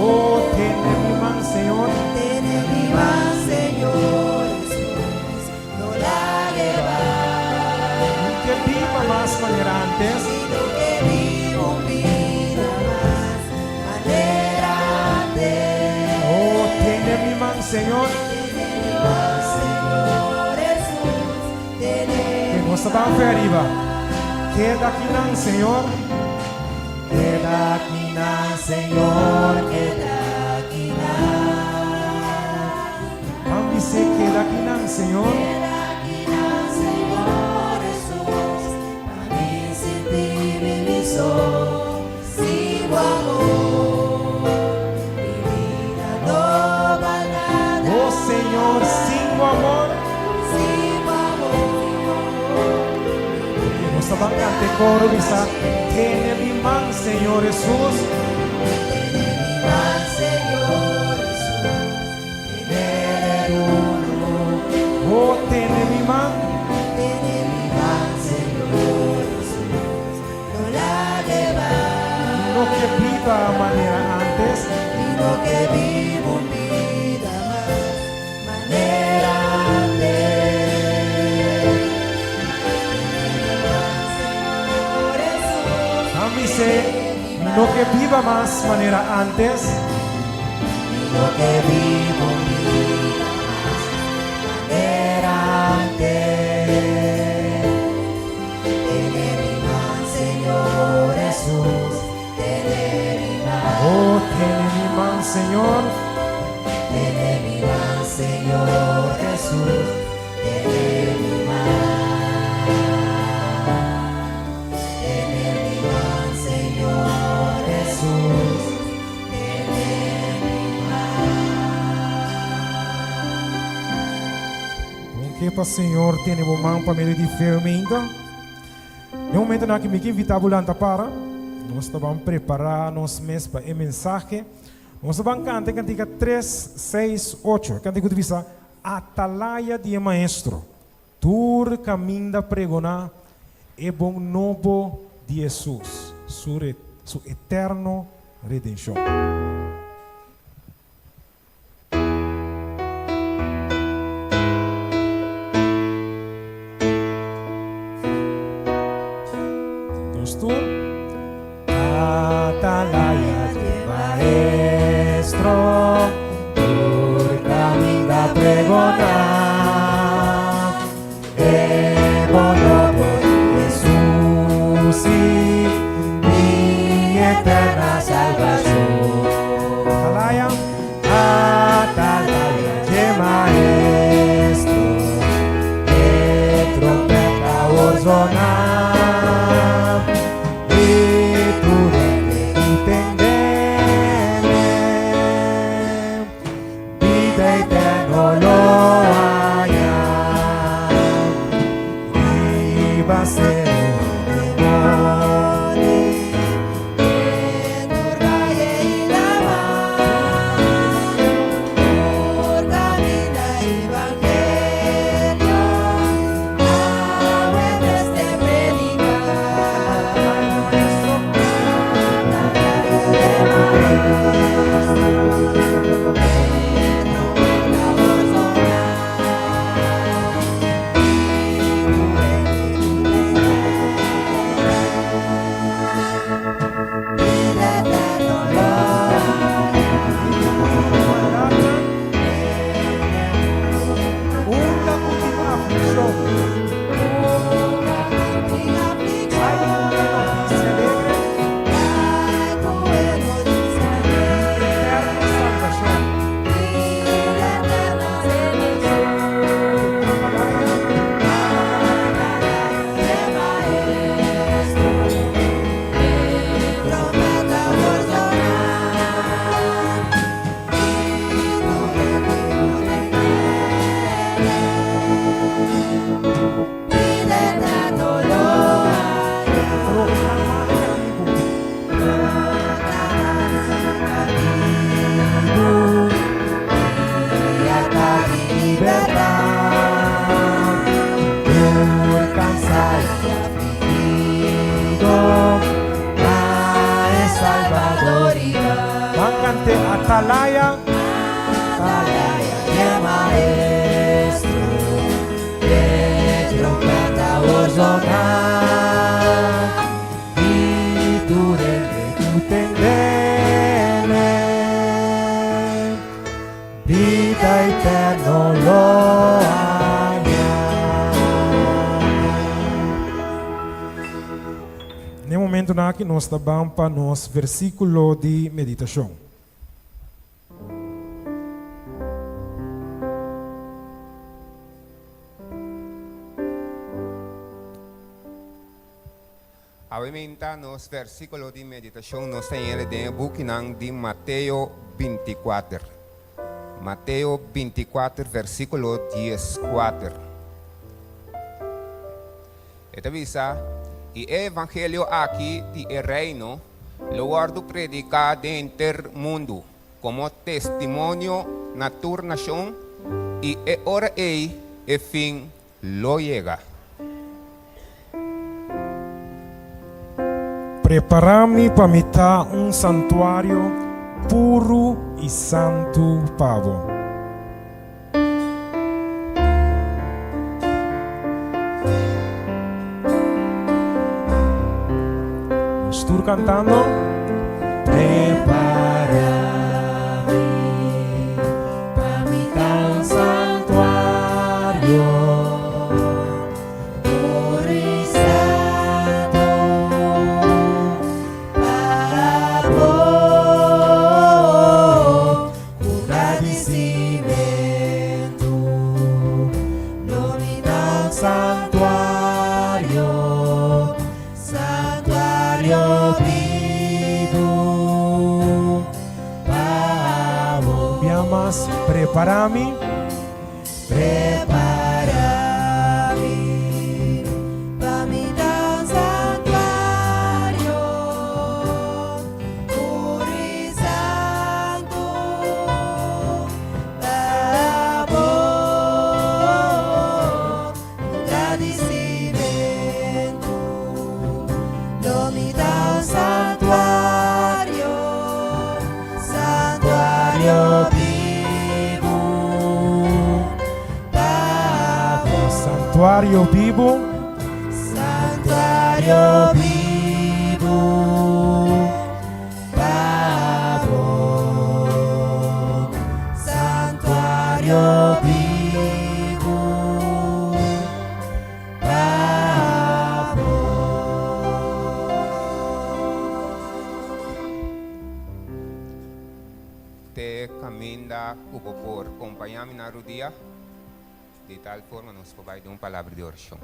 Oh, tene mi man, Señor. Tene mi man, Señor Jesús. No lag'é bai. Mi no ke biba mas manera antes. Mi no ke biba un bida mas manera antes. Oh, tene mi man, Señor. Tene mi man, Señor Jesús. Tene Ke nos ta ban fe ariba. Keda akinan, Señor. Keda akinan, Señor, keda akinan. Ban bis'é, keda akinan, Señor. Keda akinan, Señor Jesús. Pa mi sinti mi mi so. Sin bo amor, mi bida no bal nada. Oh, Señor, sin bo amor. Sin bo amor, Nos ta ban kanta e koro bisa, Tene mi man, Señor Jesús. Tene mi man, Señor Jesús. Tenele duru. Oh, tene mi man. Tene mi man, Señor Jesús. No. no ke biba manera antes. Mi no ke biba un bida mas manera antes. Tene mi man, Señor Hesus. Ami se, mi no ke biba mas manera antes. Mi no ke biba un bida mas manera antes. Tene mi man, Señor Hesus, tene mi man. Oh, tene mi man, Señor. Tene mi man, Señor Hesus, tene mi man. Tene mi man, Señor Hesus, tene mi man. Bo ke pa Señor tene bo man pa medio di fe mainta? Den momentonan aki mi ke invita bo lanta para. Nos ta ban prepara nos mes pa e mensahe. Nos ta ban kanta e kantika tres, seis, ocho. E kantika ku ta bisa, Atalaya di e Maestro, tur kaminda pregoná e bon nobo di Hesus, su su eterno redenshon. Nos tur. Atalaya di Maestro, tur caminda pregona e bon nobo di Jesus i mi eterna salvacion. Atalaya, atalaya dje Maestro, e trompeta awor zona, i tur hende ku tendele, bida eterno lo haña. Riba seru di moni. Unda ku tin aflikshon. Bai ku e notisia alegre. Di eterno salbashon. Ban cante Atalaya. Atalaya di Maestro, e trompeta awor zona, i tur hende ku tendele, bida eterno lo haña. N'e momentonan aki nos ta ban pa nos versíkulo di meditashon. Awe meinta nos versiculo di meditacion nos ta yende den e bukinan di Mateo binticuater. Mateo binticuater versiculo diescuater. E ta bisa, I e evangelio aki di e reino lo wordu predica den henter mundu como testimonio na tur nacion, i e ora ei e fin lo yega. Prepará mi pa mi ta un santuario puru i santu pa bo. Nos tur cantando. Prepara mi pa mi ta un santuario puro y santo pa bo. Ku gradisimentu lo mi ta un santuario, santuario bibu pa bo. Bia mas, prepara mi. Prepara mi pa mi ta un santuario. Puru i santu pa bo, ku gradisimentu lo mi ta un santuario, santuario bibu pa bo. Santuario bibu. Santuario bibu pa bo. Santuario bibu pa bo. Te caminda cu bo por compaña mi na rudia. Di tal forma nos por bai den un palabra di orashon.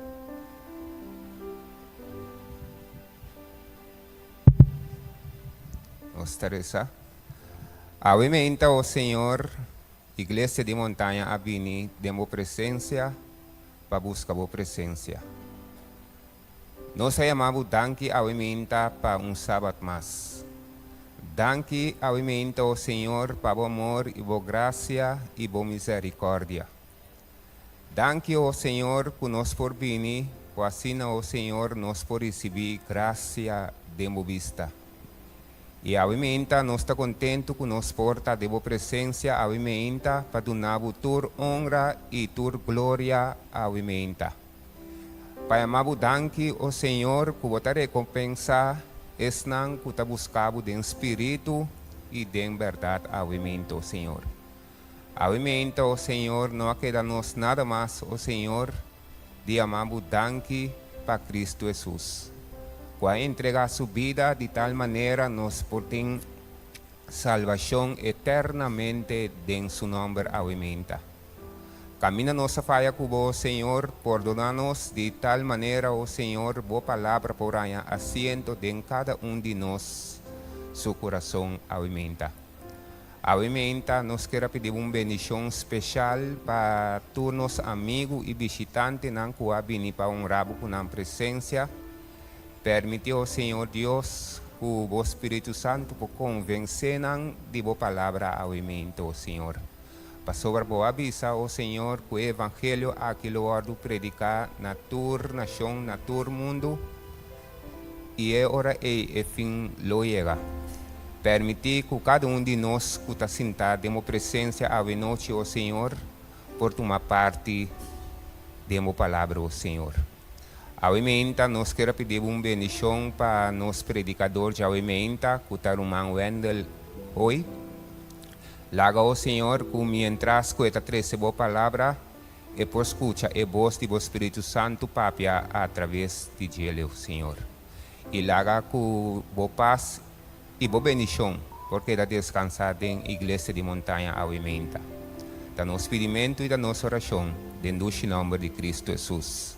Nos ta resa. Awe meinta, o Señor, Iglesia di Montaña a bini den bo presencia pa busca bo presencia. Nos a yama bo danki awe meinta pa un Sabat mas. Danki awe meinta, o Señor, pa bo amor i bo gracia i bo misericordia. Danki, o Señor, ku nos por bini, ku asina, o Señor, nos por risibí grasia den bo bista. I awe meinta nos ta kontentu ku nos por ta den bo presensia awe meinta pa duna bo tur onra i tur gloria awe meinta. Pa yama bo danki, o Señor, ku bo ta rekompensá esnan ku ta buska bo den spiritu i den bèrdat awe meinta, o Señor. Awe meinta, o Señor, no a keda nos nada mas, o Señor, di yama bo danki pa Cristo Hesus, ku a entregá su bida di tal manera nos por tin salbashon eternamente den su nòmber awe meinta. Caminda nos a faya cu Bo, Señor, pordona nos di tal manera, o Señor, Bo palabra por haña asiento den cada un di nos su curason awe meinta. Awe meinta nos kier a pidi Bo un bendicion special pa tur nos amigo y bishitantenan cu a bini pa honra Bo cu nan presencia. Permiti, o Señor Dios, cu Bo Spiritu Santo por convence nan di Bo palabra awe meinta, o Señor. Pasobra bo a bisa, o Señor, ku e evangelio aki lo wòrdu prediká na tur nashon, na tur mundu, i e ora ei e fin lo yega. Permití ku kada un di nos ku ta sintá den bo presensia awenochi, o Señor, por tuma parti den bo palabra, o Señor. Awe meinta nos kier a pidi bo un bendishon pa nos predikador djawe meinta, ku ta ruman Wendell Hoy. Laga, o Señor, ku mientras ku e ta trese bo palabra, e por skucha e bos di bo Spiritu Santu papia a traves di djele, Señor. I laga ku bo pas i bo bendishon por keda deskansá den Iglesia di Montaña awe meinta. Ta nos pidimentu i ta nos orashon den dushi nòmber di Kristu Hesus.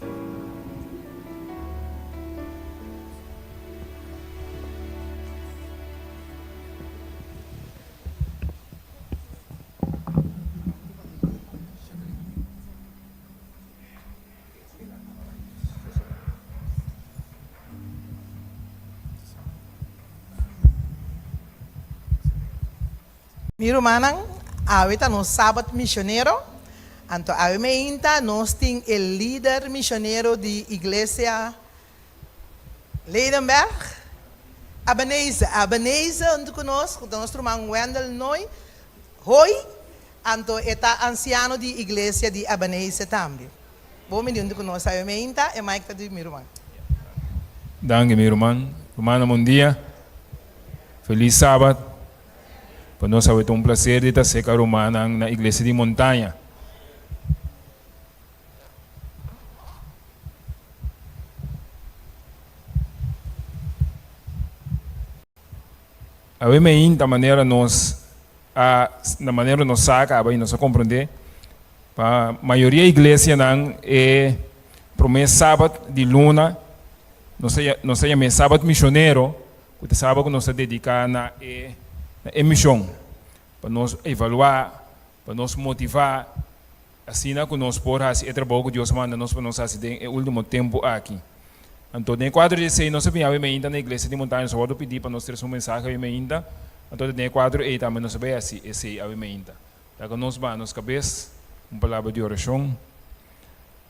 Mi rumannan, awe ta nos Sabat Misionero, anto awe meinta nos tin e lider misionero di Iglesia Ledenberg. Ebenezer, Ebenezer huntu ku nos, ku ta nos ruman Wendell Nooi, Hooi, anto e ta ansiano di iglesia di Ebenezer tambe. Bon bini huntu ku nos awe meinta, e mic ta di mi ruman. Danki mi ruman. Rumannan bon dia. Felis sabat. Pa nos awe ta un placer di ta seca rumannan na iglesia di Montaña. Awe meinta manera nos a na manera nos sa caba y nos a comprende pa mayoria iglesianan e prome sabat di luna nos ta nos ta yama e sabat misionero cu ta sabat cu nos ta dedica na e na e mision pa nos evalua pa nos motiva Asina ku nos por hasi e trabou ku Dios manda nos pa nos hasi den e último tempu aki. Anto, den e kuadro di esei, nos a bin awe mainta na Iglesia di Montaña. Nos a wòrdu pidí pa nos trese un mensahe awe mainta. Anto, den e kuadro ei tambe nos a bai hasi esei awe mainta. Laga nos baha nos kabes, un palabra di orashon.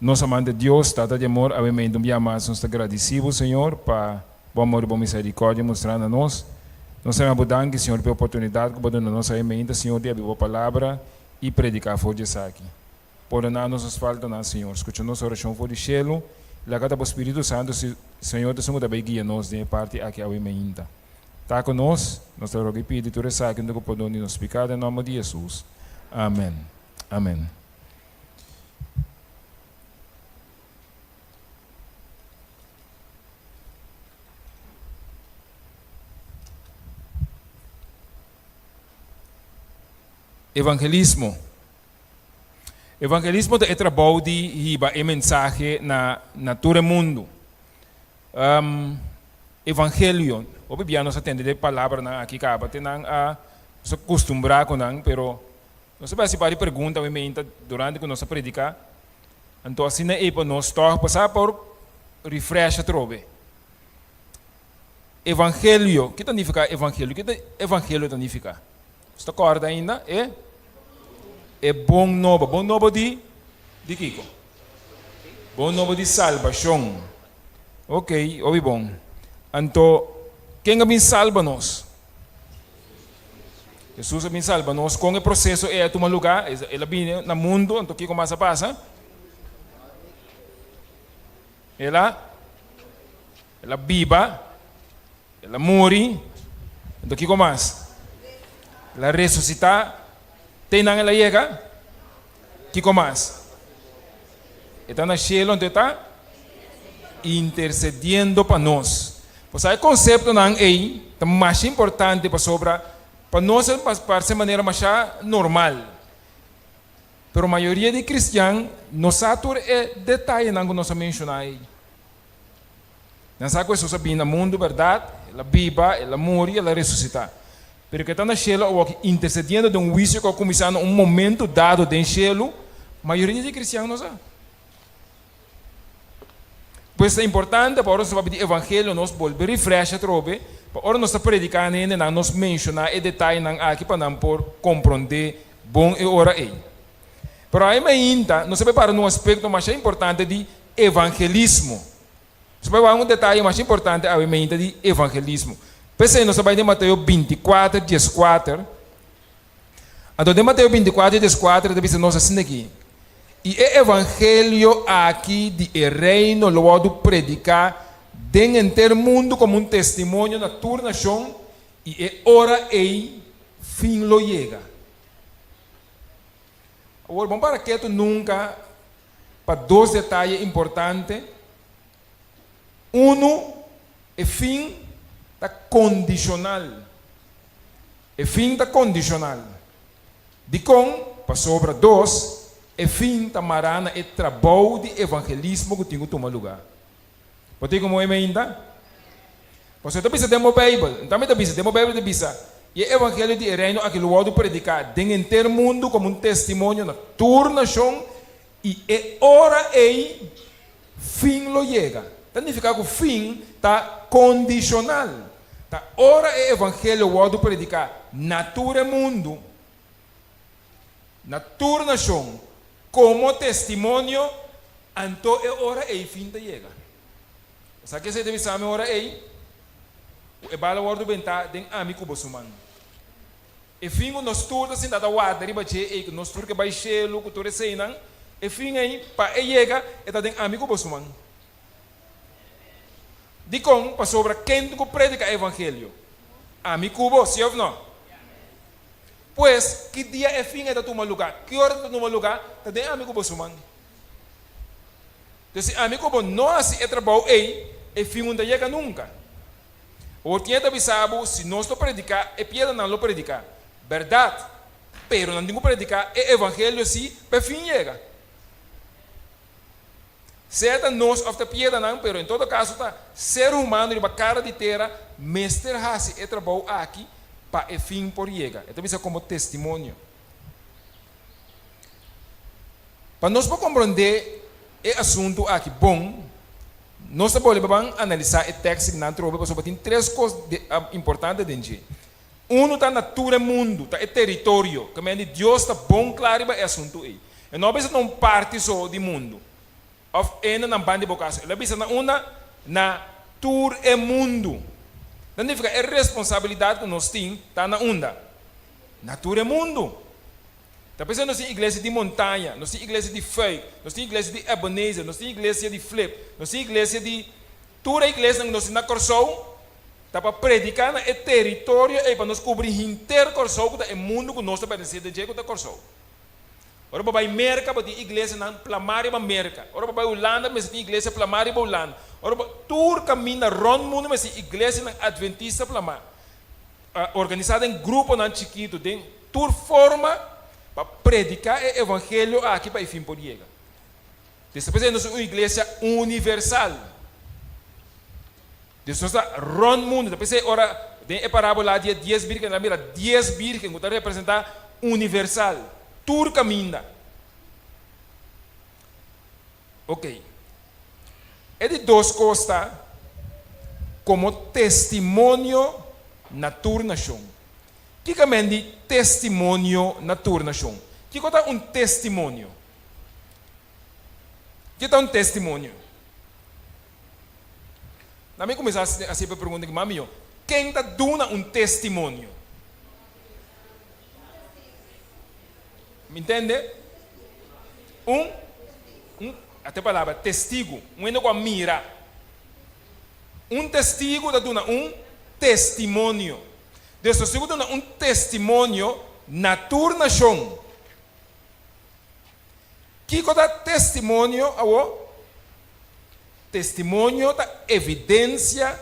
Nos amante Dios, Tata di amor, awe mainta un bia mas nos ta gradisí Bo, Señor, pa Bo amor i Bo miserikòrdia mustrá na nos. Nos ta yama Bo danki, Señor, pa e oportunidat ku Bo duna nos awe mainta, Señor, di abri Bo Palabra i prediká for di esaki. Pordoná nos nos faltanan, Señor. Skucha nos orashon for di shelu. Laga ta bo Spiritu Santu, Señor, ta esun ku ta bai guia nos den e parti aki awe mainta. Ta ku nos, nos ta roga i pidi tur esaki huntu ku pordon di nos piká den nòmber di Hesus. Amen. Amen. Evangelismo. Evangelismo ta e trabou di hiba e mensahe na na tur e mundu. Evangelio, hopi bia nos a tende de palabranan aki kaba te nan a nos a kustumbrá ku nan, pero nos a bai hasi par di pregunta awe meinta durante ku nos a prediká, anto asina ei pa nos tòg pasá por refresh atrobe. Evangelio, ki ta nifiká evangelio? Ki ta evangelio ta nifiká? Nos ta kòrda ainda e e bon nobo. Bon nobo di di kiko? Bon nobo di salbashon. Ok, obi bon. Anto, ken a bin salba nos? Hesus a bin salba nos. Kon e proseso ei a tuma lugá? El a bini na mundu, anto kiko mas a pasa? El a El a biba, el a muri, anto kiko mas? El a resusitá, te nan el a yega? Kiko mas? E ta na shelu, anto e ta intersediendo pa nos. Bo sa e konseptonan ei ta masha importante pasobra pa nos e parse manera masha normal. Pero mayoria di kristian no sa tur e detayenan ku nos a menshoná ei. Nan sa ku Hesus a bini na mundu bèrdat, el a biba, el a muri, el a resusitá. Pero ke ta na shelu awor ki intersediendo den un huisio ku a kuminsá na un momentu dado den shelu, mayoria di kristian no sa. Pues ta importante pa ora nos ta papia di evangelio nos bolbe refresh atrobe, pa ora nos ta prediká na hendenan nos menshoná e detayenan aki pa nan por komprondé bon e ora ei. Pero aima ainda nos ta bai para na un aspekto masha importante di evangelismo. Nos ta bai wak un detaye masha importante awe mainta di evangelismo. P'esei nos ta bai den Mateo bintikuater, dieskuater. Anto den Mateo bintikuater, dieskuater ta bisa nos asina aki, I e evangelio aki di e reino lo wòrdu prediká den henter mundu komo un testimonio na tur nashon, i e ora ei fin lo yega. Awor, bon para ketu nunka pa dos detaye importante. Unu, e fin ta kondishonal. E fin ta kondishonal. Dikon? Pasobra dos, e fin ta mará na e trabou di evangelismo ku tin ku tuma lugá. Bo tin komo eme ainda? Pasobra e ta bisa den bo Beibel, tambe ta bisa den bo Beibel ta bisa, I e evangelio di e Reino aki lo wòrdu prediká den henter mundu komo un testimonio na tur nashon, i e ora ei fin lo yega. Ta nifiká ku fin ta kondishonal. Ta ora e evangelio wòrdu prediká na tur e mundu, na tur nashon, komo testimonio, anto e ora ei fin ta yega. Sa ke esei ta bisa mi ora ei? e bala wòrdu bentá den ami ku bo su man. E fin ku nos tur ta sinta ta warda riba dje ei, ku nos tur ke bai shelu ku tur eseinan, e fin ei, pa e yega, e ta den ami ku bo su man. Dikon? Pasobra ken tin ku prediká e evangelio? Ami ku bo, sí òf nò? Pues, ki dia e fin ei ta tuma lugá? Ki ora e ta tuma lugá? Ta den ami ku bo su man. Entonces, si ami ku bo no hasi e trabou ei, e fin un ta yega nunka. Awor ken ta bisa bo, si nos lo prediká, e piedranan lo prediká. Bèrdat, pero nan tin ku prediká e evangelio sí pa e fin yega. Sea ta nos òf ta piedranan, pero en todo kaso ta ser humano riba kara di tera mester hasi e trabou aki pa e fin por yega. E ta bisa komo testimonio. Pa nos por komprondé e asuntu aki bon, nos ta bolbe ban analisá e tèkst signán trobe pasobra tin tres kos importante den dje. Unu ta na tur e mundu, ta e teritorio. Ke mende Dios ta bon kla riba e asuntu ei. E no a bisa na un parti so di mundu òf enda nan ban di bo kas. El a bisa na unda? Na tur e mundu. Ta nifiká e responsabilidat ku nos tin ta na unda? Na tur e mundu. Ta p'esei nos tin iglesia di Montaña, nos tin iglesia di Fuik, nos tin iglesia di Ebenezer, nos tin iglesia di Flip, nos tin iglesia di tur e iglesianan ku nos tin na Kòrsou ta pa prediká na e teritorio ei pa nos kubri henter Kòrsou ku ta e mundu ku nos ta pertenesé den dje ku ta Kòrsou. Ora bo bai Merka bo tin iglesianan plamá riba Merka, ora bo bai Hulanda mester tin iglesia plamá riba Hulanda, ora bo tur kaminda rònt mundu mester tin iglesianan adventista plamá. Organisá den gruponan chikitu den tur forma pa prediká e evangelio aki pa e fin por yega. Dios ta presente nos un iglesia universal. Dios nos ta rònt mundu. Ta p'esei ora den e parábola di e dies bírgen nan a mira dies bírgen ku ta representá universal, tur kaminda. Ok. E di dos kos ta, komo testimonio na tur nashon. Kiko men di testimonio na tur nashon? Kiko ta un testimonio? Kiko ta un testimonio? Na mi kuminsá hasi e pregunta aki, mami yo, ken ta duna un testimonio? Mi ntende? Un, un, ata e palabra, testigu. Un hende ku a mira. Un testigu ta duna un testimonio. Dus testigu ta duna un testimonio na tur nashon. Kiko ta testimonio awo? Testimonio ta evidensia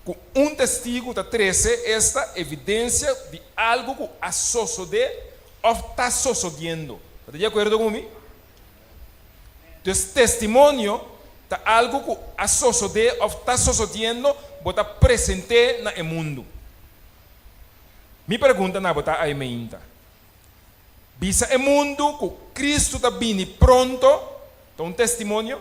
ku un testigu ta trese, esta, evidensia di algu ku a sosodé òf ta sosodiendo. Bo ta di akuerdo ku mi? Dus testimonio ta algu ku a sosodé òf ta sosodiendo, bo ta present'é na e mundu. Mi pregunta na bo ta aimeinta, Bisa e mundu ku Kristu ta bini pronto ta un testimonio?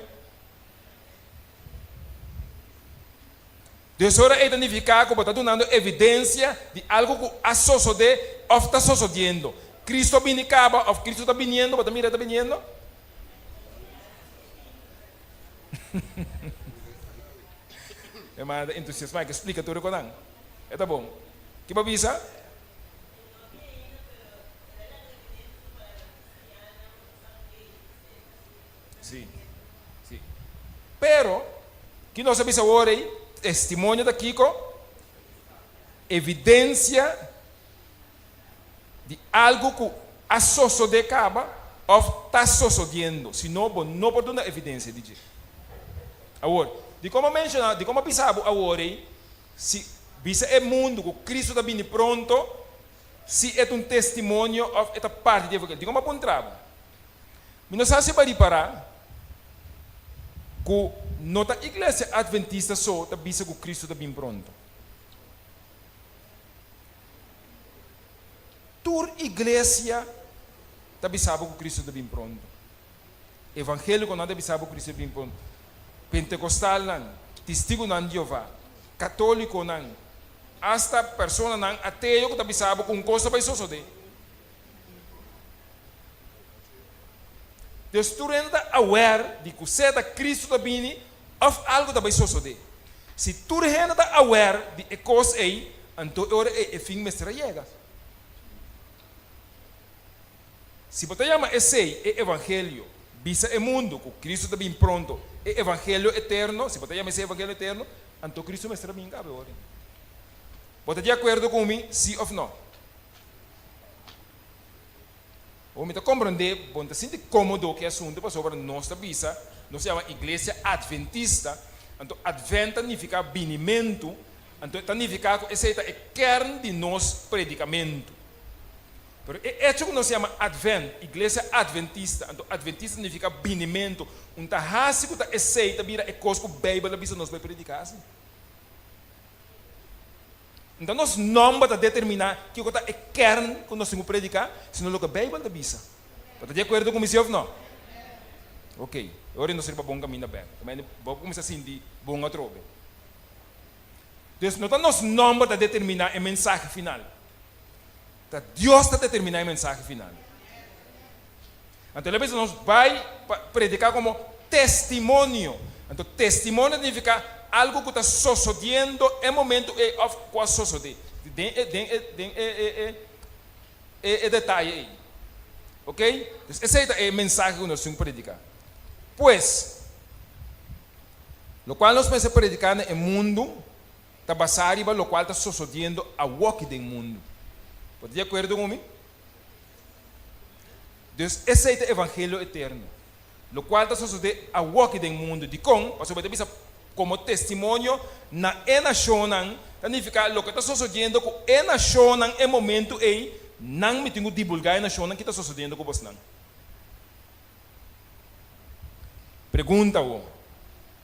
Dus ora ei ta nifiká ku bo ta dunando evidensia di algu ku a sosodé òf ta sosodiendo. Kristu a bini kaba òf Kristu ta biniendo, bo ta mira e ta biniendo? E manera ta entusiasmá, e ke splika tur e konan. E ta bon. Ki bo a bisa? Sí, sí. Pero, ki nos a bisa awor ei? Testimonio ta kiko? Evidensia di algu ku a sosodé kaba òf ta sosodiendo. Si no, bo no por duna evidensia di dje. Awor, dikon bo a menshoná, dikon bo a bisa bo awor ei, si bisa e mundu ku Kristu ta bini pronto, si e ta un testimonio òf e ta parti di evangelio? Dikon bo a puntra bo? Mi no sa si bo a ripará ku no ta Iglesia Adventista so ta bisa ku Kristu ta bin pronto. Tur iglesia ta bisa bo ku Kristu ta bin pronto. Evangélikonan ta bisa bo ku Kristu ta bin pronto. Pentekostalnan, Testigunan di Jehová, katólikonan, asta personanan ateo ku ta bisa bo ku un kos ta bai sosodé. Dus tur hende ta aware di ku sea ta Kristu ta bini òf algu ta bai sosodé. Si tur hende ta aware di e kos ei, anto e ora ei e fin mester a yega. Si bo ta yama esei e evangelio, bisa e mundu ku Kristu ta bin pronto, e evangelio eterno, si bo ta yama esei evangelio eterno, anto Kristu mester a bin kabe ora. Bo ta di akuerdo ku mi, si òf nò? Bo mi ta komprondé, bo no ta sinti kómodo ku e asuntu pasobra nos ta bisa, nos ta yama Iglesia Adventista, anto Advent ta nifiká binimentu, anto ta nifiká ku esei ta e kern di nos predikamentu. Pero e echo ku nos yama Advent, Iglesia Adventista, anto Adventista ta nifiká binimentu, un ta hasi ku ta esei ta bira e kos ku Beibel ta bisa nos bai prediká si. No ta nos nòmber ta determiná kiko ta e kern ku nos tin ku prediká, sino loke Beibel ta bisa. Bo ta di akuerdo ku mi si òf nò? Oké, e ora nos riba bon kaminda bèk. Bo kuminsá sinti bon atrobe. Dus no ta nos nòmber ta determiná e mensahe final. Ta Dios ta determiná e mensahe final. Anto el a bisa nos bai pa prediká komo testimonio. Anto testimonio ta nifiká algu ku ta sosodiendo e momentu ei òf ku a sosodé. Den e den e den e e e e e detaye ei. Oké? Dus esei ta e mensahe ku nos tin ku prediká. Pues, lokual nos mester prediká na e mundu ta basá riba lokual ta sosodiendo awoki den mundu. Bo ta di akuerdo ku mi? Dus esei ta evangelio eterno, lokual ta sosodé awoki den mundu. Dikon? Pasobra e ta bisa komo testimonio na e nashonnan, ta nifiká loke ta sosodiendo ku e nashonnan e momentu ei, nan mi tin ku dibulgá e nashonnan ki ta sosodiendo ku bosnan. Pregunta bo,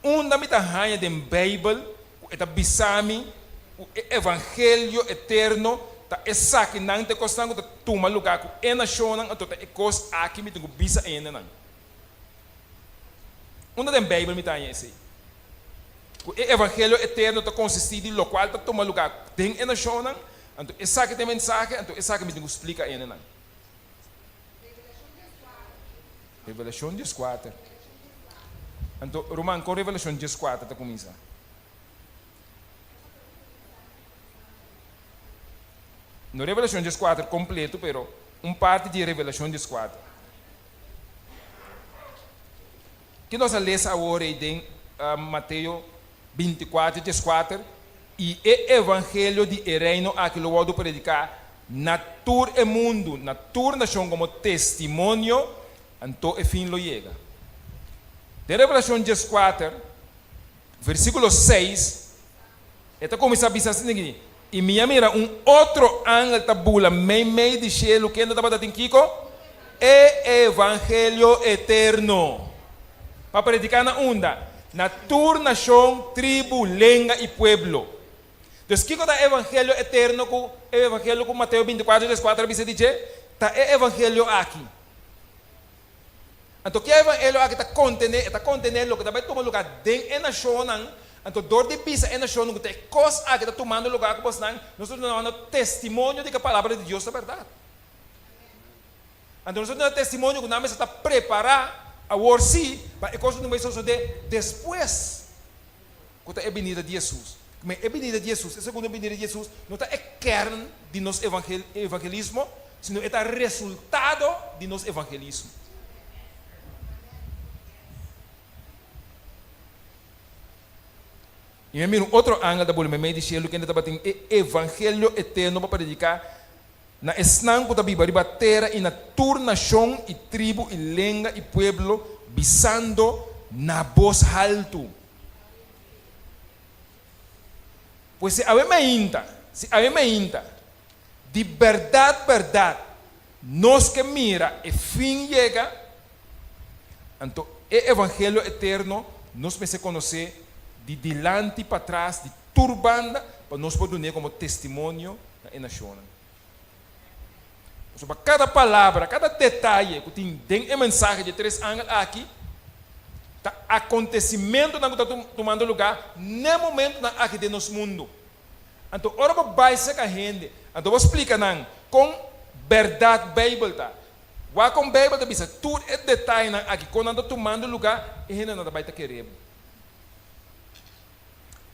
Unda mi ta haña den Beibel ku e ta bisa mi ku e evangelio eterno ta esakinan ta e kosnan ku ta tuma lugá ku e nashonnan, anto ta e kos aki mi tin ku bisa e hendenan? Unda den Beibel mi ta haña esei? Ku e evangelio eterno ta konsistí di lokual ta tuma lugá den e nashonnan, anto esaki ta e mensahe, anto esaki mi tin ku splika e hendenan. Revelashon dieskuater. Anto, ruman, kon Revelashon dieskuater ta kuminsá? No Revelashon dieskuater kompleto, pero un parti di Revelashon dieskuater. Ke nos a lesa awor ei den Mateo 24, 14, I e evangelio di e reino aki lo wòrdu prediká na tur e mundu, na tur nashon komo testimonio, anto e fin lo yega. Den Revelashon 14, versíkulo 6, e ta kuminsá bisa asina aki, I mi a mira un otro angel ta bula meimei di shelu, kende tabata tin kiko? E evangelio eterno. Pa prediká na unda? Na tur nashon, tribu, lenga i pueblo. Dus kiko ta e evangelio eterno ku e evangelio ku Mateo 24, 34 a bisa di dje? Ta e evangelio aki. Anto ki e evangelio aki ta kontené? E ta kontené loke ta bai tuma lugá den e nashonnan. Anto dor di bisa e nashonnan ku ta e kos aki ta tumando lugá ku bosnan, nos ta dunando testimonio di ku e palabra di Dios ta bèrdat. Anto nos ta duna testimonio ku nan mester ta prepará awor sí pa e kos ku ta bai sosodé despues ku ta e binida di Hesus. Kuma e binida di Hesus, e segundo binida di Hesus, no ta e kern di nos evangelismo, sino e ta resultado di nos evangelismo. I mi a mira un otro angel ta bula meimei di shelu kende tabatin e evangelio eterno pa prediká Na esnan ku ta biba riba tera i na tur nashon i tribu i lenga i pueblo, bisando na bos haltu. Pues si awe mainta, si awe mainta, di bèrdat bèrdat nos ke mira e fin yega, anto e evangelio eterno nos mester konosé di dilanti patras, di tur banda, pa nos por dun'é komo testimonio na e nashonnan. Pasobra kada palabra, kada detaye ku tin den e mensahe di e tres angel aki ta akontesimentunan ku ta tumando lugá n'e momentunan aki den nos mundu. Anto ora bo bai serka hende, anto bo splika nan kon bèrdat Beibel ta. Wak kon Beibel ta bisa tur e detayenan aki kon nan ta tumando lugá, e hendenan ta bai ta kere bo.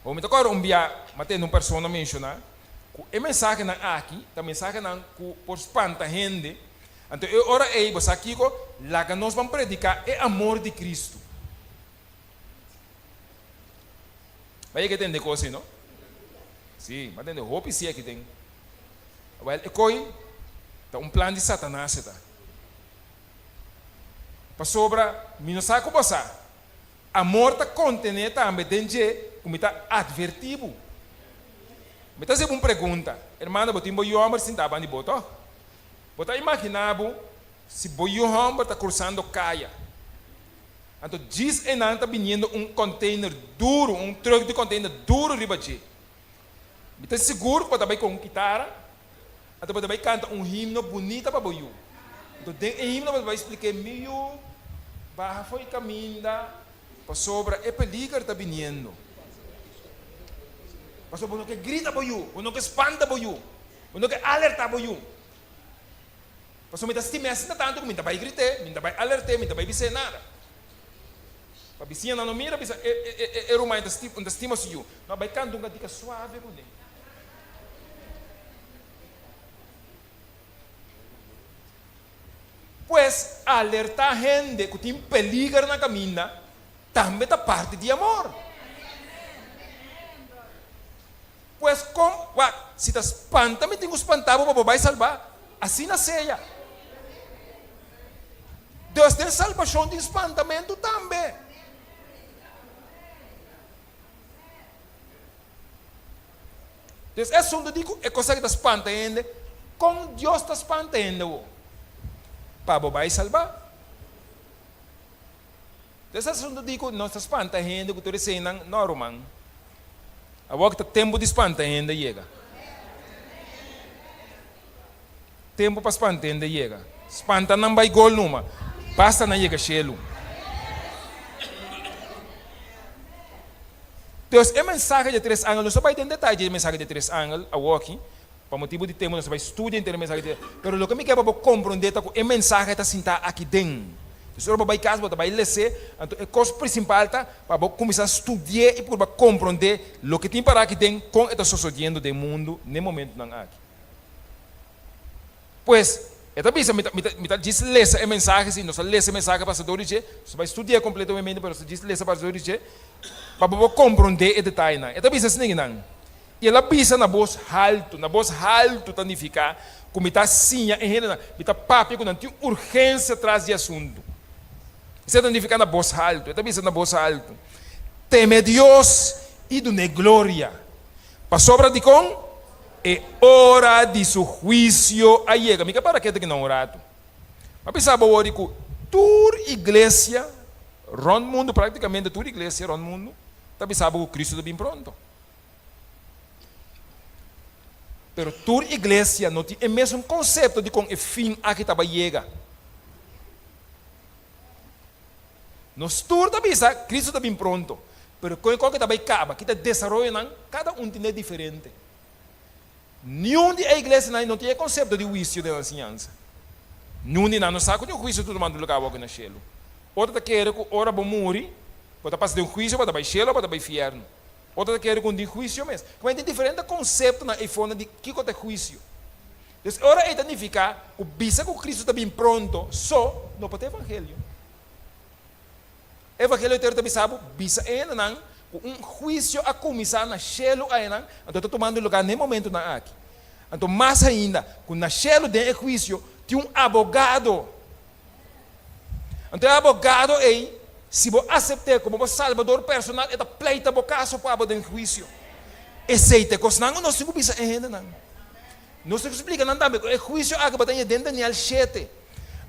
Bo mi ta kòrda un bia mi a tende un persona menshoná ku e mensahenan aki ta mensahenan ku por spanta hende. Anto e ora ei bo sa kiko? Laga nos ban prediká e amor di Kristu. Bo a yega tende kos ei, no? Sí, mi a tende hopi si aki den. Wèl, e koi ta un plan di Satanas e ta. Pasobra mi no sa ku bo sa. Amor ta kontené tambe den dje ku mi ta atvertí bo. Mi ta hasi bo un pregunta, Hermana, bo tin bo yu hòmber sintá banda di bo, tòg? Bo ta imaginá bo si bo yu hòmber ta krusando kaya, anto djis einan ta biniendo un kònteiner duru, un trùk di kònteiner duru riba dje. Mi ta sigur ku bo ta bai kon un kitara, anto bo ta bai kanta un himno bunita pa bo yu. Anto den e himno bo ta bai splik'é, Mi yu, baha for e kaminda pasobra e peliger ta biniendo. Pasobra bo no ke grita bo yu, bo no ke spanta bo yu, bo no ke alertá bo yu. Pasobra mi ta stim'é asina tantu ku mi ta bai grit'é, mi ta bai alert'é, mi ta bai bis'é nada. Pa bisiñanan no mira bisa e e e e ruman ta stima ta stima su yu. No bai kanta un kantika suave kuné. Pues alertá hende ku tin peliger na kaminda tambe ta parti di amor. Pues kon, wak, si ta spanta mi tin ku spanta bo pa bo bai salbá, asina sea. Dus den salbashon tin spantamentu tambe. Dus e asuntu di ku e kos aki ta spanta hende, kon Dios ta spanta hende awor? Pa bo bai salbá. Dus e asuntu di ku nos ta spanta hende ku tur eseinan, no ruman. Awor ta tempu di spanta hende yega. Tempu pa spanta hende yega. Spanta nan bai gol numa. Basta nan yega shelu. Dus e mensahe di e tres angel, nos ta bai den detaye di e mensahe di e tres angel awoki, pa motibu di tempu nos ta bai studia henter e mensahe di pero loke mi ke pa bo komprondé ta ku e mensahe ta sintá aki den. Dus ora bo bai kas bo ta bai les'é, anto e kos prinsipal ta pa bo kuminsá studi'é i purba komprondé loke tin pará aki den, kon e ta sosodiendo den mundu n'e momentunan aki. Pues, e ta bisa, mi ta, mi ta, mi ta djis lesa e mensahe, si nos ta lesa e mensahe pasador di dje, nos ta bai studi'é kompletamente, pero nos ta djis lesa pasador di dje, pa bo por komprondé e detayenan. E ta bisa asina kinan, I el a bisa na bos haltu, na bos haltu ta nifiká ku mi ta siña e hendenan, mi ta papia ku nan tin urgensia tras di e asuntu. Esei ta nifiká na bos haltu. E ta bisa na bos haltu, Teme Dios i dun'é gloria, pasobra dikon? E ora di su huisio a yega. Mi ke para kete kinan un ratu. Mi a bisa bo wori ku tur iglesia rònt mundu, praktikamente tur iglesia rònt mundu, ta bisa bo ku Kristu ta bin pronto. Pero tur iglesia no tin e mesun konsepto di kon e fin aki ta bai yega. Nos tur ta bisa Kristu ta bin pronto, pero kon e koke ta bai kaba, ki ta desaroyonan, kada un tin e diferente. Niun di e iglesianan no tin e konsepto di huisio den nan siñansa. Niun di nan no sa ku tin un huisio tur manda lugá awor ku na shelu. Otro ta kere ku ora bo muri, bo ta pasa den un huisio, bo ta bai shelu o bo ta bai fièrnu. Otro ta kere ku no tin huisio mes. Kuma tin diferente konseptonan eifonan di kiko ta e huisio. Dus e ora ei ta nifiká ku bisa ku Kristu ta bin pronto so no por ta evangelio. Evangelio entero ta bisa bo, bisa e hendenan ku un huisio a kuminsá na shelu ayenan, anto ta tumando lugá na e momentunan aki. Anto mas ainda, ku na shelu den e huisio tin un abogado. Anto e abogado ei, si bo asept'é komo bo salbador personal, e ta pleita bo kaso pa bo den huisio. Esei ta e kosnan ku nos tin ku bisa e hendenan. Nos tin ku splika nan tambe ku e huisio aki bo ta haña den Daniel shete.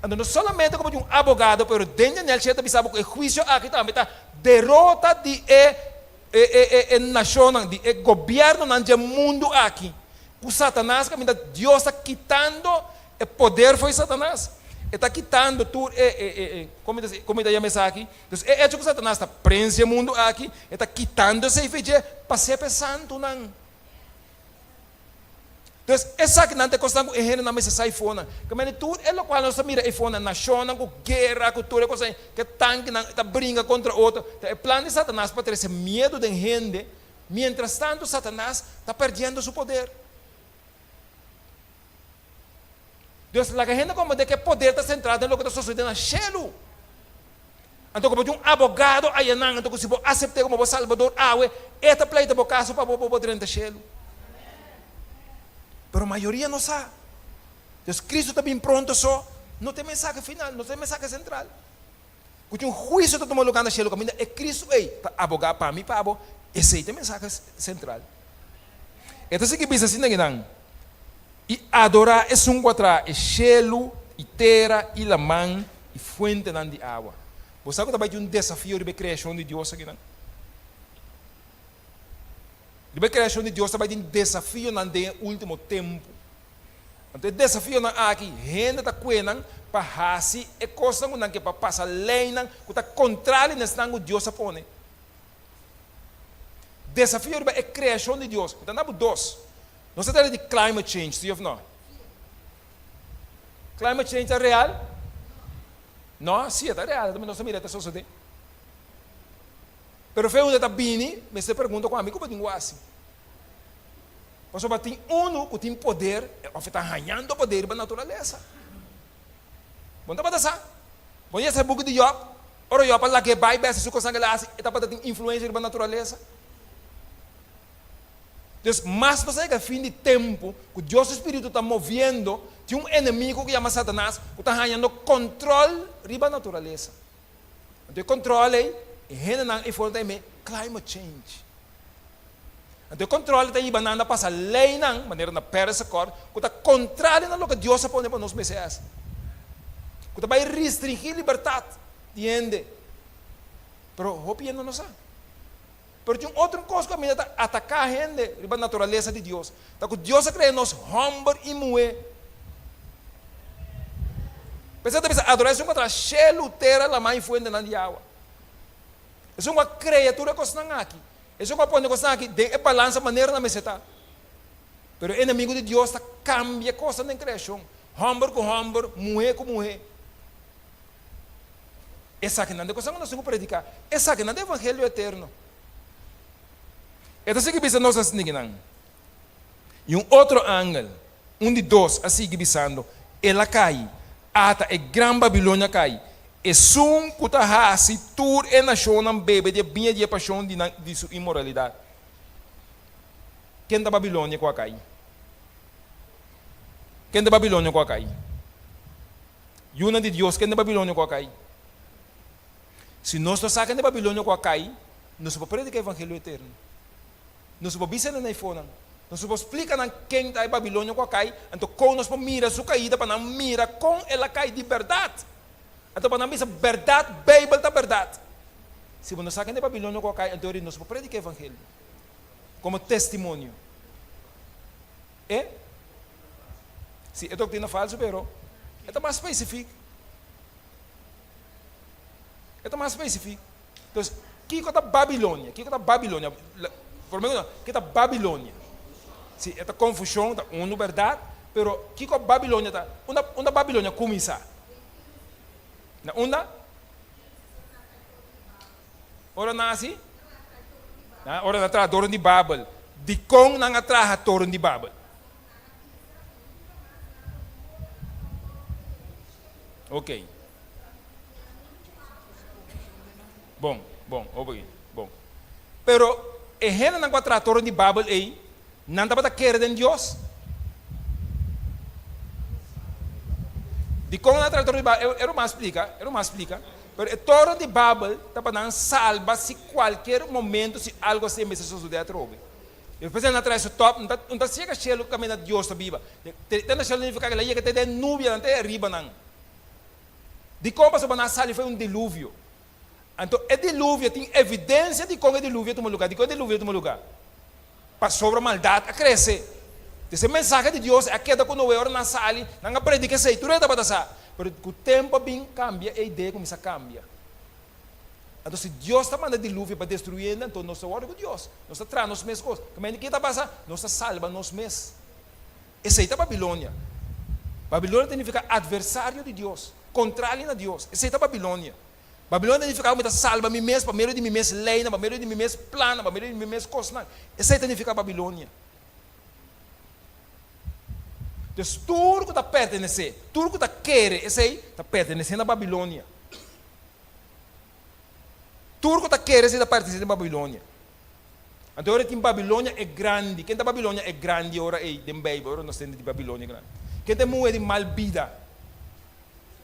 Anto no solamente ku bo tin un abogado, pero den Daniel shete ta bisa bo ku e huisio aki tambe ta derota di e e e e nashonnan, di e gobièrnunan dje mundu aki, ku Satanas kaminda Dios ta kitando e poder for di Satanas. E ta kitando tur e e e e komo ta komo ta yama esaki? Dus e echo ku Satanas ta prens dje mundu aki, e ta kitando esei for dje pa sepa e santunan. Entonces, esakinan ta e kosnan ku e hendenan mester sa eifonan. Ke mende tur e lokual nos ta mira eifonan, nashonnan ku guera, ku tur e kosnan, ku e tankinan ta bringa kontra otro, ta e plan di Satanas pa trese miedu den hende. Mientrastantu Satanas ta pèrdiendo su poder. Dios laga hende komprendé ku e poder ta sentrá den loke ta sosodé na shelu. Anto ku bo tin un abogado ayanan, anto ku si bo asept'é komo bo Salbador awe, e ta pleita bo kaso pa bo pa bo drenta shelu. Pero mayoria no sa. Dios, Kristu ta bin pronto so, no ta e mensahe final, no ta e mensahe sentral. Ku tin un huisio ta tuma lugá na shelu kaminda e Kristu ei ta abogá pa mi pa bo, esei ta e mensahe sentral. E ta sigui bisa asina kinan, I adorá esun ku a traha e shelu i tera i laman i fuentenan di awa. Bo sa ku ta bai tin un desafio riba e kreashon di Dios akinan? Riba e kreashon di Dios ta bai tin desafionan den e último tempu. Anto e desafionan aki, hende ta kue nan pa hasi e kosnan ku nan ke, pa pasa leinan ku ta kontrali na esnan ku Dios a pone. Desafio riba e kreashon di Dios. Mi ta na bo dos. Nos ta trata di climate change, si of no? Climate change ta real? No, si e ta real, nos ta mira e ta sosode. Pero fe unda ta bini, mester pregunta ku ami ku bo tin ku hasi. Pasobra tin unu ku tin poder, òf e ta hañando poder riba naturalesa. Bo no tabata sa? Bo no yesa e buki di Jòb? Ora Jòb a lag'é bai bèsti su kosnan ku el a hasi, e tabata tin influensia riba naturalesa. Dus, mas nos a yega e fin di tempu ku Dios su spiritu ta moviendo, tin un enemigu ku yama Satanas ku ta hañando kòntròl riba naturalesa. Anto e kòntròl ei, e hendenan ei for ta yam'é climate change. Anto e kòntròl ei ta hiba nan na pasa leinan, manera na Paris Accord, ku ta kontrario na loke Dios a pone pa nos mester hasi, ku ta bai restringí libertat di hende. Pero hopi hende no sa. Pero tin un otro kos ku a mira ta ataká hende riba naturalesa di Dios, ta ku Dios a krea nos hòmber i muhé. P'esei ta bisa adorá esun ku a traha shelu, tera, laman i fuentenan di awa. Esun ku a krea tur e kosnan aki. Esun ku a pone e kosnan aki den e balansa manera nan mester ta. Pero e enemigu di Dios ta kambia kosnan den kreashon, hòmber ku hòmber, muhé ku muhé. Esakinan ta e kosnan ku nos tin ku prediká. Esakinan ta e evangelio eterno. E ta sigui bisa nos asinikinan. I un otro angel, un di dos, a sigui bisando, El a kai, ata e gran Babilonia a kai, esun ku ta hasi tur e nashonnan bebe di e biña di e pashon di nan di su inmoralidat. Ken ta Babilonia ku a kai? Ken ta Babilonia ku a kai? Yunan di Dios, ken den Babilonia ku a kai? Si nos no sa ken den Babilonia ku a kai, nos no por prediká evangelio eterno. Nos no por bisa nan eifonan. Nos no por splika nan ken ta e Babilonia ku a kai, anto kon nos por mira su kaida pa nan mira kon el a kai di bèrdat. Anto pa nan bisa bèrdat, Beibel ta bèrdat. Si bo no sa ken ta e Babilonia ku a kai, anto eri nos no por prediká evangelio komo testimonio. E? Si, e doktrina falsu, pero e ta mas spesifik. E ta mas spesifik. Entonces, kiko ta Babilonia? Kiko ta Babilonia? Prome ku kiko ta Babilonia? Si, e ta konfushon, ta unu bèrdat, pero kiko Babilonia ta? Unda, unda Babilonia kuminsá? Na unda? Ora nan hasi? Ora nan a traha toren di Babel. Dikon nan a traha toren di Babel? Ok. Bon, bon, obi, bon. Pero e hendenan ku a traha toren di Babel ei, nan tabata kere den Dios? Dikon nan a traha toren di Babel? E ruman a splika, e ruman a splika. Pero e toren di Babel ta pa nan salba si kualkier momento si algo asina mester sosodé atrobe. Despues nan a traha su top, un ta siega shelu kaminda Dios ta biba. Te na shelu nifiká ku el a yega te den nubianan, te aribanan. Dikon? Pasobra nan a sali for un diluvio. Anto e diluvio tin evidensia di kon e diluvio a tuma lugá. Dikon e diluvio a tuma lugá? Pasobra maldat a krese. Des e mensahe di Dios a keda ku Noe ora nan a sali, nan a predika esei, tur e tabata sa. Pero ku tempu a bin kambia, e idea kuminsá kambia. Anto si Dios ta manda diluvio pa destruí hende, anto nos ta wòrdu ku Dios. Nos ta traha nos mes kos. Kamente ke ta pasa? Nos ta salba nos mes. Esei ta Babilonia. Babilonia ta nifiká atversario di Dios, kontrali na Dios. Esei ta Babilonia. Babilonia ta nifiká ku mi ta salba mi mes pa medio di mi mes leinan, pa medio di mi mes plannan, pa medio di mi mes kosnan. Esei ta nifiká Babilonia. Dus tur ku ta pertenesé, tur ku ta kere esei, ta pertenesé na Babilonia. Tur ku ta kere esei ta pertenesé na Babilonia. Anto ora tin Babilonia e Grandi. Ken ta Babilonia e Grandi ora ei den Beibel, ora nos tende di Babilonia e Grandi? Ken ta e muhé di mal bida?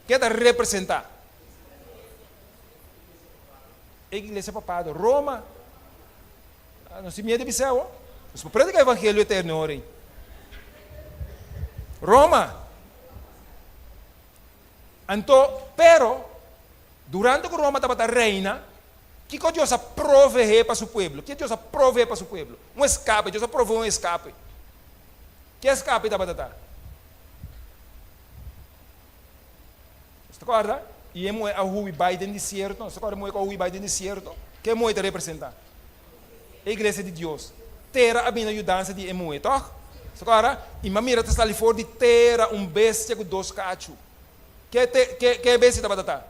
Ken ta representá? E iglesia papado, Roma. Nos tin miedu di bis'é awor. Nos por prediká evangelio eterno ora ei. Roma. Anto, pero, durante ku Roma tabata reina, Kiko Dios a proveé pa su pueblo? Ke Dios a proveé pa su pueblo? Un eskape. Dios a proveé un eskape. Ke eskape tabata ta? Nos ta kòrda? I e muhé a hui bai den desierto. Nos ta kòrda e muhé ku a hui bai den desierto? Ke e muhé ta representá? E iglesia di Dios. Tera a bini na yudansa di e muhé, tòg? Nos ta kòrda? I mi a mira ta sali for di tera un bestia ku dos kachu. Ke ke ke e bestia tabata ta?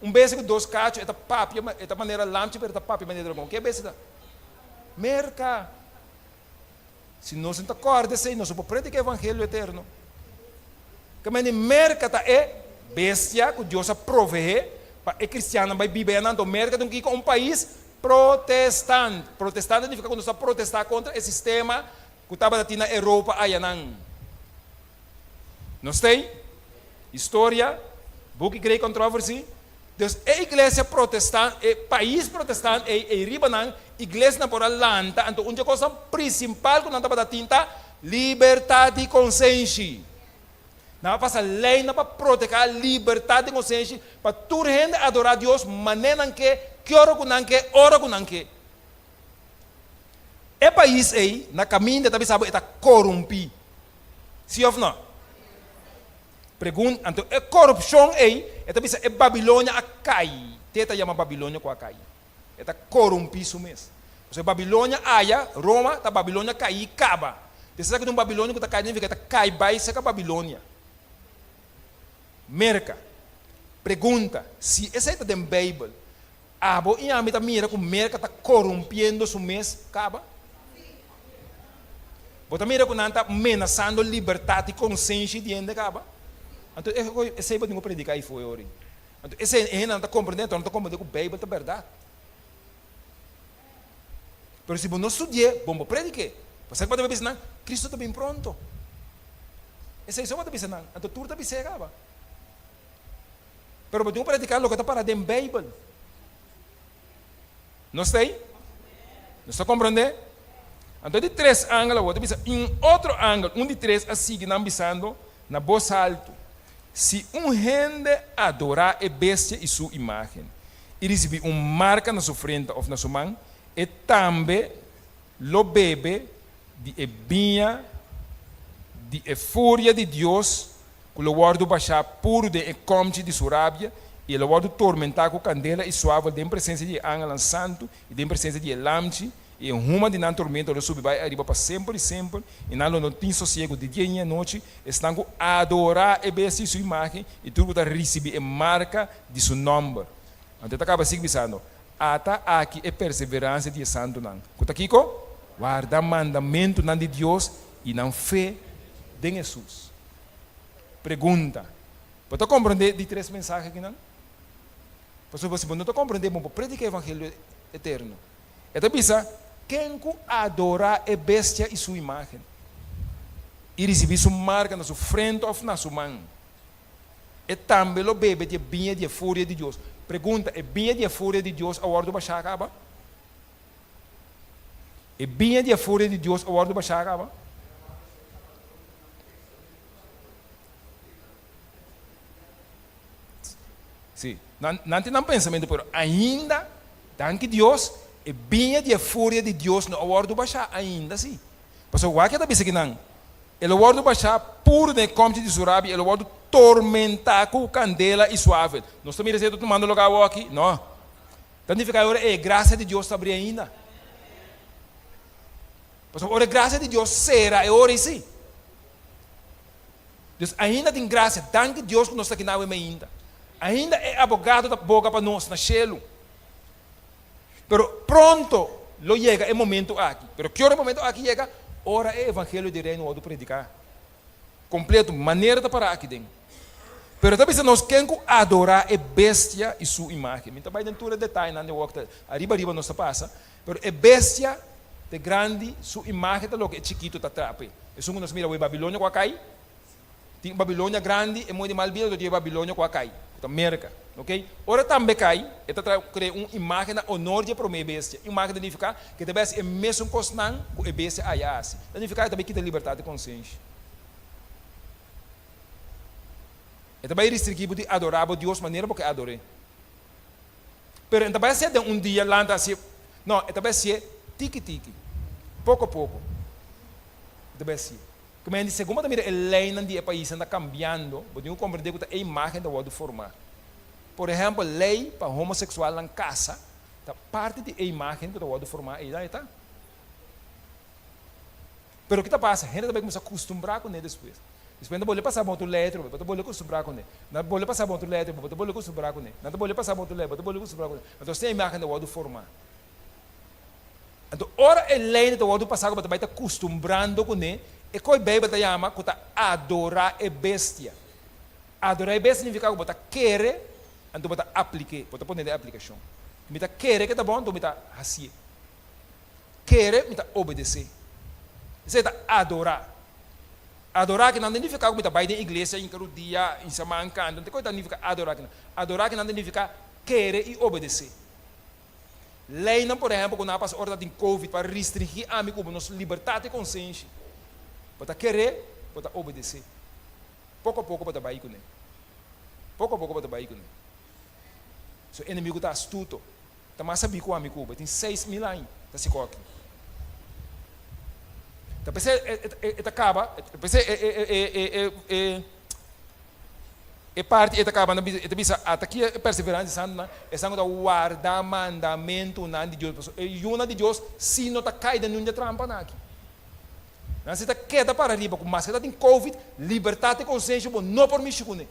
Un bestia ku dos kachu, e ta papia, e ta manera lamchi pero e ta papia manera dragon. Ke bestia ta? Merka! Si nos no ta kòrda esei, nos no por prediká evangelio eterno. Ke manera Merka ta e bestia ku Dios a proveé pa e kristiannan bai biba einan. Anto Merka ta un kiko? Un pais protestant. Protestant ta nifiká ku nos ta protestá kontra e sistema ku tabata tin na Europa ayanan. Nos ta ei? Historia, buki Great Controversy, Dus e iglesia protestant, e pais protestant ei, ei riba nan, iglesianan por a lanta, anto un dje kosnan prinsipal ku nan tabata tin ta libertat di konsenshi. Nan a pasa leinan pa proteká libertat di konsenshi pa tur hende adorá Dios manera nan ke, ki ora ku nan ke, ora ku nan ke. E pais ei, na kaminda ta bisa bo e ta korumpí. Sí òf nò? Pregun, Anto e korupshon ei, e ta bisa e Babilonia a kai. Te ta yama Babilonia ku a kai. E ta korumpí su mes. Pasobra e Babilonia aya, Roma, ta Babilonia kai i kaba. Te sa ku un Babilonia ku ta kai nifiká e ta kai bai serka Babilonia. Merka. Pregunta, Si esei ta den Beibel, abo i ami ta mira ku Merka ta korumpiendo su mes kaba? Bo ta mira ku nan ta menasando libertat i konsenshi di hende kaba? Anto esei bo tin ku prediká ei for e ora ei. Anto esei e hendenan ta komprendé, anto nan ta komprendé ku Beibel ta bèrdat. Pero si bo no studi'é, bo no por predik'é. Pasobra bo ta bisa nan, Kristu ta bin pronto. Esei so bo ta bisa nan, anto tur ta bis'é kaba. Pero bo tin ku prediká loke ta para den Beibel. Nos ta ei? Nos ta komprondé? Anto di tres angel awor ta bisa, I un otro angel, un di tres, a sigui nan bisando na bos haltu, Si un hende adorá e bestia i su imágen, i risibí un marka na su frenta òf na su man, e tambe lo bebe di e biña di e furia di Dios, ku lo wòrdu bashá puru den e kòmchi di su rabia, i e lo wòrdu tormentá ku kandela i suavel den presensia di e angelnan santu i den presensia di e Lamchi, i e huma di nan tormento lo subi bai ariba pa semper i semper, i nan lo no tin sosiegu di dia i anochi, esnan ku adorá e bestia i su imágen, i tur ku ta risibí e marka di su nòmber. Anto e ta kaba sigui bisando, Ata aki e perseveransia di e santunan, ku ta kiko? Warda mandamentunan di Dios i nan fe den Hesus. Pregunta, Bo ta komprondé di tres mensahe akinan? Pasobra si bo no ta komprondé, bo no por prediká evangelio eterno. E ta bisa, Ken ku adorá e bestia i su imágen, i risibí su marka na su frente òf na su man, e tambe lo bebe di e biña di e furia di Dios. Pregunta, E biña di e furia di Dios a wòrdu bashá kaba? E biña di e furia di Dios a wòrdu bashá kaba? Sí, nan, nan tin nan pensamentu, pero ainda, danki Dios, e biña di e furia di Dios no a wòrdu bashá ainda, sí. Pasobra wak e ta bisa ki nan, E lo wòrdu bashá puru den e kòmchi di su rabia, e lo wòrdu tormentá ku kandela i suavel. Nos ta mira esei ta tumando lugá awoki? No. Ta nifiká e ora ei e grasia di Dios ta abrí ainda. Pasobra ora e grasia di Dios sera e ora ei sí. Dus ainda tin grasia. Danki Dios ku nos ta aki na awe mainta. Ainda e abogado ta boga pa nos na shelu. Pero pronto lo yega e momento aki. Pero ki ora e momento aki yega? Ora e evangelio di Reino wòrdu prediká kompleto, manera ta pará aki den. Pero ta bisa nos ken ku adorá e bestia i su imágen. Mi ta bai den tur e detayenan di wòk ta ariba ariba nos ta pasa. Pero e bestia ta grandi, su imágen ta loke e chikitu ta trape. Esun ku nos mira awe Babilonia ku a kai. Tin Babilonia grandi, e muhé di mal bida, anto tin e Babilonia ku a kai, ku ta Merka. Ok? Ora e tambe kai, e ta trae, krea un imágen na onor di e promé bestia. Imágen ta nifiká ku e ta bai hasi e mesun kosnan ku e bestia aya a hasi. Ta nifiká e ta bai kita libertat di konsenshi. E ta bai restringí bo di adorá bo Dios manera bo ke ador'é. Pero e no ta bai hasié den un dia lanta hasié, no, e ta bai hasié tiki tiki, poko poko. E ta bai hasié. Ku men di segun bo ta mira e leinan di e paisnan ta kambiando, bo tin ku komprendé ku ta e imágen ta wòrdu formá. Por ehèmpel, lei pa homoseksualnan kasa ta parti di e imágen ku ta wòrdu formá einan e ta. Pero ki ta pasa? Hende ta bai kuminsá kustumbrá kuné despues. Despues nan ta bolbe pasa bo otro lei atrobe, bo ta bolbe kustumbrá kuné. Nan ta bolbe pasa bo otro lei atrobe, bo ta bolbe kustumbrá kuné. Nan ta bolbe pasa bo otro lei, bo ta bolbe kustumbrá kuné. Anto asina e imágen ta wòrdu formá. Anto ora e leinan ta wòrdu pasá ku bo ta bai ta kustumbrando kuné, e koi Beibel ta yama ku ta adorá e bestia. Adorá e bestia signifiká ku bo ta kere, anto bo ta aplik'é, bo ta pone den aplikashon. Mi ta kere ke ta bon, anto mi ta hasié. Kere, mi ta obedesé. Esei ta adorá. Adorá kinan ta nifiká ku mi ta bai den iglesia hinka rudia, hinsa man, kanta. No ta koi ta nifiká adorá kinan. Adorá kinan ta nifiká kere i obedesé. Leinan, por ehèmpel, ku nan a pasa ora ta tin covid pa restringí ami ku bo nos libertat di konsenshi. Bo ta keré, bo ta obedesé. Poko a poko bo ta bai kuné. Poko a poko bo ta bai kuné. Su enemigu ta astuto. Ta mas sabí ku ami ku bo. E tin 6000 aña ta hasi koki. Ta p'esei e ta kaba, p'esei e. E parti ei ta kaba na bisa, e ta bisa, Ata ki e perseveransia di santunan, esnan ku ta warda mandamentunan di Dios. Pasobra e yunan di Dios si no ta kai den nun di e trampanan aki. Nan si ta keda para riba ku maske ta tin covid, libertat di konsenshi bo no por mishi kuné.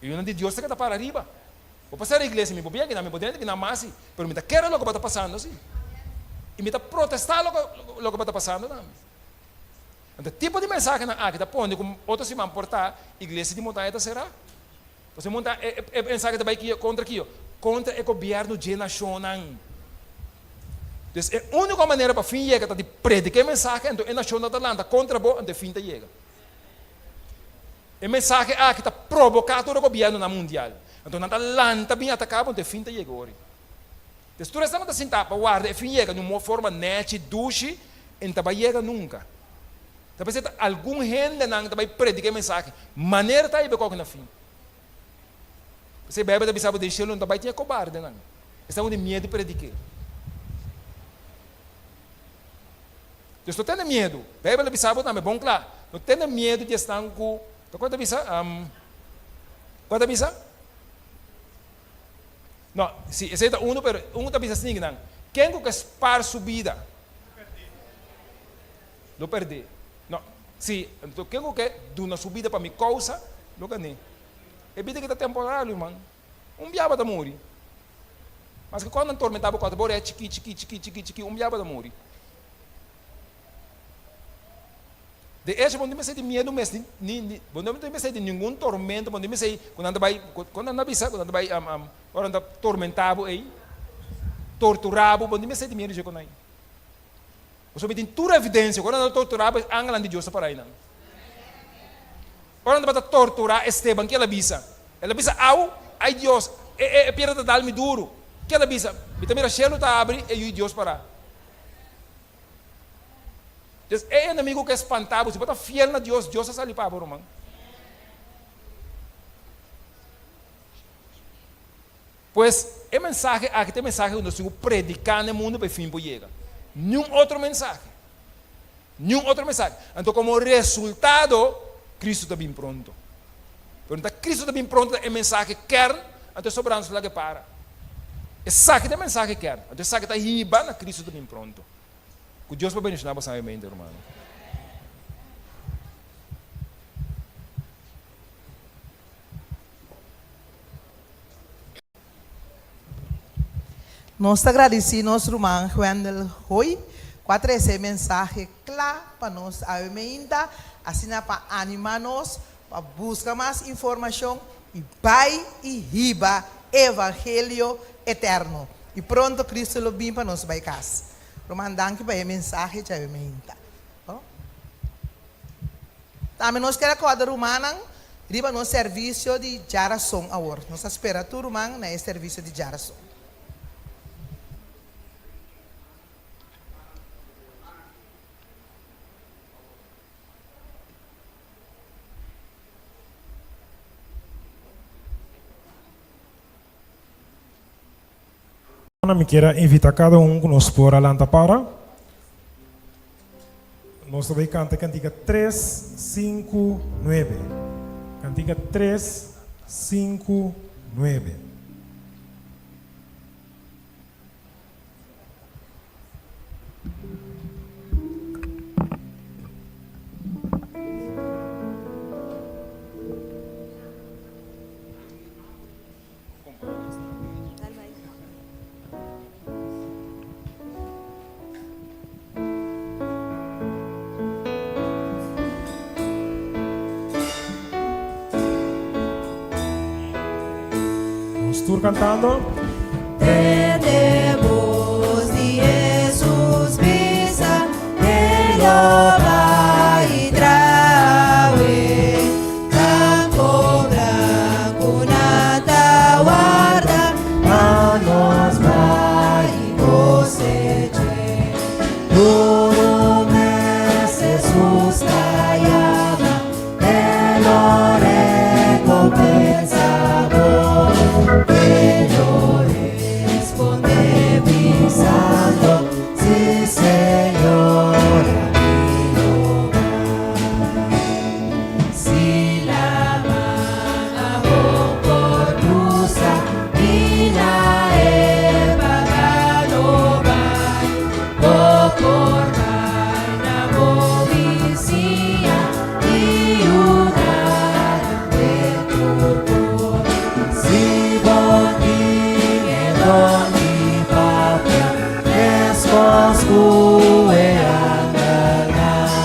E yunan di Dios ta keda para riba. Bo por sera iglesia, mi por bin akinan, mi por drenta akinan mas si, pero mi ta kere loke bo ta pasando si. I mi ta protestá loke loke bo ta pasando tambe. Anto tipo di mensahenan aki ta pone ku otro siman por ta iglesia di montaña ta será. Pasobra monta e e mensahe ta bai kiyo kontra kiyo? Kontra e gobièrnu dje nashonnan. Dus e úniko manera pa fin yega ta di prediká e mensahe anto e nashonnan ta lanta kontra bo anto e fin ta yega. E mensahe aki ta proboká tur e gobièrnunan mundial. Anto nan ta lanta bin ataká bo anto e fin ta yega ori. Des tur esnan ku ta sintá pa warda e fin yega di un forma nèchi, dushi, e no ta bai yega nunka. Ta p'esei ta algun hendenan ta bai prediká e mensahe, manera ta hiba kòke na fin. P'esei Beibel ta bisa bo den shelu no ta bai tin e kobardenan, esnan ku tin miedu predik'é. Des no tene miedu. Beibel ta bisa bo tambe bon kla, no tene miedu di esnan ku, ta kua ta bisa? Kua ta bisa? No, si, esei ta unu, pero un ta bisa sningi nan, Ken ku ke spar su bida, lo perdé. No, si, anto ken ku ke duna su bida pa mi kousa, lo gané. E bida aki ta temporal, ruman. Un biaba ta muri. Maske kònde nan tormentá bo kòrta bo orea chikí, chikí, chikí, chikí, chikí, un biaba ta muri. De echo, bo no tin mester di miedu mes, ni, ni, bo no tin mester di ningun tormento, bo no tin mester ku nan ta bai, kon nan ta bisa? Ku nan ta bai, ora nan ta tormentá bo ei, torturá bo, bo no tin mester di miedu dje kon ei. Pasobra mi tin tur evidensia ku ora nan ta torturá bo, e angelnan di Dios ta para einan. Ora nan tabata torturá Esteban, ke el a bisa? El a bisa, Au, ai Dios, e, e, e piedra ta dal mi duru. Ke el a bisa? Mi ta mira shelu ta abri, e Yu di Dios pará. Des e enemigo ke spanta bo, si bo ta fiel na Dios, Dios a sali pa bo, ruman. Pues, e mensahe aki ta e mensahe ku nos tin ku prediká na e mundu pa e fin por yega. Niun otro mensahe. Niun otro mensahe. Anto komo resultado, Kristu ta bin pronto. Pero no ta Kristu ta bin pronto ta e mensahe kern, anto e sobrando su laga e para. Esaki ta e mensahe kern. Anto esaki ta hiba na Kristu ta bin pronto. Ku Dios por bendishoná bo sabiamente, rumannan. Nos ta gradisí nos ruman Gwendel Hoy ku a trese e mensahe kla pa nos awe meinta, asina pa animá nos pa buska mas informashon i bai i hiba evangelio eterno. I pronto Cristo lo bin pa nos bai kas. Ruman danki pa e mensahe djawe meinta. Tambe nos kier a kòrda rumannan riba nos servisio di djarason awor. Nos ta spera tur ruman na e servisio di djarason. Mi kier a invita cada un cu nos por a lanta para. Nos ta bay canta cantica tres, cinco, nuebe. Cantica tres, cinco, nuebe. Nos tur cantando. Tende bos di Jesus bisa, E lo bai trawe. Campo blanco nan ta warda, pa nos bai coseche. Duro mes Jesus ta yama, E lo recompensa bo. E lo responde bisando, Si Señor, ami lo bai. Si laman abo por cruza i na e pagano bai, bo por bai na bo bisiña i yuda nan den tur cos. Si bo tin e don di papia, meskos cu e angelnan,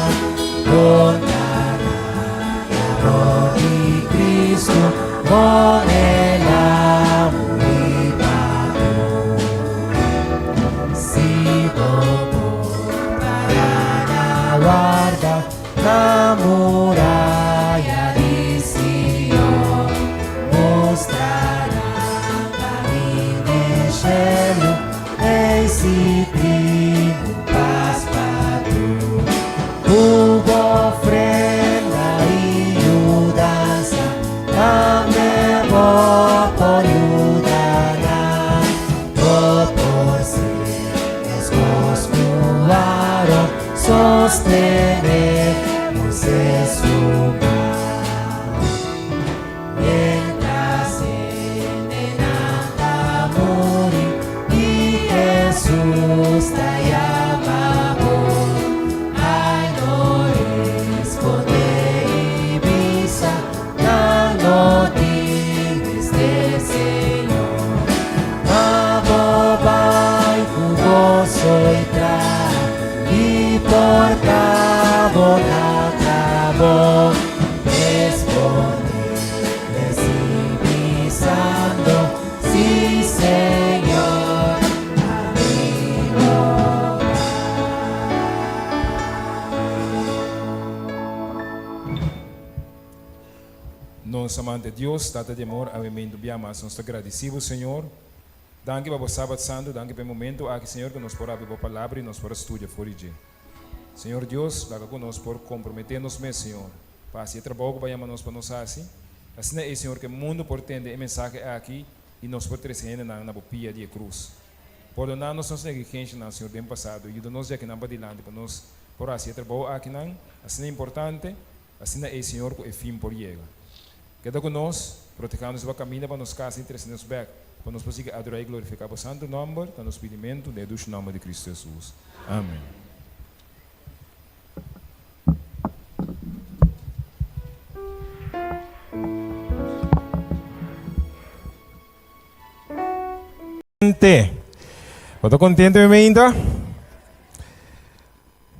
Ku bo ofrenda i yudansa, tambe bo por yuda nan. Bo por ser meskos ku Aron, sostené Moisés su man. Mientras hendenan ta muri i Hesus ta yama bo, ai no responde i bisa, Nan no tin mester, Señor. Ma bo bai ku goso i traha i porta bo na trabou. Responde recibi bisando, Si, Señor, ami lo Nos amante Dios, Tata di amor, awe meintu bia mas nos ta gradisi bo, Señor. Danki pa bo Sabat Santu, danki pa e momento aki, Señor, ku nos por abri bo Palabra i nos por a studia for di dje. Señor Dios, laga ku nos por komprometé nos mes, Señor, pa hasi e trabou ku bo a yama nos pa nos hasi. Asina ei, Señor, ku e mundu por tende e mensahe aki i nos por trese hendenan na bo pia di e krus. Pordoná nos nos negligenshanan, Señor, den pasado i yuda nos di akinan padilanti pa nos por hasi e trabou akinan asina importante. Asina ei, Señor, ku e fin por yega. Keda ku nos, protehá nos riba kaminda pa nos kasa i trese nos bèk, pa nos por sigui adorá i glorifiká Bo santu nòmber, ta nos pidimentu den e dushi nòmber di Kristu Hesus. Amèn. Te. Bo ta kontentu awe meinta?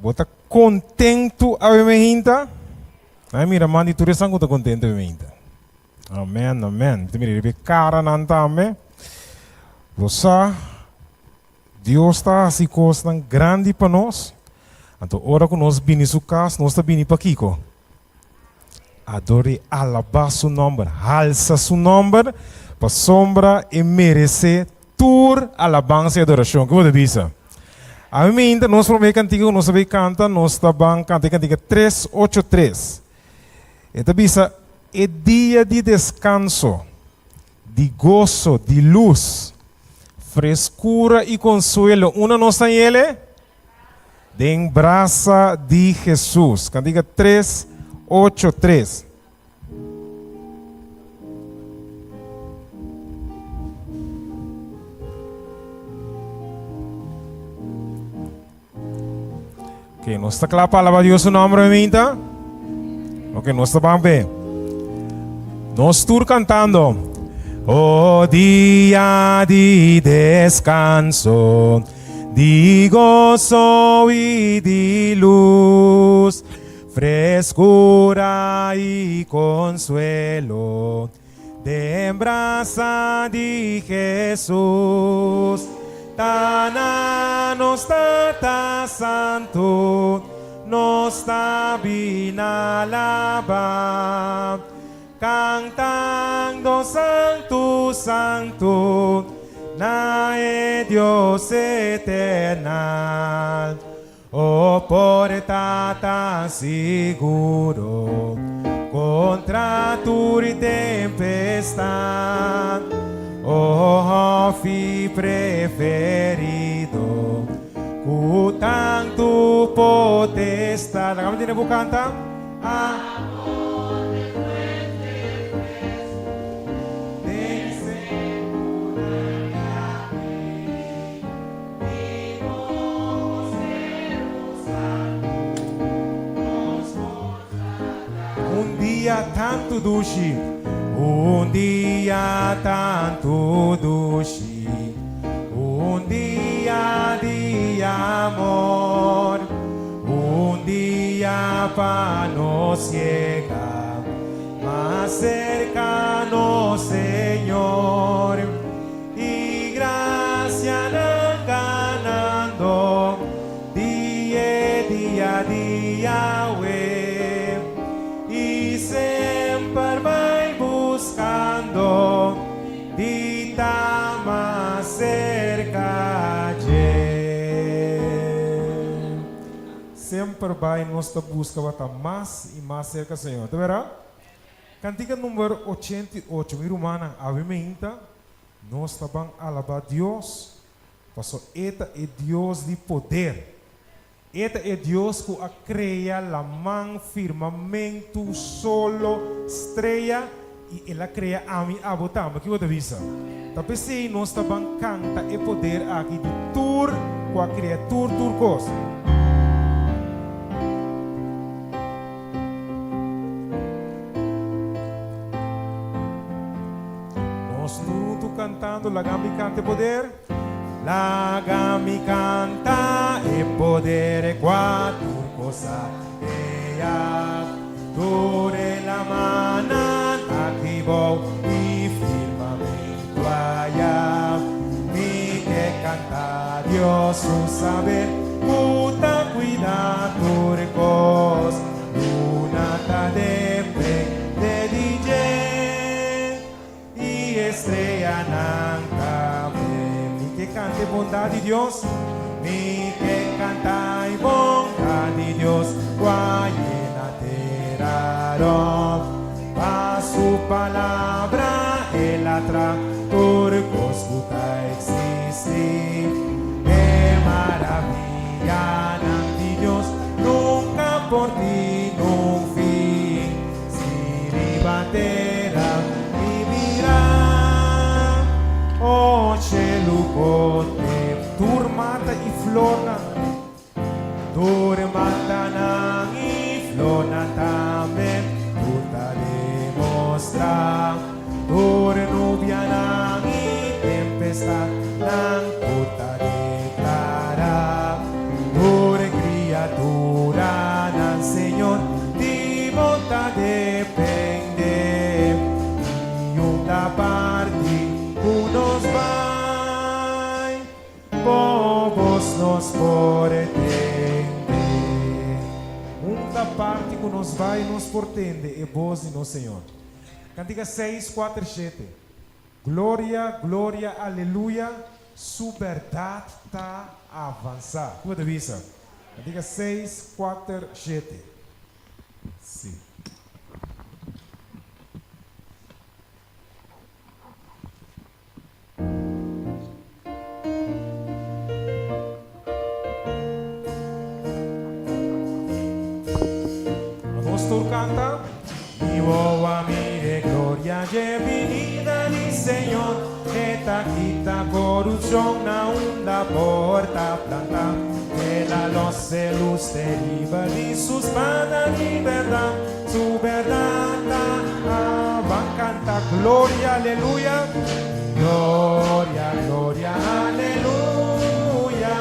Bo ta kontentu awe meinta? Ai mira man di tur esan ku ta kontentu awe meinta. Amen, amen. Mi ta mira riba e karanan tambe. Bo sa, Dios ta hasi kosnan grandi pa nos. Anto ora ku nos bini su kas, nos ta bini pakiko? Ador'é, alabá su nòmber, halsa su nòmber, pasobra e meresé tur alabansa i adorashon. Ke bo ta bisa? Ami meinta nos promé kantika ku nos ta bai kanta, nos ta ban kanta e kantika 383. E ta bisa, E dia di deskanso, di goso, di lus, freskura i konsuelo, unda nos ta yele? Den brasa di Jesus. Kantika 383. Ok, nos ta kla pa alaba Dios su nomber, minta? Ok, nos ta ban be. Nos tur kantando. Oh, dia di deskanso, di goso i di lus, freskura i konsuelo, Den brasa di Jesus Ta na nos Tata Santu Nos ta bin alaba Cantando Santu, Santu Na e Dios eternal. O porta ta siguro kontra tur tempestat, O hòfi preferido ku tantu potestat. Laga mi tende bo kanta. Un dia tantu dushi, un dia tantu dushi, un dia di amor, un dia pa nos yega mas serka nos Señor. I grasianan ganando di e dia di Yahweh, i semper bai buskando di ta mas serka dje. Semper bai nos ta buska pa ta mas i mas serka Señor. Ta bera? Kantika number 88, Mi rumannan, awe meinta Nos ta ban alabá Dios, paso E ta e Dios di poder. E ta e Dios ku a krea laman, firmamentu, solo, strea, i El a krea ami, abo tambe. Kiko bo ta bisa? Ta p'esei nos ta ban kanta e poder aki di tur ku a krea tur tur kos. Nos tur huntu kantando, Laga mi kanta e poder. Laga mi kanta e poder e kua tur kos a krea. Tur e lamanan aki bou i firmamentu aya. Mi ke kanta Dios su saber ku ta kuida tur kos. Luna ta depende di dje i estreanan tambe. Mi ke kanta e bondat di Dios, mi ke kanta e bondat di Dios ku a yena tera rònt. Pa su palabra el a traha tur kos ku ta eksistí. E maravianan di Dios nunka por tin un fin. Si riba tera mi mira, o shelu kontem. Tur mata i flornan, tur matanan i flornan tambe, tur ta demostrá. Tur nubianan i tempestadnan, tur ta demostrá. kriaturanan Señor di bo ta depende Niun ta parti ku nos bai Bo bos nos por tende Un ta parti ku nos bai nos por tende e bos di nos Señor Kantika seis kuater shete Gloria, gloria, aleluya, su berdad ta avansa. Kico ta bisa? Cantica seis, cuater, shete. Si. Nos tur canta. Mi wowo a mira e gloria dje binida di Señor, E ta kita corupcion na unda por ta planta. El a los e luz teribel di su spada di berdad, Su berdad ta avan canta gloria, aleluya. Gloria, gloria, aleluya.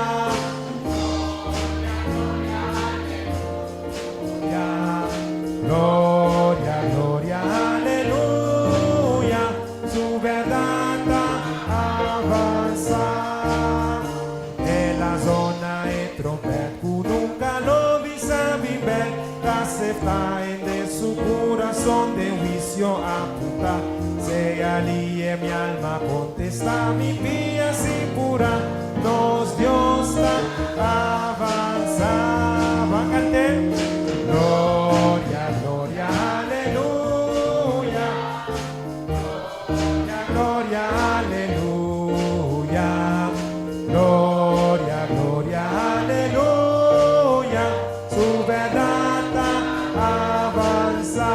Gloria, gloria, aleluya. Su berdad ta avansa. El a zona e trompet cu nunca lo bisa bin bek. Ta acepta hende su curason den huicio apunta. Sea lie mi alma contesta mi pia sin pura. Nos Dios ta avansa. Ban cant'é. Gloria, gloria, aleluya. Gloria, gloria, aleluya. Gloria, gloria, aleluya. Su berdad ta avansa.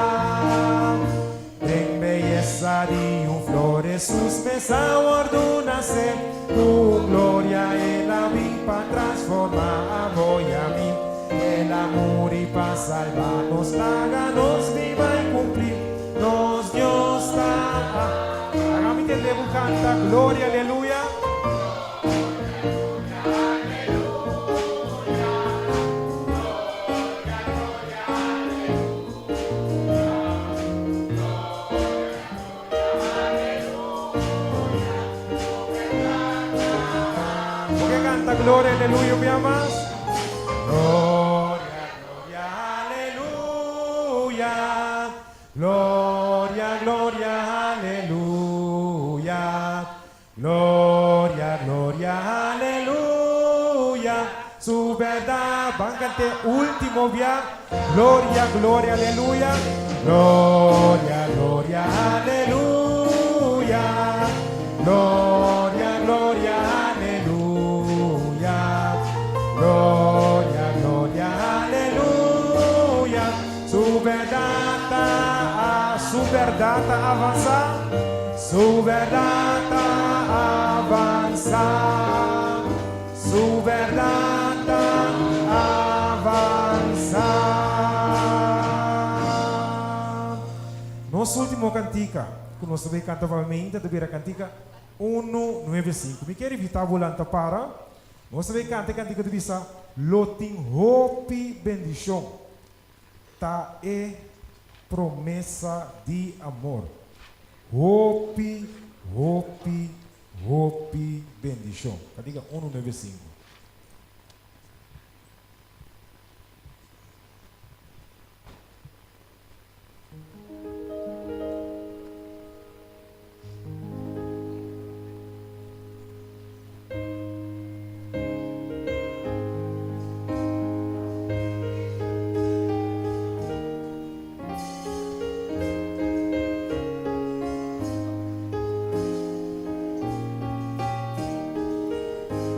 Den beyesa di un flor Hesus mes a wordu nase, Ku un gloria El a bin pa transforma abo i ami. El a muri pa salba nos, laga nos biba i kumpli, nos Dios ta. Laga mi tende bo kanta, Gloria, aleluya. Bo ke kanta gloria aleluya un bia mas? Gloria, gloria, aleluya. Gloria, gloria, aleluya. Gloria, gloria, aleluya. Su berdad. Ban cant'é ultimo bia. Gloria, gloria, aleluya. Gloria, gloria, aleluya. Gloria, gloria, aleluya. Gloria, gloria, aleluya. Su berdad ta, su berdad ta avansa. Su berdad ta avansa. Su berdad ta avansa. Nos ultimo cantica cu nos ta bay canta pa meinta ta bira cantica uno nuebe sinku. Mi kier invita bo lanta para. Nos ta bay canta e cantica ta bisa Lo tin hopi bendicion. Ta e promesa di amor. Hopi, hopi, hopi bendicion. Ta diga uno nuebe sinku.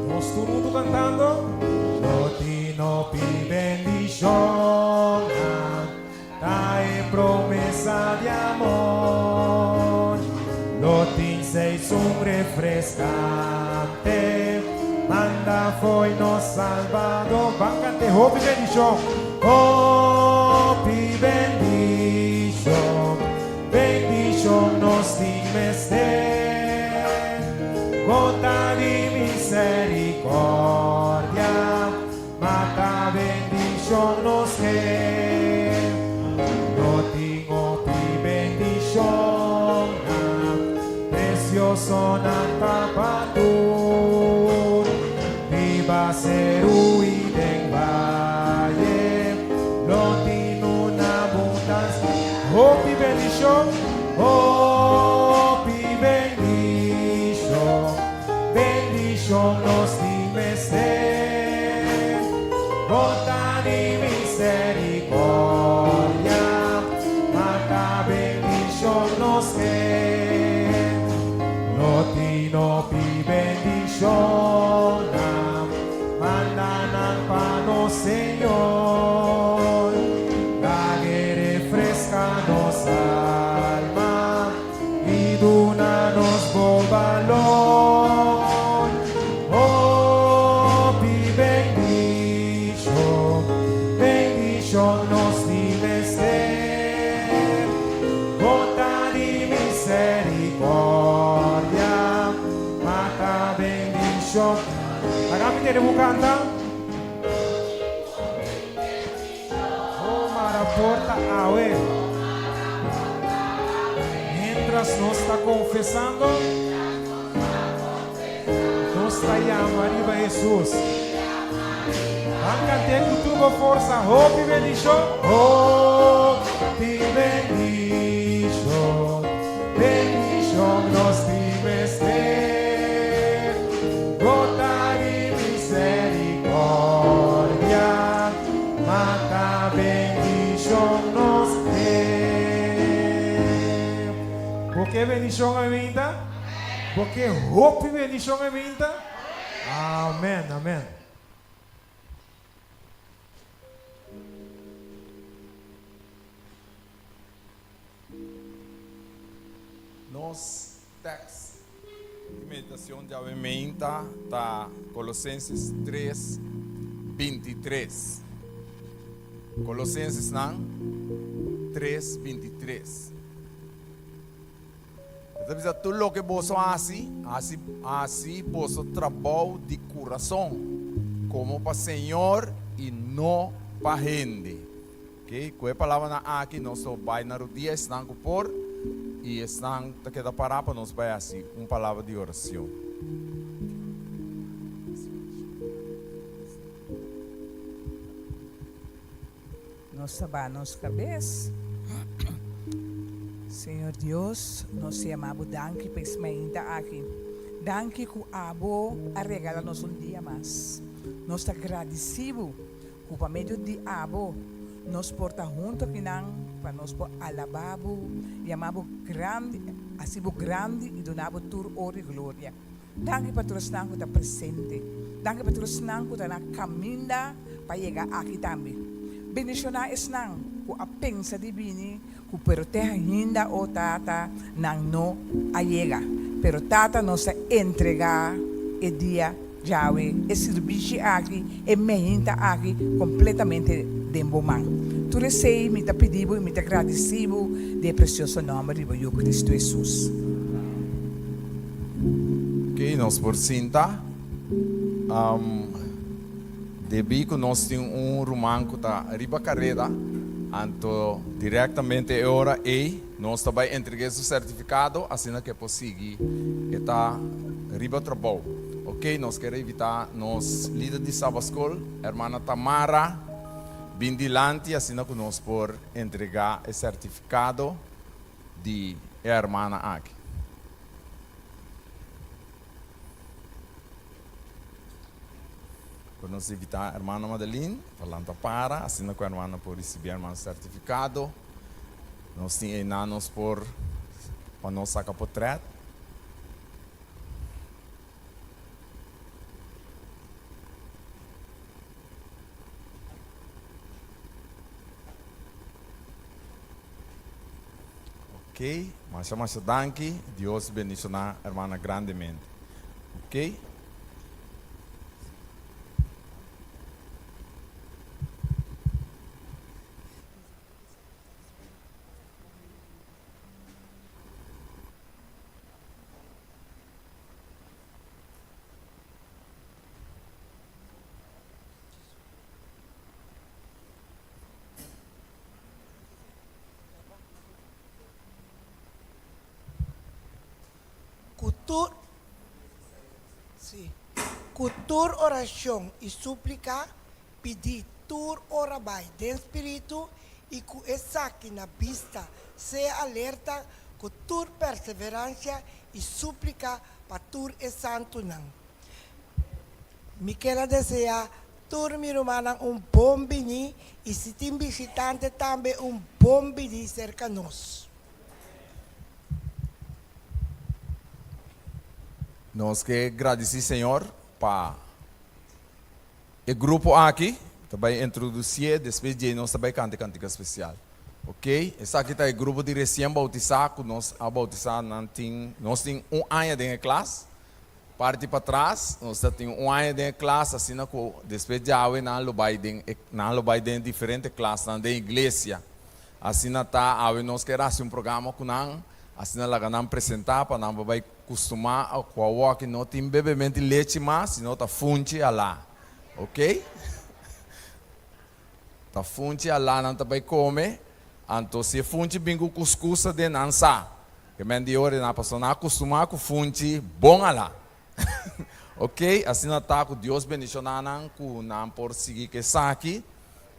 Nos tur huntu kantando. Lo tin hopi bendishonnan. Ta e promesa di amor. Lo tin seis un refrescante. Manda fo'i nos Salbador. Ban cant'e hopi bendicion. Hopi bendicion. Bendicion nos tin mester. Gota di misericordia. Mata. bendishon nos ke. No tin hopi bendishonnan, presiosonan ta pa tur. Riba seru i den vaye, lo tin un abundansia. Hopi bendishon, hopi bendishon. Bendishon nos tin mester, Bota di misericordia, Ma ta bendishon nos ke. Lo tin hopi bendishonnan, Manda nan pa nos Señor, Lag'e refresca nos alma. I duna nos bo balor. Hopi bendishon, bendishon nos tin mester. Bo ta di misericordia, ma ta bendishon. Laga mi tene bo kanta. Oh mara porta awe. Mientras nos ta confesando, nos ta yama riba Hesus. Ban cant'é cu tur bo forsa, Hopi bendicion, hopi bendicion, bendicion nos tin mester. Bo ta di misericordia. Mata bendishon nos ke. Bo ke bendishon ainda? Bo ke hopi bendishon ainda? Amen, amen. Nos tekst di meditacion djawe meinta ta Colosenses 3, 23. Colosensesnan 3, 23. E ta bisa, Tur loke boso hasi, hasi, hasi boso trabou di curason, como pa Señor y no pa hende. Ok, ku e palabranan aki nos lo bai na rudia esnan ku por i esnan ta keda pará pa nos bai hasi un palabra di oracion. Nos ta baha nos kabes. Señor Dios, nos ta yama Bo danki pa es mainta aki. Danki ku Abo a regala nos un dia mas. Nos ta gradisi Bo Ku pa medio di abo nos por ta huntu akinan pa nos por alabá bo, yama bo grandi, hasi bo grandi i duna bo tur ora i gloria. Danki pa tur esnan ku ta presente. Danki pa tur esnan ku ta na kaminda pa yega aki tambe. Bendishoná esnan ku a pensa di bini ku pero te ainda, o Tata, nan no a yega. Pero Tata, nos ta entregá e dia djawe, e sirbishi aki, e meinta aki, kompletamente den Bo man. Tur esei mi ta pidi Bo i mi ta gradisí Bo den e presioso nòmber di Bo Yu Kristu Hesus. Oké, nos por sinta. Debí ku nos tin un ruman ku ta riba kareda, anto direktamente e ora ei nos ta bai entreg'é su sertifikado asina ku e por sigui e ta riba trabou. Oké, nos kier invitá nos lider di Sabaskol, hermana Tamara, bin dilanti asina ku nos por entregá e sertifikado di e hermana aki. Por nos invitá hermana Madeline pa lanta para, asina ku hermana por risibí hermana sertifikado. Nos tin einan nos por pa nos saka potret. Ok, masha masha danki. Dios bendiciona hermana grandemente. Ok. tur Sí. Ku tur orashon i súplika, pidí tur ora bai den spiritu i ku esaki na bista, sea alerta ku tur perseveransia i súplika pa tur e santunan. Mi kier a deseá tur mi rumannan un bon biní i si tin bishitante tambe un bon biní serka nos. Nos ke gradisí Señor pa e grupo aki. Ta bai introdusié, despues djei nos ta bai kanta e kantika spesial. Ok, esaki ta e grupo di resien boutisá ku nos a boutisá nan tin, nos tin un aña den e klas. Parti patras, nos ta tin un aña den e klas, asina ku despues djawe nan lo bai den e, nan lo bai den diferente klasnan den iglesia. Asina ta, awe nos ker hasi un programa ku nan, asina laga nan presentá pa nan por bai kustumá ku awoki no tin bebementi lechi mas, sino ta funchi alá. Oke? Ta funchi alá nan ta bai kome, anto si e funchi bin ku kuskus aden nan sa. Ke men di ora nan pasobra nan a kustumá ku funchi bon alá. Oke, asina ta ku Dios bendishoná nan ku nan por sigui ku esaki.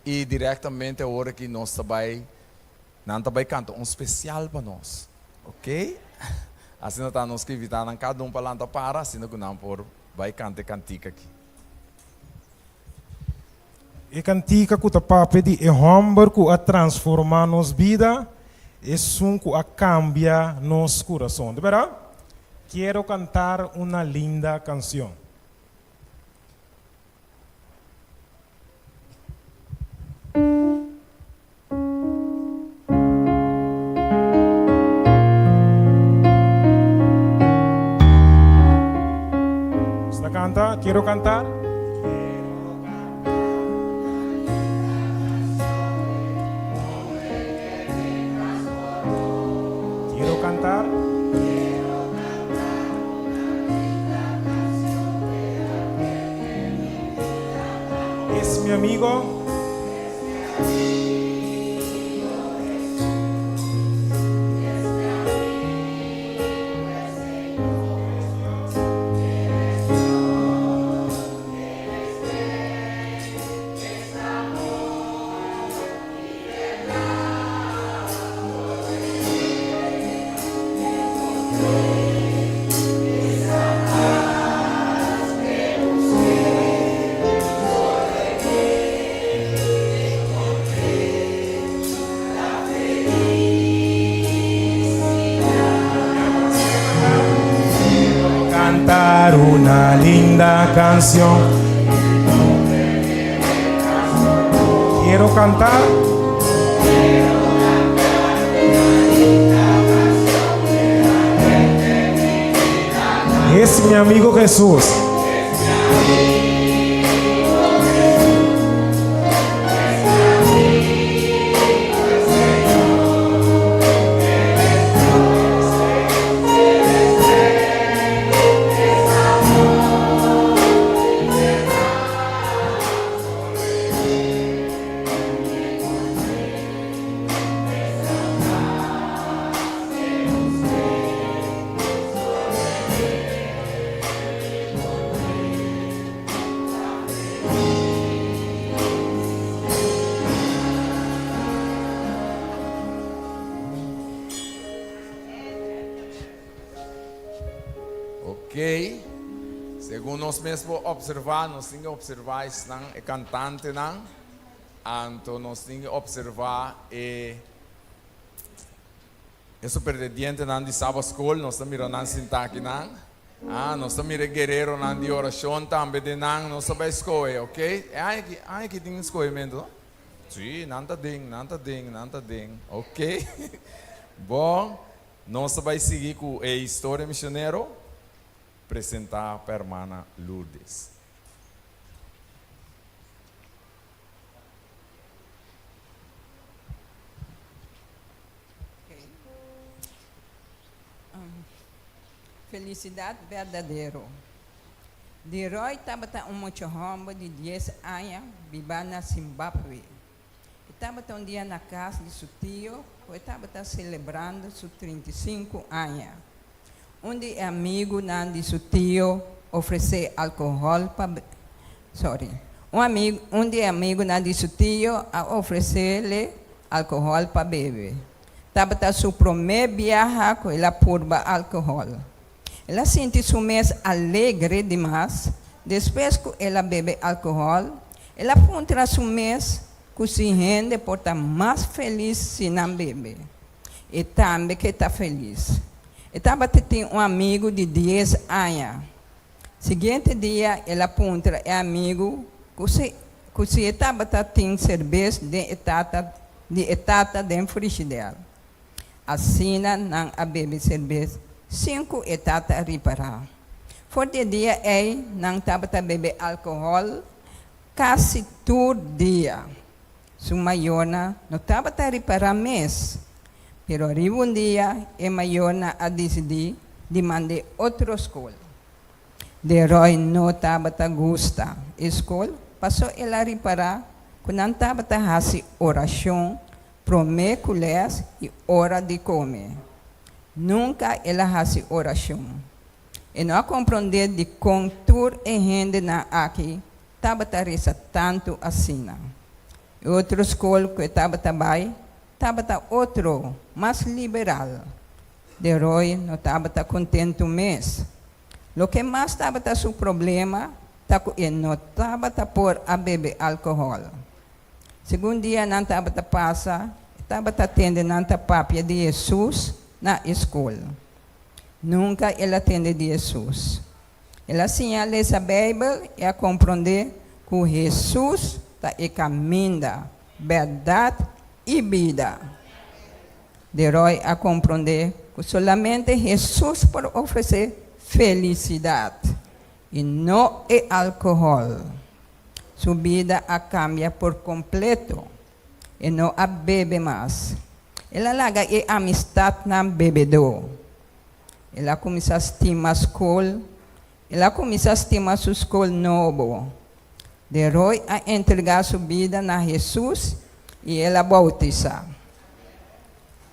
I direktamente awor aki nos ta bai, nan ta bai kanta un spesial pa nos. Ok? Asina ta nos ke invitá nan kada un pa lanta para, asina ku nan por bai kanta e kantika aki. E kantika ku ta papia di e hòmber ku a transformá nos bida, esun ku a kambia nos kurason. Ta bèrdat? Quiero cantar una linda canción. Sta canta, quiero cantar. Quiero cantar. Es mi amigo. Cantar una linda canción. Quiero cantar. Es mi amigo Jesús. Ok, segun nos mes por observa, nos tin ke observa esnan, e kantantenan, anto nos tin ke observa e E superdendientenan di Saba School, nos ta mira nan sintá akinan. Ah, nos ta mira e guereronan di orashon tambe den nan. Nos ta bai skohe, ok? E aña aki, aña aki tin skohementu, no? Sí, nan ta den, nan ta den, nan ta den. Ok. Bon, nos ta bai sigui ku e historia misionero presentá pa hermana Lourdes. Felisidat berdadero. Leroy tabata un mucha hòmber di dies aña bibá na Zimbabwe. E tabata un dia na kas di su tio ku e tabata selebrando su 35 aña. Un di e amigunan di su tio ofresé alkohòl pa sorry. Un amigu un di e amigunan di su tio a ofresele alkohòl pa bebe. Tabata su promé biaha ku el a purba alkohòl. El a sinti su mes alegre dimas despues ku el a bebe alkohòl. El a puntra su mes ku si hende por ta mas felis si nan bebe. E tambe ke ta felis. E tabata tin un amigu di dies aña. Siguiente dia el a puntra e amigu ku si ku si e tabata tin serbes den e tata di e tata den frishider. Asina nan a bebe serbes sin ku e tata ripará. For di e dia ei nan tabata bebe alkohòl kasi tur dia. Su mayornan no tabata ripará mes. Pero riba un dia e mayornan a disidí di mand'é otro skol. Deroy no tabata gusta e skol paso el a ripará ku nan tabata hasi orashon promé ku lès i ora di kome. Nunka el a hasi orashon. E no a komprondé dikon tur e hendenan aki tabata resa tantu asina. E otro skol ku e tabata bai tabata otro, mas liberal. Deroy no tabata kontentu mes. Loke mas tabata su problema ta ku e no tabata por a bebe alkohòl. Segun dianan tabata pasa, e tabata tende nan ta papia di Hesus na e skol. Nunka el a tende di Hesus. El a siña lesa Beibel i a komprondé ku Hesus ta e kaminda, bèrdat i bida. Deroy a komprondé ku solamente Hesus por ofresé felisidat i no e alkohòl. Su bida a kambia por kompleto. E no a bebe mas. El a laga e amistatnan bebedó. El a kuminsá stima skol. El a kuminsá stima su skol nobo. Deroy a entregá su bida na Hesus i el a boutisá.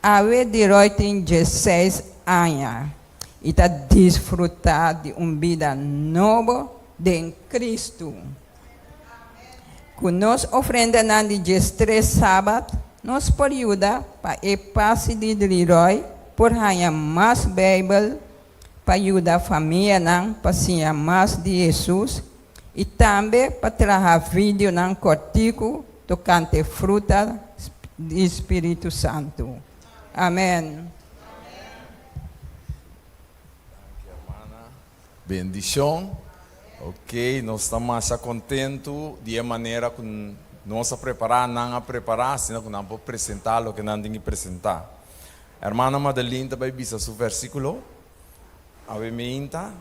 Awe Deroy tin diesseis aña i ta disfrutá di un bida nobo den Kristu. Ku nos ofrendanan di diestres sabat, nos por yuda pa e pasi di Leroy por haña mas Beibel pa yuda famianan pa siña mas di Hesus i tambe pa traha videonan kòrtiku tokante fruta di spiritu santu. Amèn. Bendicion. Ok, nos ta masha contento di e manera cu nos a prepara, nan a prepara, asina cu nan por presenta loke nan tin ki presenta. Hermana Madeline ta bay bisa su versiculo. Awe meinta.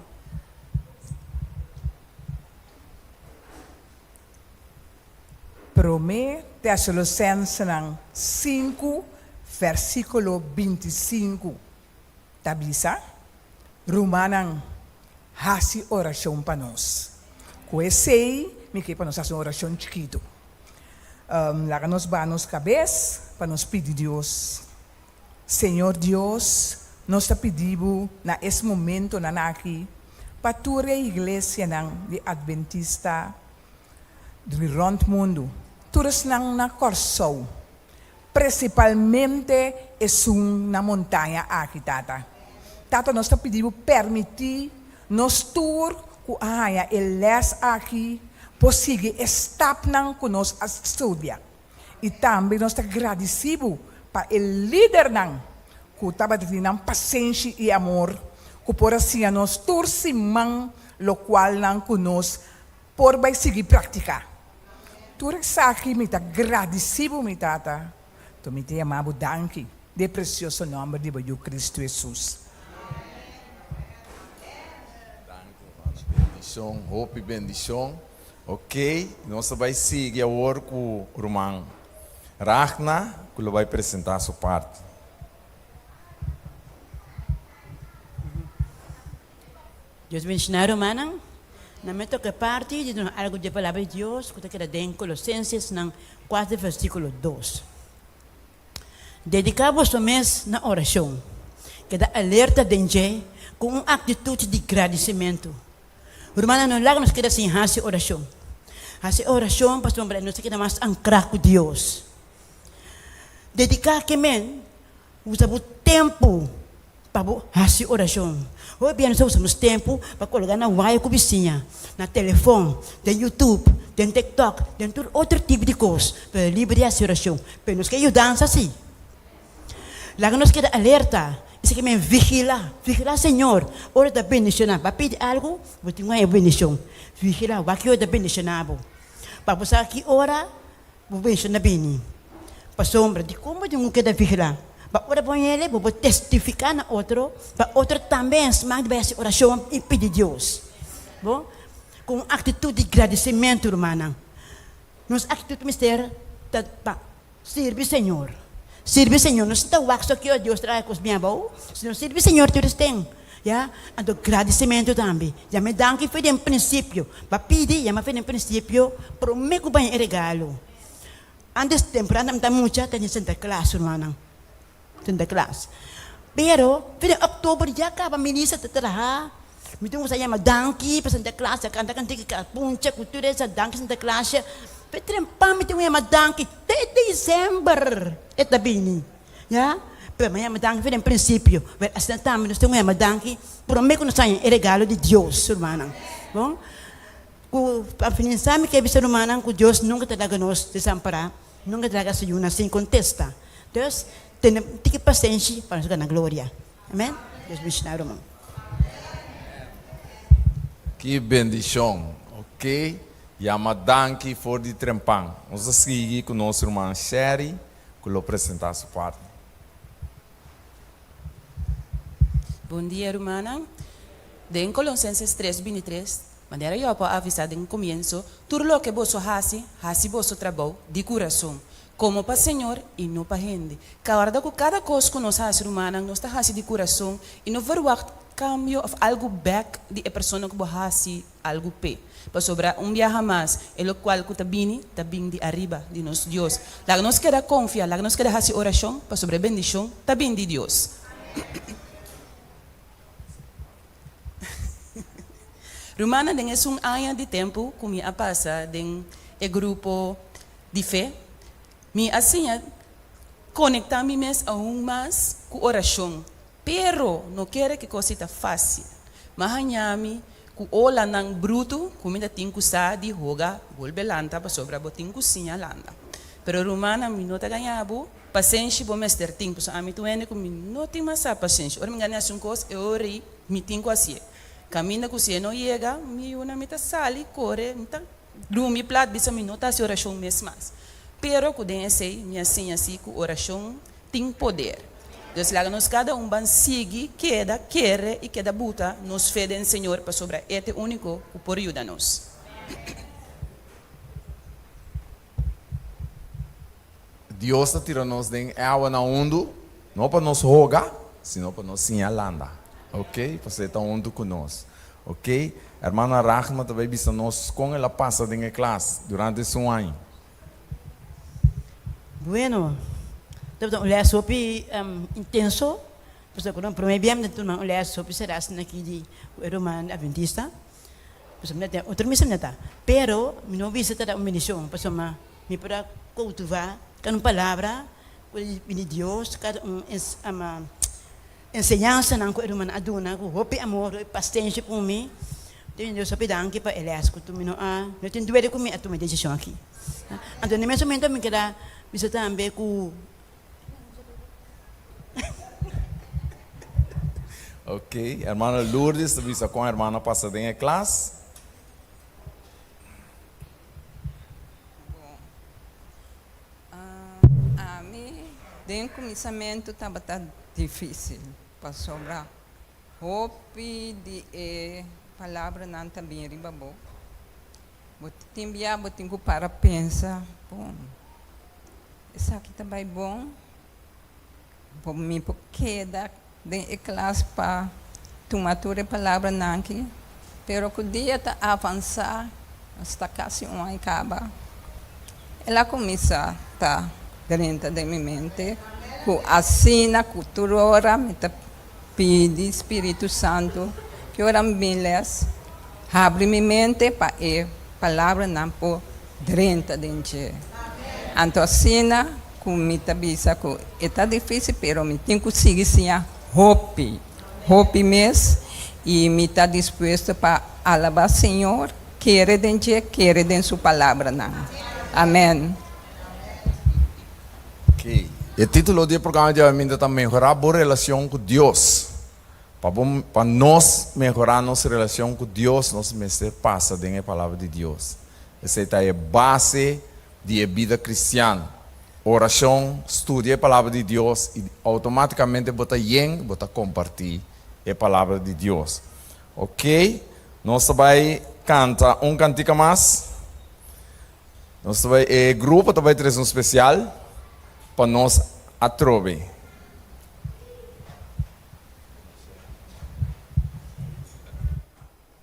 Promé Tesalosensenan sinku versíkulo 25 ta bisa, Rumannan, hasi orashon pa nos. Ku esei mi ke pa nos hasi un orashon chikitu. Laga nos baha nos kabes pa nos pidi Dios. Señor Dios, nos ta pidi Bo na es momentonan aki pa tur e iglesianan di Adventista di rònt mundu, tur esnan na Kòrsou, Principalmente esun na montaña aki, Tata. Tata, nos ta pidi bo permiti nos tur cu a haña e les aki por sigui e stapnan cu nos a studia. Y tambe nos ta gradici bo pa e lidernan cu tabata tin nan pasenshi y amor cu por a siña nos tur siman locualnan cu nos por bay sigui practica. Tur esaki mi ta gradisí bo, mi Tata, to mi ta yama bo danki den e presioso nòmber di bo Yu Kristu Hesus. Danki hermana, bendishon, hopi bendishon. Ok, nos ta bai sigui awor ku ruman Ragna ku lo bai presentá su parti. Dios bendiciona rumannan. Na mi toca e parti di duna algo dje palabra di Dios cu ta keda den Colosensesnan cuater versiculo dos. Dedica boso mes na oracion. Keda alerta den dje ku un aktitut di gradisimentu. Rumannan, no laga nos keda sin hasi orashon. Hasi orashon pasobra nos ta keda mas ankrá ku Dios. Dediká ke men usa bo tempu pa bo hasi orashon. Hopi bia nos ta usa nos tempu pa kolgá na waya ku bisiña, na telefòn, den YouTube, den TikTok, den tur otro tipo di kos, pero liber di hasi orashon. Pero nos ke yudansa si. Laga nos keda alerta, esaki men vigila, vigila Señor, ora ta bendiciona, ba pidi algo, bo tin un bendicion, vigila, wak ki ora ta bendiciona bo, pa bo sa ki ora bo bendicion ta bini, pasobra dikon bo tin ku keda vigila, pa ora bo hende bo por testifica na otro, pa otro tambe smak di bai hasi oracion i pidi Dios, bo, ku un actitud di gradicimento rumannan, nos actitud mester ta pa. Sirbi Señor. Sirbi Señor. No sinta wak so kio Dios traha kos bien abou, sino sirbi Señor tur esten. Ya. Anto gradisimentu tambe. Yama e danki for den prinsipio. Ba pidi, yama for den prinsipio prome ku baña e regalo. Antes temprano mi ta mucha ta den Santa Claus rumannan. Santa Claus. Pero for den oktober ya kaba Melissa ta traha. Mi tin kuminsá yama danki pa Santa Claus, a kanta kantika puncha ku tur esa danki Santa Claus. Pe trempan mi tin ku yama danki te december e ta bini, ya. Pero mi a yama danki for den prinsipio. Wèl asina tambe nos tin ku yama danki promé ku nos haña e regalo di Dios, rumannan. Bon, ku pa finalisá mi ke bisa rumannan ku Dios nunka ta laga nos desampará, nunka ta laga su yunan sin kontesta. Dus, tene un tiki pasenshi pa nos gana gloria. Amen. Dios bendiciona ruman. Ki bendicion. Ok. Yama danki for di trempan. Nos ta sigui ku nos ruman Sherry ku lo presenta su parti. Bon dia rumannan. Den Colosenses tres bintitres, manera Job a avisa den comienso, tur loke boso haci, haci boso trabou di curason, Komo pa Señor i no pa hende. Kòrda ku kada kos ku nos hasi rumannan nos ta hasi di kurason i no verwagt kambio òf algu bèk di e persona ku bo hasi algu p'e. Pasobra un biaha mas e lokual ku ta bini ta bin di ariba, di nos Dios. Laga nos keda konfia, laga nos keda hasi orashon pasobra e bendishon ta bin di Dios. Rumannan den esun aña di tempu ku mi a pasa den e grupo di fe, mi a siña konektá mi mes aun mas ku orashon, pero no kere ku kos ta fásil. M'a haña mi ku olanan brutu ku mi ta tin ku sa di hoga bolbe lanta pasobra bo tin ku siña landa. Pero rumannan mi no ta gaña bo, pasenshi bo mester tin, pasobra ami ta un hende ku mi no tin masá pasenshi. Ora mi gana hasi un kos e ora ei mi tin ku hasié. Kaminda ku si e no yega, mi yuna mi ta sali kore, mi ta drumi plat bisa mi no ta hasi orashon mes mas. Pero ku den esei mi a siña si ku orashon tin poder. Dus laga nos kada un ban sigui keda kere i keda buta nos fe den Señor pasobra E ta e úniko ku por yuda nos. Dios ta tira nos den e awa na hundu, no pa nos hoga, sino pa nos siña landa. Ok, pasobra e ta huntu ku nos. Ok, Hermana Rahma ta bai bisa nos kon el a pasa den e klas durante esun aña. Bueno, tabata un les hopi intenso, pasobra ku nan prome bia mi ta tuma un les hopi será asina aki di ku e ruman adventista, pasobra mi ta den otro misa mi ta, pero mi no bisa ta da un bendishon, pasobra Mi por a kultivá kada un palabra ku a bini di Dios, kada un enseñansanan ku e rumannan a duna ku hopi amor, hopi pasenshi ku mi. Te Dios hopi danki pa e lès ku mi no a, no tin duele ku mi a tuma e desishon aki. Anto na e mes momento mi keda bisa tambe ku. Ok, hermana Lourdes ta bisa kon hermano a pasa den e klas. Bon, ami den kuminsamentu tabata difísil pasobra hopi di e palabranan ta bin riba bo. Bo tin bia bo tin ku para pensa, bon, esaki ta bai bon? Bo mi por keda den e klas pa tuma tur e palabranan aki, pero ku dia ta avansá, nos ta kasi un aña kaba, el a kuminsá ta drenta den mi mente ku asina ku tur ora mi ta. pidi Spiritu Santu ki ora mi bin les habri mi mente pa e palabranan por drenta den dje. Anto asina ku mi ta bisa ku e ta difísil pero mi tin ku sigui siña hopi, hopi mes i mi ta dispuesto pa alabá Señor, kere den dje, kere den su palabranan. Amèn. Ok. E título di e programa di awe ta Mehorá Bo Relacion cu Dios. Pa bo, pa nos mehorá nos relacion cu Dios, nos mester pasa den e Palabra di Dios. Esei ta e base di e bida cristian. Oracion, studia e Palabra di Dios y automáticamente bo ta yen, bo ta compartí e Palabra di Dios. Ok, nos ta bai canta un cantica mas. Nos ta bai, e grupo ta bai trese un spesial pa nos atrobe.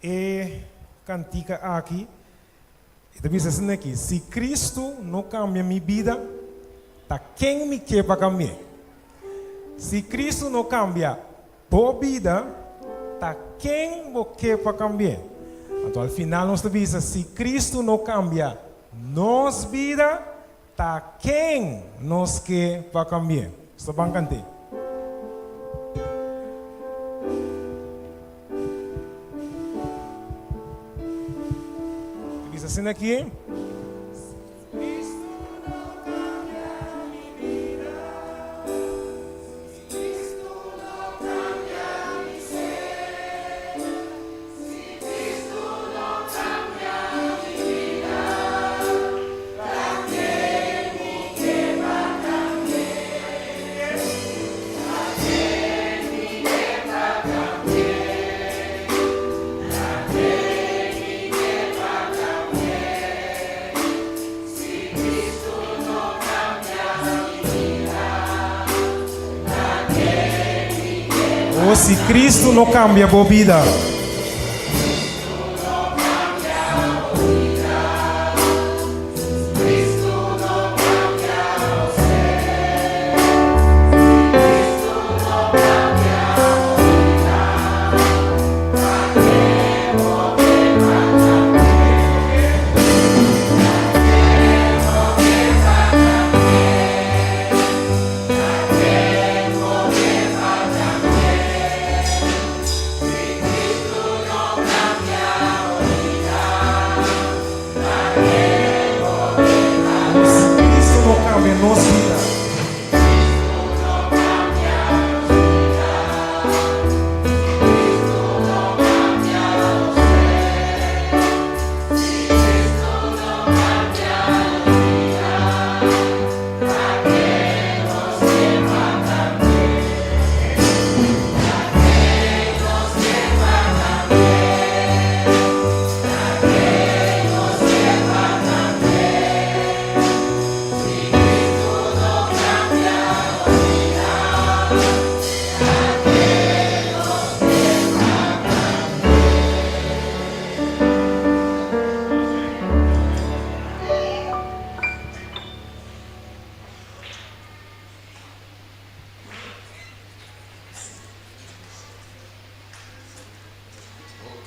E kantika aki e ta bisa asina aki, Si Kristu no kambia mi bida, ta ken mi ke pa kambi'é? Si Kristu no kambia Bo bida ta ken bo ke pa kambi'é. Anto al final nos ta bisa si Kristu no kambia nos bida ta ken nos ke pa kambi'é. Nos ta ban kant'é. Ta bisa asina aki. O si Cristo no cambia bo bida. Cristo no cambia nos bida.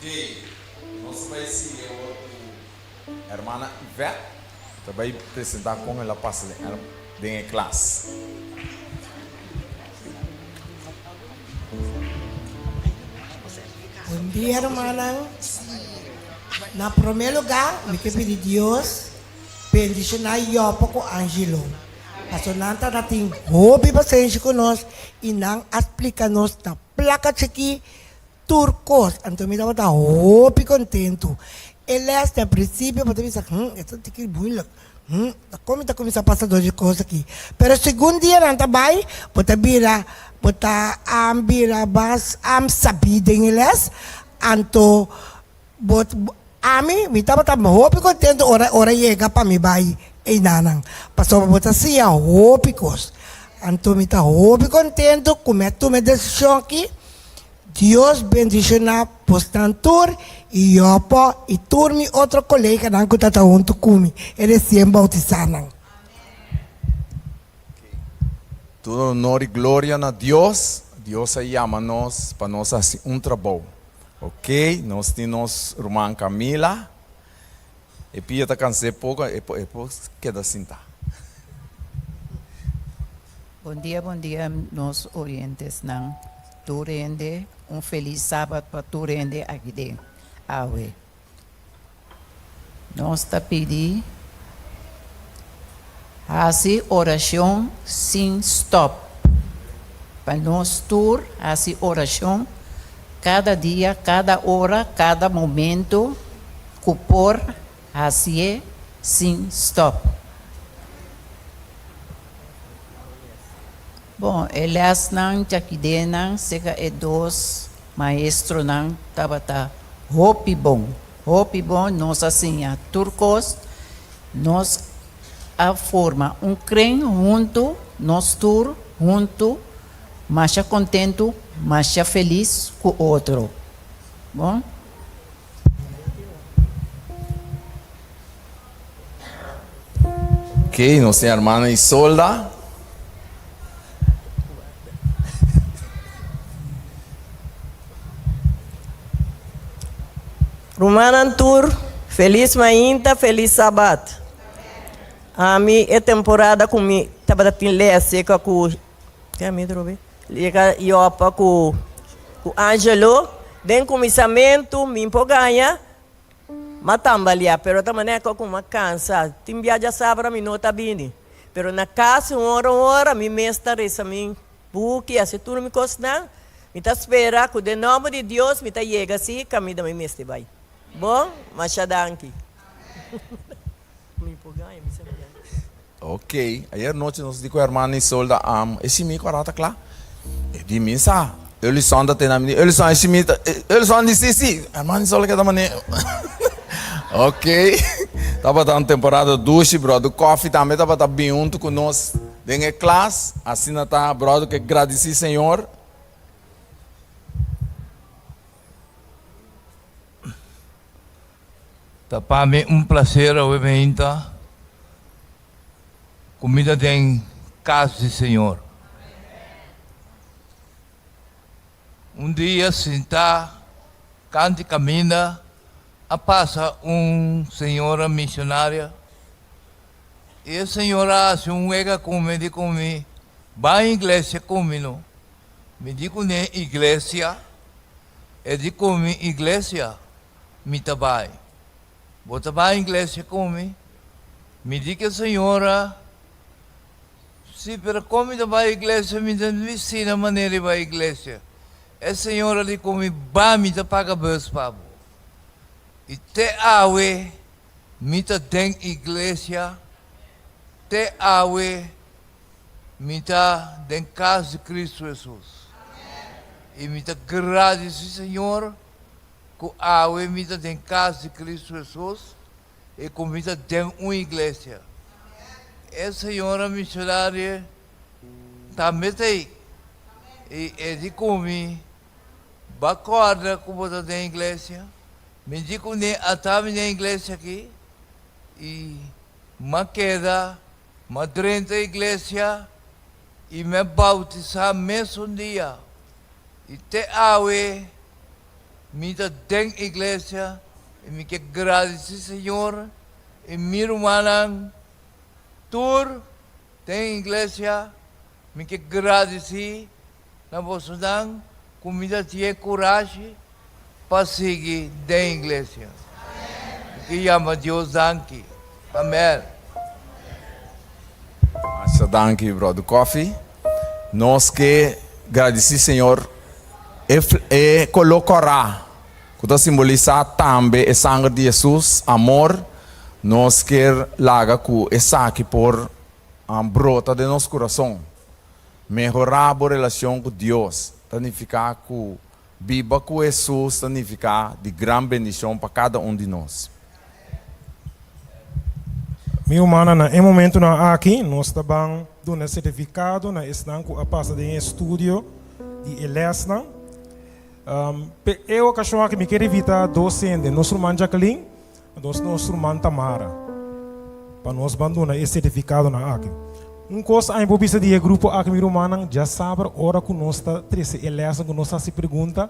Ok, nos ta bai sigui awor ku Hermana Yvette ta bai presenta kon el a pasa den e klas. Bon dia hermannan. Na prome lugar mi ke pidi Dios bendiciona Yopo ku Angelo. Paso nan tabatin hopi pasenshi ku nos i nan a splika nos na plaka chikí Tur kos. Anto mi tabata hopi kontentu. E lès na prinsipio bo ta bisa, Hm, e ta tiki moeilijk. Hm, ta kon mi ta kuminsá pasa dor di kos aki? Pero segun dianan ta bai, bo ta bira, bo ta bira mas sabí den e lès. Anto bo, ami, mi tabata hopi kontentu ora ora yega pa mi bai einanan, pasobra bo ta siña hopi kos. Anto mi ta hopi kontentu ku mi a tuma e desishon aki. Dios bendiciona bosnan tur y Jopo y tur mi otro coleganan cu ta ta hunto cu mi, e recien bautisanan. Tur honor y gloria na Dios. Dios a yama nos pa nos hasi un trabou. Ok, nos tin nos ruman Camila. E pia ta cans'é poco, e por e por keda sinta. Bon dia bon dia nos orientesnan tur hende un felis sabat pa tur hende aki den awe nos ta pidi hasi oracion sin stop pa nos tur hasi oracion kada dia kada ora kada momento Ku por hasié sin stòp. Bon, e lèsnan djakidenan seka e dos maestronan tabata hopi bon, hopi bon. Nos a siña tur kos. Nos a forma un kren huntu, nos tur huntu, masha kontentu, masha felis ku otro. Bon. Ok, nos tin hermana Isolda. Rumannan tur, felis mainta, felis sabat. Ami e temporada ku mi tabata tin les seka ku Ke ami trobe? Llega Jopa ku ku Angelo den kuminsamentu mi por gaña m'a tambaleá pero ta manera ku m'a kansa tin bia djasabra mi no ta bini pero na kas un ora un ora mi mes ta resa mi buki hasi tur mi kosnan mi ta spera ku den nòmber di Dios mi ta yega si kaminda mi mester bai bon masha danki. Mi por gaña mi sa gaña. Ok, ayer nochi nos di ku hermana Isolda am e shimi ku a rata kla. E di mi sa, Elison ta tene mi di Elison e shimi ta Elison di si si, hermana Isolda keda mane Ok, tabata un temporada dushi, brother Koffie tambe tabata bin huntu ku nos den e klas, asina ta brother ke gradisi Señor. Ta pa mi un placer awe meinta cu mi ta den cas di Señor. Un dia sinta canti caminda a pasa un señora misionaria y e señora a haci un wega cu mi di cu mi ban iglesia cu mi no. Mi di cu ne iglesia? E di cu mi iglesia? Mi ta bai. Bo ta bai iglesia ku mi? Mi di ku e señora, Si, pero kon mi ta bai iglesia? Mi ta bisti na manera di bai iglesia. E señora di ku mi, Ba, mi ta paga bus pa bo. I te awe mi ta den iglesia, te awe mi ta den kas di Kristu Hesus. I mi ta gradisí Señor. Ku awe mi ta den kas di Kristu Hesus i ku mi ta den un iglesia. E señora misionaria tambe ta ei i e di ku mi, Ba kòrda ku bo ta den iglesia? Mi di kuné, Ata mi den iglesia aki i m'a keda, m'a drenta iglesia i mi a boutisá mesun dia. I te awe mi ta den iglesia i mi ke gradisí Señor i mi rumannan tur den iglesia. Mi ke gradisí na bosonan ku mi ta tin e kurashi pa sigui den iglesia. Mi ke yama Dios danki. Amen. Masha danki Brother Coffee. Nos ke gradisí Señor e e koló kòrá ku ta simbolisá tambe e sanger di Hesus, amor. Nos kier laga ku esaki por brota den nos kurason. Mehorá bo relashon ku Dios ta nifiká ku biba ku Hesus ta nifiká di gran bendishon pa kada un di nos. Mi humana, na e momentunan aki nos ta ban duna sertifikado na esnan ku a pasa den e estudio di e lèsnan. Pe e okashon aki mi kier invita dos hende, nos ruman Jacqueline anto nos ruman Tamara, pa nos ban duna e sertifikadonan aki. Un kos ami por bisa di e grupo aki mi rumannan, djasabra ora ku nos ta trese e lèsnan ku nos hasi pregunta,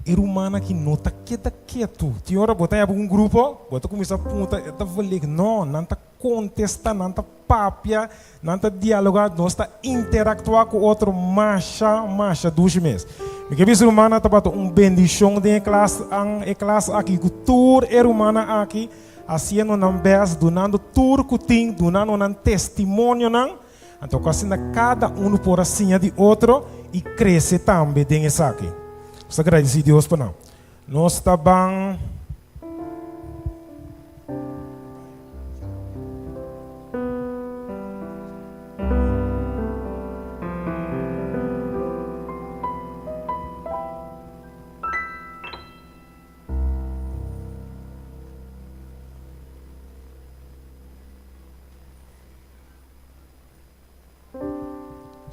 e rumannan aki no ta keda ketu. Tin ora bo ta yaba un grupo, bo ta kuminsá punta, e ta verlegen. No, nan ta kontestá, nan ta papia, nan ta dialogá, nos ta interaktuá ku otro masha, masha dushi mes. Mi ke bisa rumannan tabata un bendishon den e klas, e klas aki ku tur e rumannan aki Hasiendo nan best, dunando tur ku tin, dunando nan testimonionan, anto ku asina kada unu por a siña di otro i krese tambe den esaki. Nos ta gradisí Dios pa nan. Nos ta ban.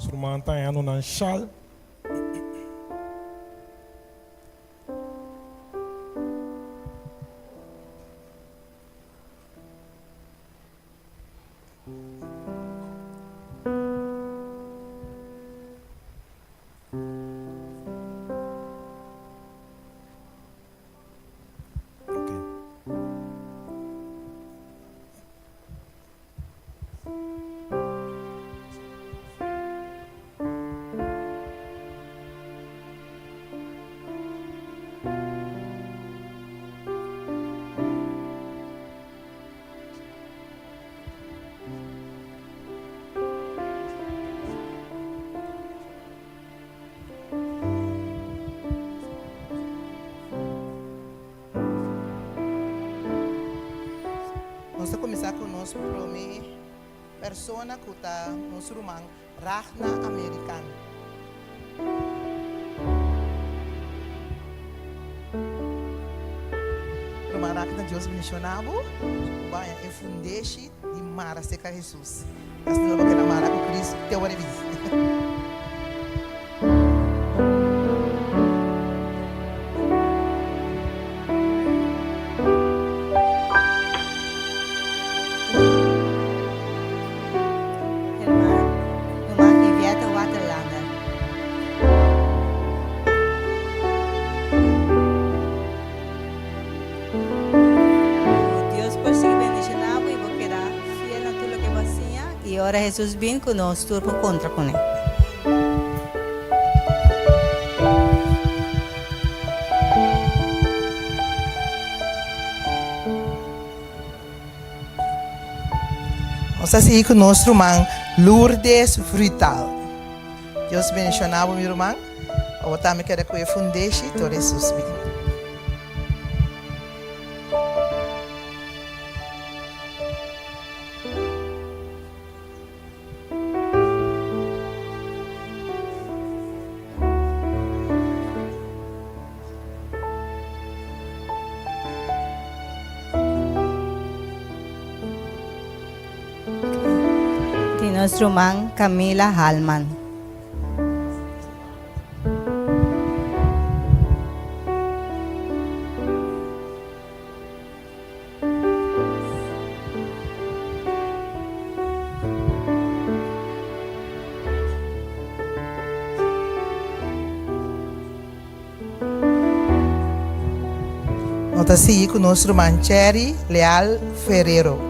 Su ruman ta hañando nan shal. Nos ta kuminsá ku nos promé persona ku ta nos ruman Ragna American. Ruman Ragna, Dios bendishoná bo ku bo haña e fundeshi di mara serka Hesus. Asina lo bo keda mara ku Cristo te ora e bini. Ruman Yvette Waterlander. Ku Dios por sigui bendishoná bo i bo keda fiel na tur loke bo a siña i ora Hesus bin ku nos tur por kontra kuné. Nos ta sigui ku nos ruman Lourdes Frutal. Dios bendishoná bo mi ruman. Awor tambe keda ku e fundeshi tur Hesus bin. Di nos ruman Camila Halman. No ta sigui ku nos ruman Cherry Leal Ferrero.